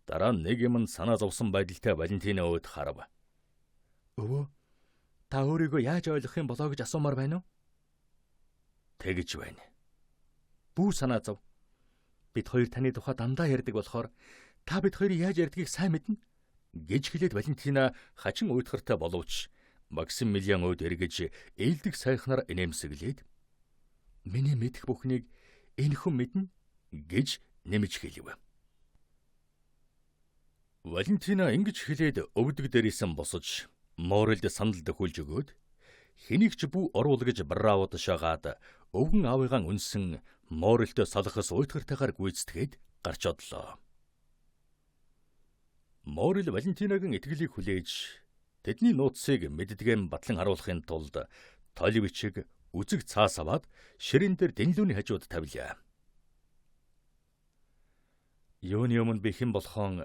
Дараа нь нэг юм санаа зовсон байдалтай Валентина өөд харав. Өвөө, та өөрийгөө яаж ойлгох юм болоо гэж асуумаар байна уу? Тэгж байна. Бүү санаа зов. Бид хоёр таны тухай дандаа ярьдаг болохоор та бид хоёрыг яаж ярьдгийг сайн мэднэ гэж хэлээд Валентина хачин уйтгартай боловч Максимилиан өөд эргэж ээлдэг сайхнаар инээмсэглээд Миний мэдэх бүхнийг энэ хүн мэднэ гэж нэмж хэлв. Валентина ингэж хэлээд өвдөг дээрээсэн босож Морелд сандал дөхүүлж өгөөд хэнийг ч бүү оруул гэж браво ташаагаад өвгөн аавыгаан үнсэн Морелтэй салхас уйтгартайгаар гүйцэтгээд гарч одлоо. Морел Валентинагийн итгэлийг хүлээж тэдний нууцыг мэддгэн батлан харуулахын тулд толь бичиг үзэг цаас аваад ширээн дээр дэнлүүний хажууд тавилаа. Юуны өмнө би хэн болохон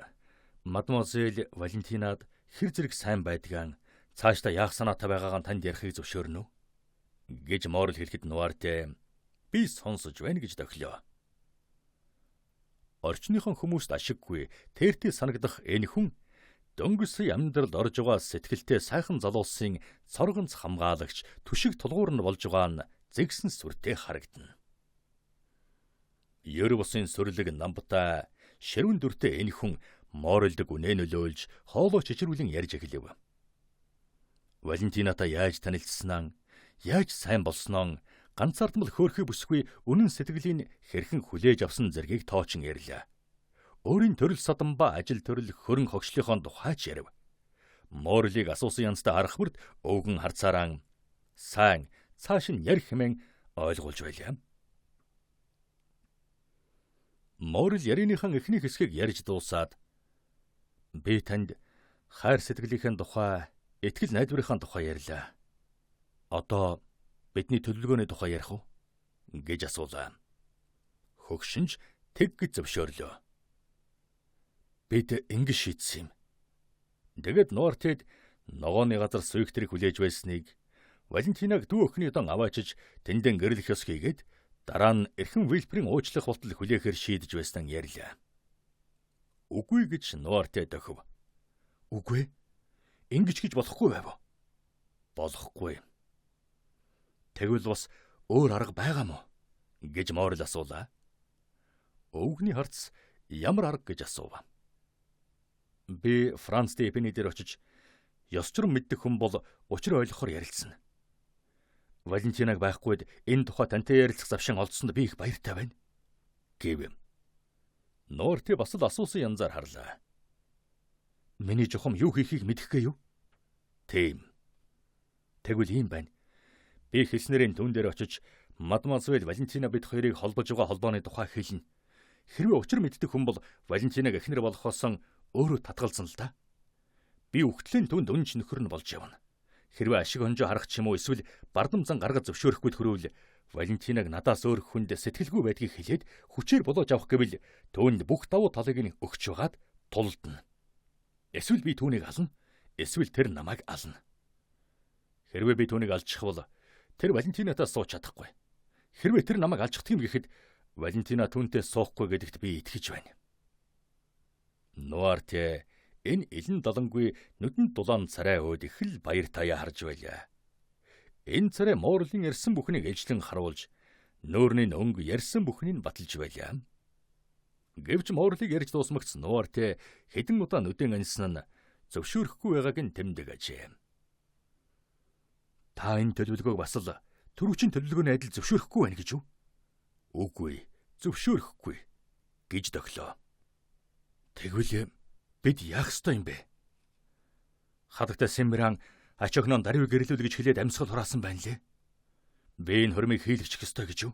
мадемуазель Валентинад хэр зэрэг сайн байдгаан цаашдаа яах санаатай байгаагаа танд ярихыг зөвшөөрнө үү гэж Морел хэлэхэд Нуарте би сонсож байна гэж дохилоо. Орчныхон хүмүүст ашиггүй тэртээ санагдах энэ хүн дөнгөж сая амьдралд орж байгаа сэтгэлтэй сайхан залуусын цоргонц хамгаалагч түшиг тулгуур нь болж байгаа нь зэгсэн сүртэй харагдана. Ер бусын сүрлэг намбтай ширүүн дүртэй энэ хүн Морелд гүнээ нөлөөлж хоолой чичрүүлэн ярьж эхлэв. Валентинатай яаж танилцсанаа, яаж сайн болсноо ганцаардмал хөөрхий бүсгүй үнэн сэтгэлийн хэрхэн хүлээж авсан зэргийг тоочин ярьлаа. Өөрийн төрөл садан ба ажил төрөл хөрөн хогшлийнхоо тухай ч ярив. Морлийг асуусан янзтай харах бүрт өвгөн харцаараа сайн цааш нь ярих хэмээн ойлгуулж байлаа. Морл ярианыхан эхний хэсгийг ярьж дуусаад би танд хайр сэтгэлийнхэн тухай, итгэл найдварынхаа тухай ярьлаа. Одоо бидний төлөвлөгөөний тухай ярих уу гэж асуулаа. Хөгшинж тэг гэж зөвшөөрлөө. Бид ингэж шийдсэн юм. Тэгээд Нортэд ногооны газар суйхтрийг хүлээж байсныг Валентинаг дүү охины дон аваачиж тэндэн гэрлэх ёс хийгээд дараа нь эрхэм Вилприйн уучлах болтол хүлээхээр шийдэж байсан ярьлаа. Үгүй гэж Нуарте дохив. Үгүй. Ингэж гэж болохгүй байв. Болохгүй. Тэгвэл бас өөр арга байгаа мó гэж Морил асуулаа. Өвгний харц ямар арга гэж асуув. Би Франц Эпини дээр очиж ёс журам мэддэг хүн бол учир ойлгохоор ярилцсан. Валентинаг байхгүйд энэ тухай тантай ярилцах завшин олдсонд би их баяртай байна гэв. Норти бас л асуусан янзаар харлаа. Миний жухам юу хийхийг мэдэхгүй юу? Тийм. Тэгвэл ийм байна. Би хэлснээрээ түн дээр очиж мадемуазель Валентина бид хоёрыг холбож байгаа холбооны тухай хэлнэ. Хэрвээ учир мэддэг хүн бол Валентинаг эхнэр болохоос өөрөө татгалзана л да. Би үхтлийн түнд үнч нөхөр нь болж явна. Хэрвээ ашиг хонжоо харах ч юм уу эсвэл бардам зан гаргаж зөвшөөрөхгүй төрөвл Валентинаг надаас өөр хүнд сэтгэлгүй байдгийг хэлээд хүчээр болоож авах гэвэл түүнд бүх давуу талыг нь өгч байгаад тулдна. Эсвэл би түүнийг ална, эсвэл тэр намайг ална. Хэрвээ би түүнийг алчихвал тэр Валентинатай сууч чадахгүй. Хэрвээ тэр намайг алчихдаг юм гэхэд Валентина түүнтэй суухгүй гэдэгт би итгэж байна. Нуарте энэ элен далангүй нүдэнд дулаан царай өөд их л баяр таяа харж байлаа. Энэ царай Морлын ярьсан бүхнийг ээлжлэн харуулж нөөрний өнгө ярьсан бүхнийг баталж байлаа. Гэвч Морлыг ярьж дуусмагц Нуарте хэдэн удаа нүдэн аньсан нь зөвшөөрөхгүй байгааг нь тэмдэг ажээ. Та энэ төлөвлөгөөг бас л түрүүчийн төлөвлөгөөний адил зөвшөөрөхгүй байна гэж юу? Үгүй, зөвшөөрөхгүй гэж дохлоо. Тэгвэл бид яах ёстой юм бэ? Хадагтай Сэмран ач охиноо даруй гэрлүүл гэж хэлээд амьсгал хураасан байна лээ. Би энэ хормыг хийлгчих ёстой гэж юу?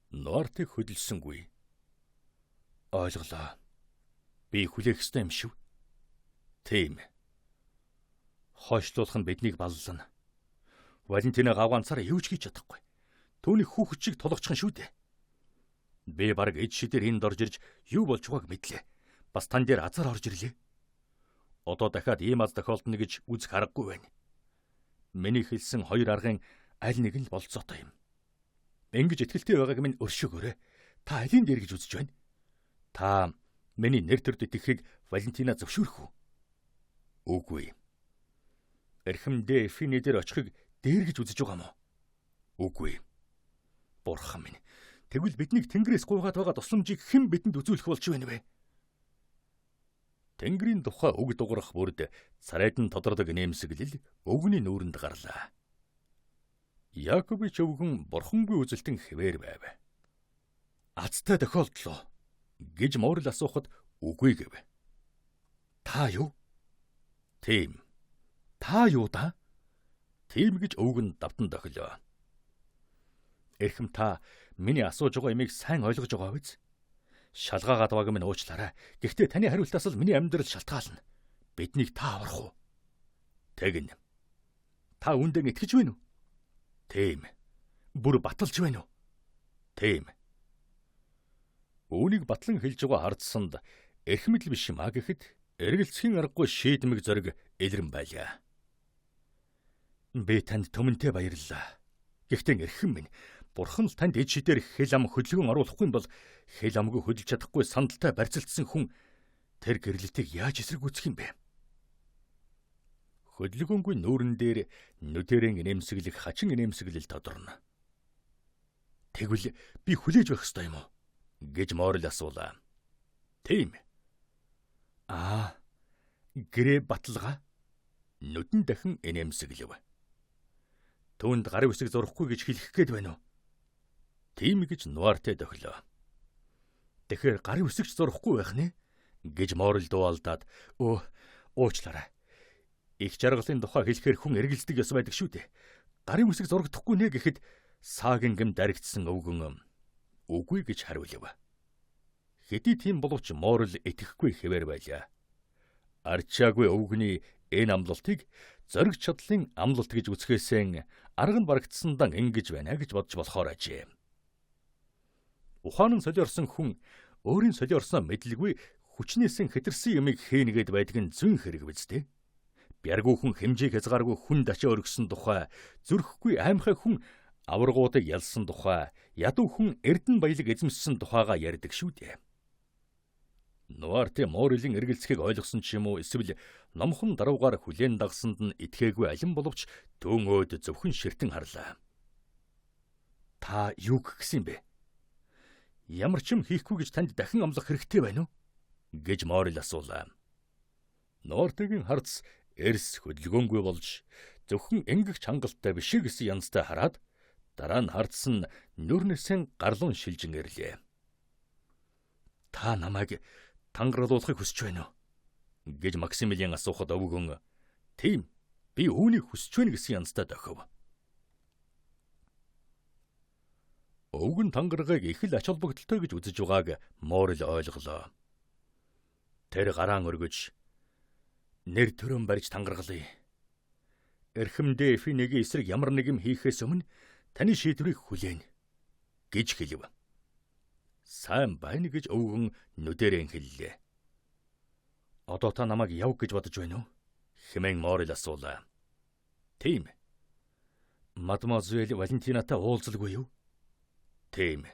Нортыг хөдөлсөнгүй. Ойлголоо. Би хүлээх ёстой юм шүү. Тийм. Хойшлуулах нь биднийг баллана. Валентина гавгаанцаар юу ч хийж чадахгүй. Түүний хүүхэд чиг тулгчих нь шүү дээ. Би бараг эд шидээр энд орж ирж юу болж байгааг мэдлээ. Бас тань дээр азар орж ирлээ. Одоо дахиад ийм аз тохиолдно гэж үзэх аргагүй байна. Миний хэлсэн хоёр аргын аль нэг нь л болцоотой юм. Ингэж итгэлтэй байгааг минь өршөөгөөрэй. Та алийн дээр гэж үзэж байна? Та миний нэр төрд итгэхийг Валентина зөвшөөрөх үү? Үгүй. Эрхэм Дэ Эфини дээр очихыг дээр гэж үзэж байгаа мó? Үгүй. Бурхан минь. Тэгвэл биднийг Тэнгэрээс гуйгаад байгаа тусламжийг хэн бидэнд үзүүлэх болж байна вэ? Тэнгэрийн тухай үг дуурах бүрд царайд нь тодордог нэмсэглэл өвгөний нүүрэнд гарлаа. Якович өвгөн бурхангүй үзэлтэн хэвээр байв. Азтай тохиолдлоо гэж Морил асуухад үгүй гэв. Та юу? Тийм. Та юу да? Тийм гэж өвгөн давтан дохилоо. Эрхэм та миний асууж байгаа юмыг сайн ойлгож байгаа биз? Шалгаагаад байгааг минь уучлаарай. Гэхдээ таны хариултаас л миний амьдрал шалтгаална. Биднийг та аврах уу? Тэгнь. Та үүндээ итгэж байна уу? Тийм. Бүр баталж байна уу? Тийм. Үүнийг батлан хэлж байгаа хардсанд эрхэмдэл биш юм а гэхэд эргэлзэхийн аргагүй шийдмэг зориг илрэн байлаа. Би танд төмөнтэй баярлалаа. Гэхдээ эрхэм минь, бурхан л танд эд шидээр хэл ам хөдөлгөөн оруулахгүй юм бол хэл амгүй хөдөлж чадахгүй сандалтай барьцалдсан хүн тэр гэрлэлтийг яаж эсэргүүцэх юм бэ? Хөдөлгөөнгүй нүүрэн дээр нүдэрэн инээмсэглэх хачин инээмсэглэл тодорно. Тэгвэл би хүлээж байх ёстой юм уу? Гэж Морил асуулаа. Тийм. Аа, гэрээ баталгаа. Нүдэн дахин инээмсэглэв. Түүнд гарын үсэг зурхгүй гэж хэлэх гээд байна уу? Тийм гэж Нуарте дохилоо. Тэгэхээр гарын үсэгч зурхгүй байх нэ? Гэж Морил дуу алдаад өө уучлаарай. Их жаргалын тухай хэлэхээр хүн эргэлздэг ёс байдаг шүү дээ. Гарын үсэг зурагдахгүй нэ гэхэд саагийн гэм даригдсан өвгөн үгүй гэж хариулв. Хэдий тийм боловч Морил итгэхгүй хэвээр байлаа. Арчаагүй өвгөний энэ амлалтыг зориг чадлын амлалт гэж үзэхээсэн арга нь барагдсандан ингэж байна гэж бодож болохоор ажээ. Ухаан нь солиорсон хүн өөрийн солиорсноо мэдлгүй хүчнээсэн хэтэрсэн юмыг хийнгээд байдаг нь зүйн хэрэг биз дээ. Бяргүй хүн хэмжээг хязгааргүй хүн дачаа өргөсөн тухай, зүрхгүй аймхай хүн аваргуудыг ялсан тухай, ядуу хүн эрдэнэ баялаг эзэмшсэн тухайгаа ярьдаг шүү дээ. Нуарте Морилийн эргэлзэхийг ойлгосон ч юм уу эсвэл номхон даруугаар хүлээн дагсанд нь итгээгүй алин боловч түүн өөд зөвхөн ширтэн харлаа. Та юу гэх гэсэн юм бэ? Ямар ч юм хийхгүй гэж танд дахин амлах хэрэгтэй байна уу? Гэж Морил асуулаа. Нуартегийн харц эрс хөдөлгөөнгүй болж зөвхөн ингэх хангалттай биш гэсэн янзтай хараад дараа нь хардс нь нүрнээсээ гарлан шилжин ирлээ. Та намайг тангаралуулахыг хүсэж байна уу? Гэж Максимилиан асуухад өвгөн тийм би үүнийг хүсэж байна гэсэн янзтай дохив. Өвгөн тангарагыг их л ач холбогдолтой гэж үзэж байгааг Морил ойлголоо. Тэр гараан өргөж нэр төрөн барьж тангаргалъя. Эрхэмдээ Эфинегийн эсрэг ямар нэг юм хийхээс өмнө таны шийдвэрийг хүлээн гэж хэлв. Сайн байна гэж өвгөн нүдэрэн хэллээ. Одоо та намайг яв гэж бодож байна уу? Хэмээн Морил асуулаа. Тийм. Мадемуазель Валентинатай уулзалгүй юу? Тийм.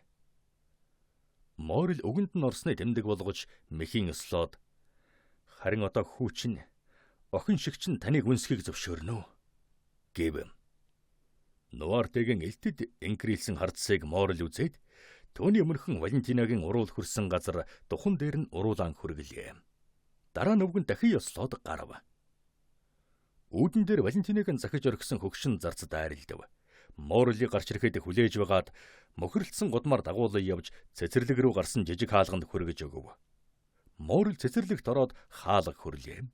Морил өгөнд нь орсны тэмдэг болгож мэхийн өслөөд харин одоо хүү чинь охин шиг чинь таныг үнсхийг зөвшөөрнө үү? Гэв. Нуартегийн элтэд инкрилсэн хардсыг Морил үзээд түүний өмнөхөн Валентинагийн уруул хөрсөн газар духан дээр нь уруулаан хөргөлээ. Дараа нь өвгөн дахин ёслоод гарав. Үүдэн дээр Валентиныг нь захиж орхисон хөгшин зарц дайралдав. Морли гарч ирэхэд хүлээж байгаад мөхөрлөсөн гудмаар дагуулan явж цэцэрлэг рүү гарсан жижиг хаалганд хүргэж өгөв. Морл цэцэрлэгт ороод хаалга хөрлөө.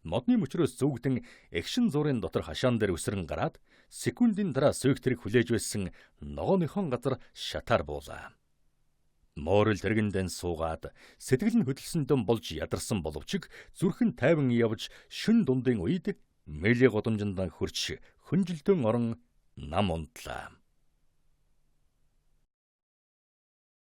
Модны мөчрөөс зүгдэн эгшин зурын дотор хашаан дээр өсрөн гараад секундын дараа сүйгтрийг хүлээж байсан ногооныхон газар шатаар буулаа. Морл тэргэндэн суугаад сэтгэл нь хөдөлсөндөн болж ядарсан боловч зүрх нь тайван явж шүн дундын үед Мели годомжиндан хөрч хөнжилдөн орон нам унтлаа.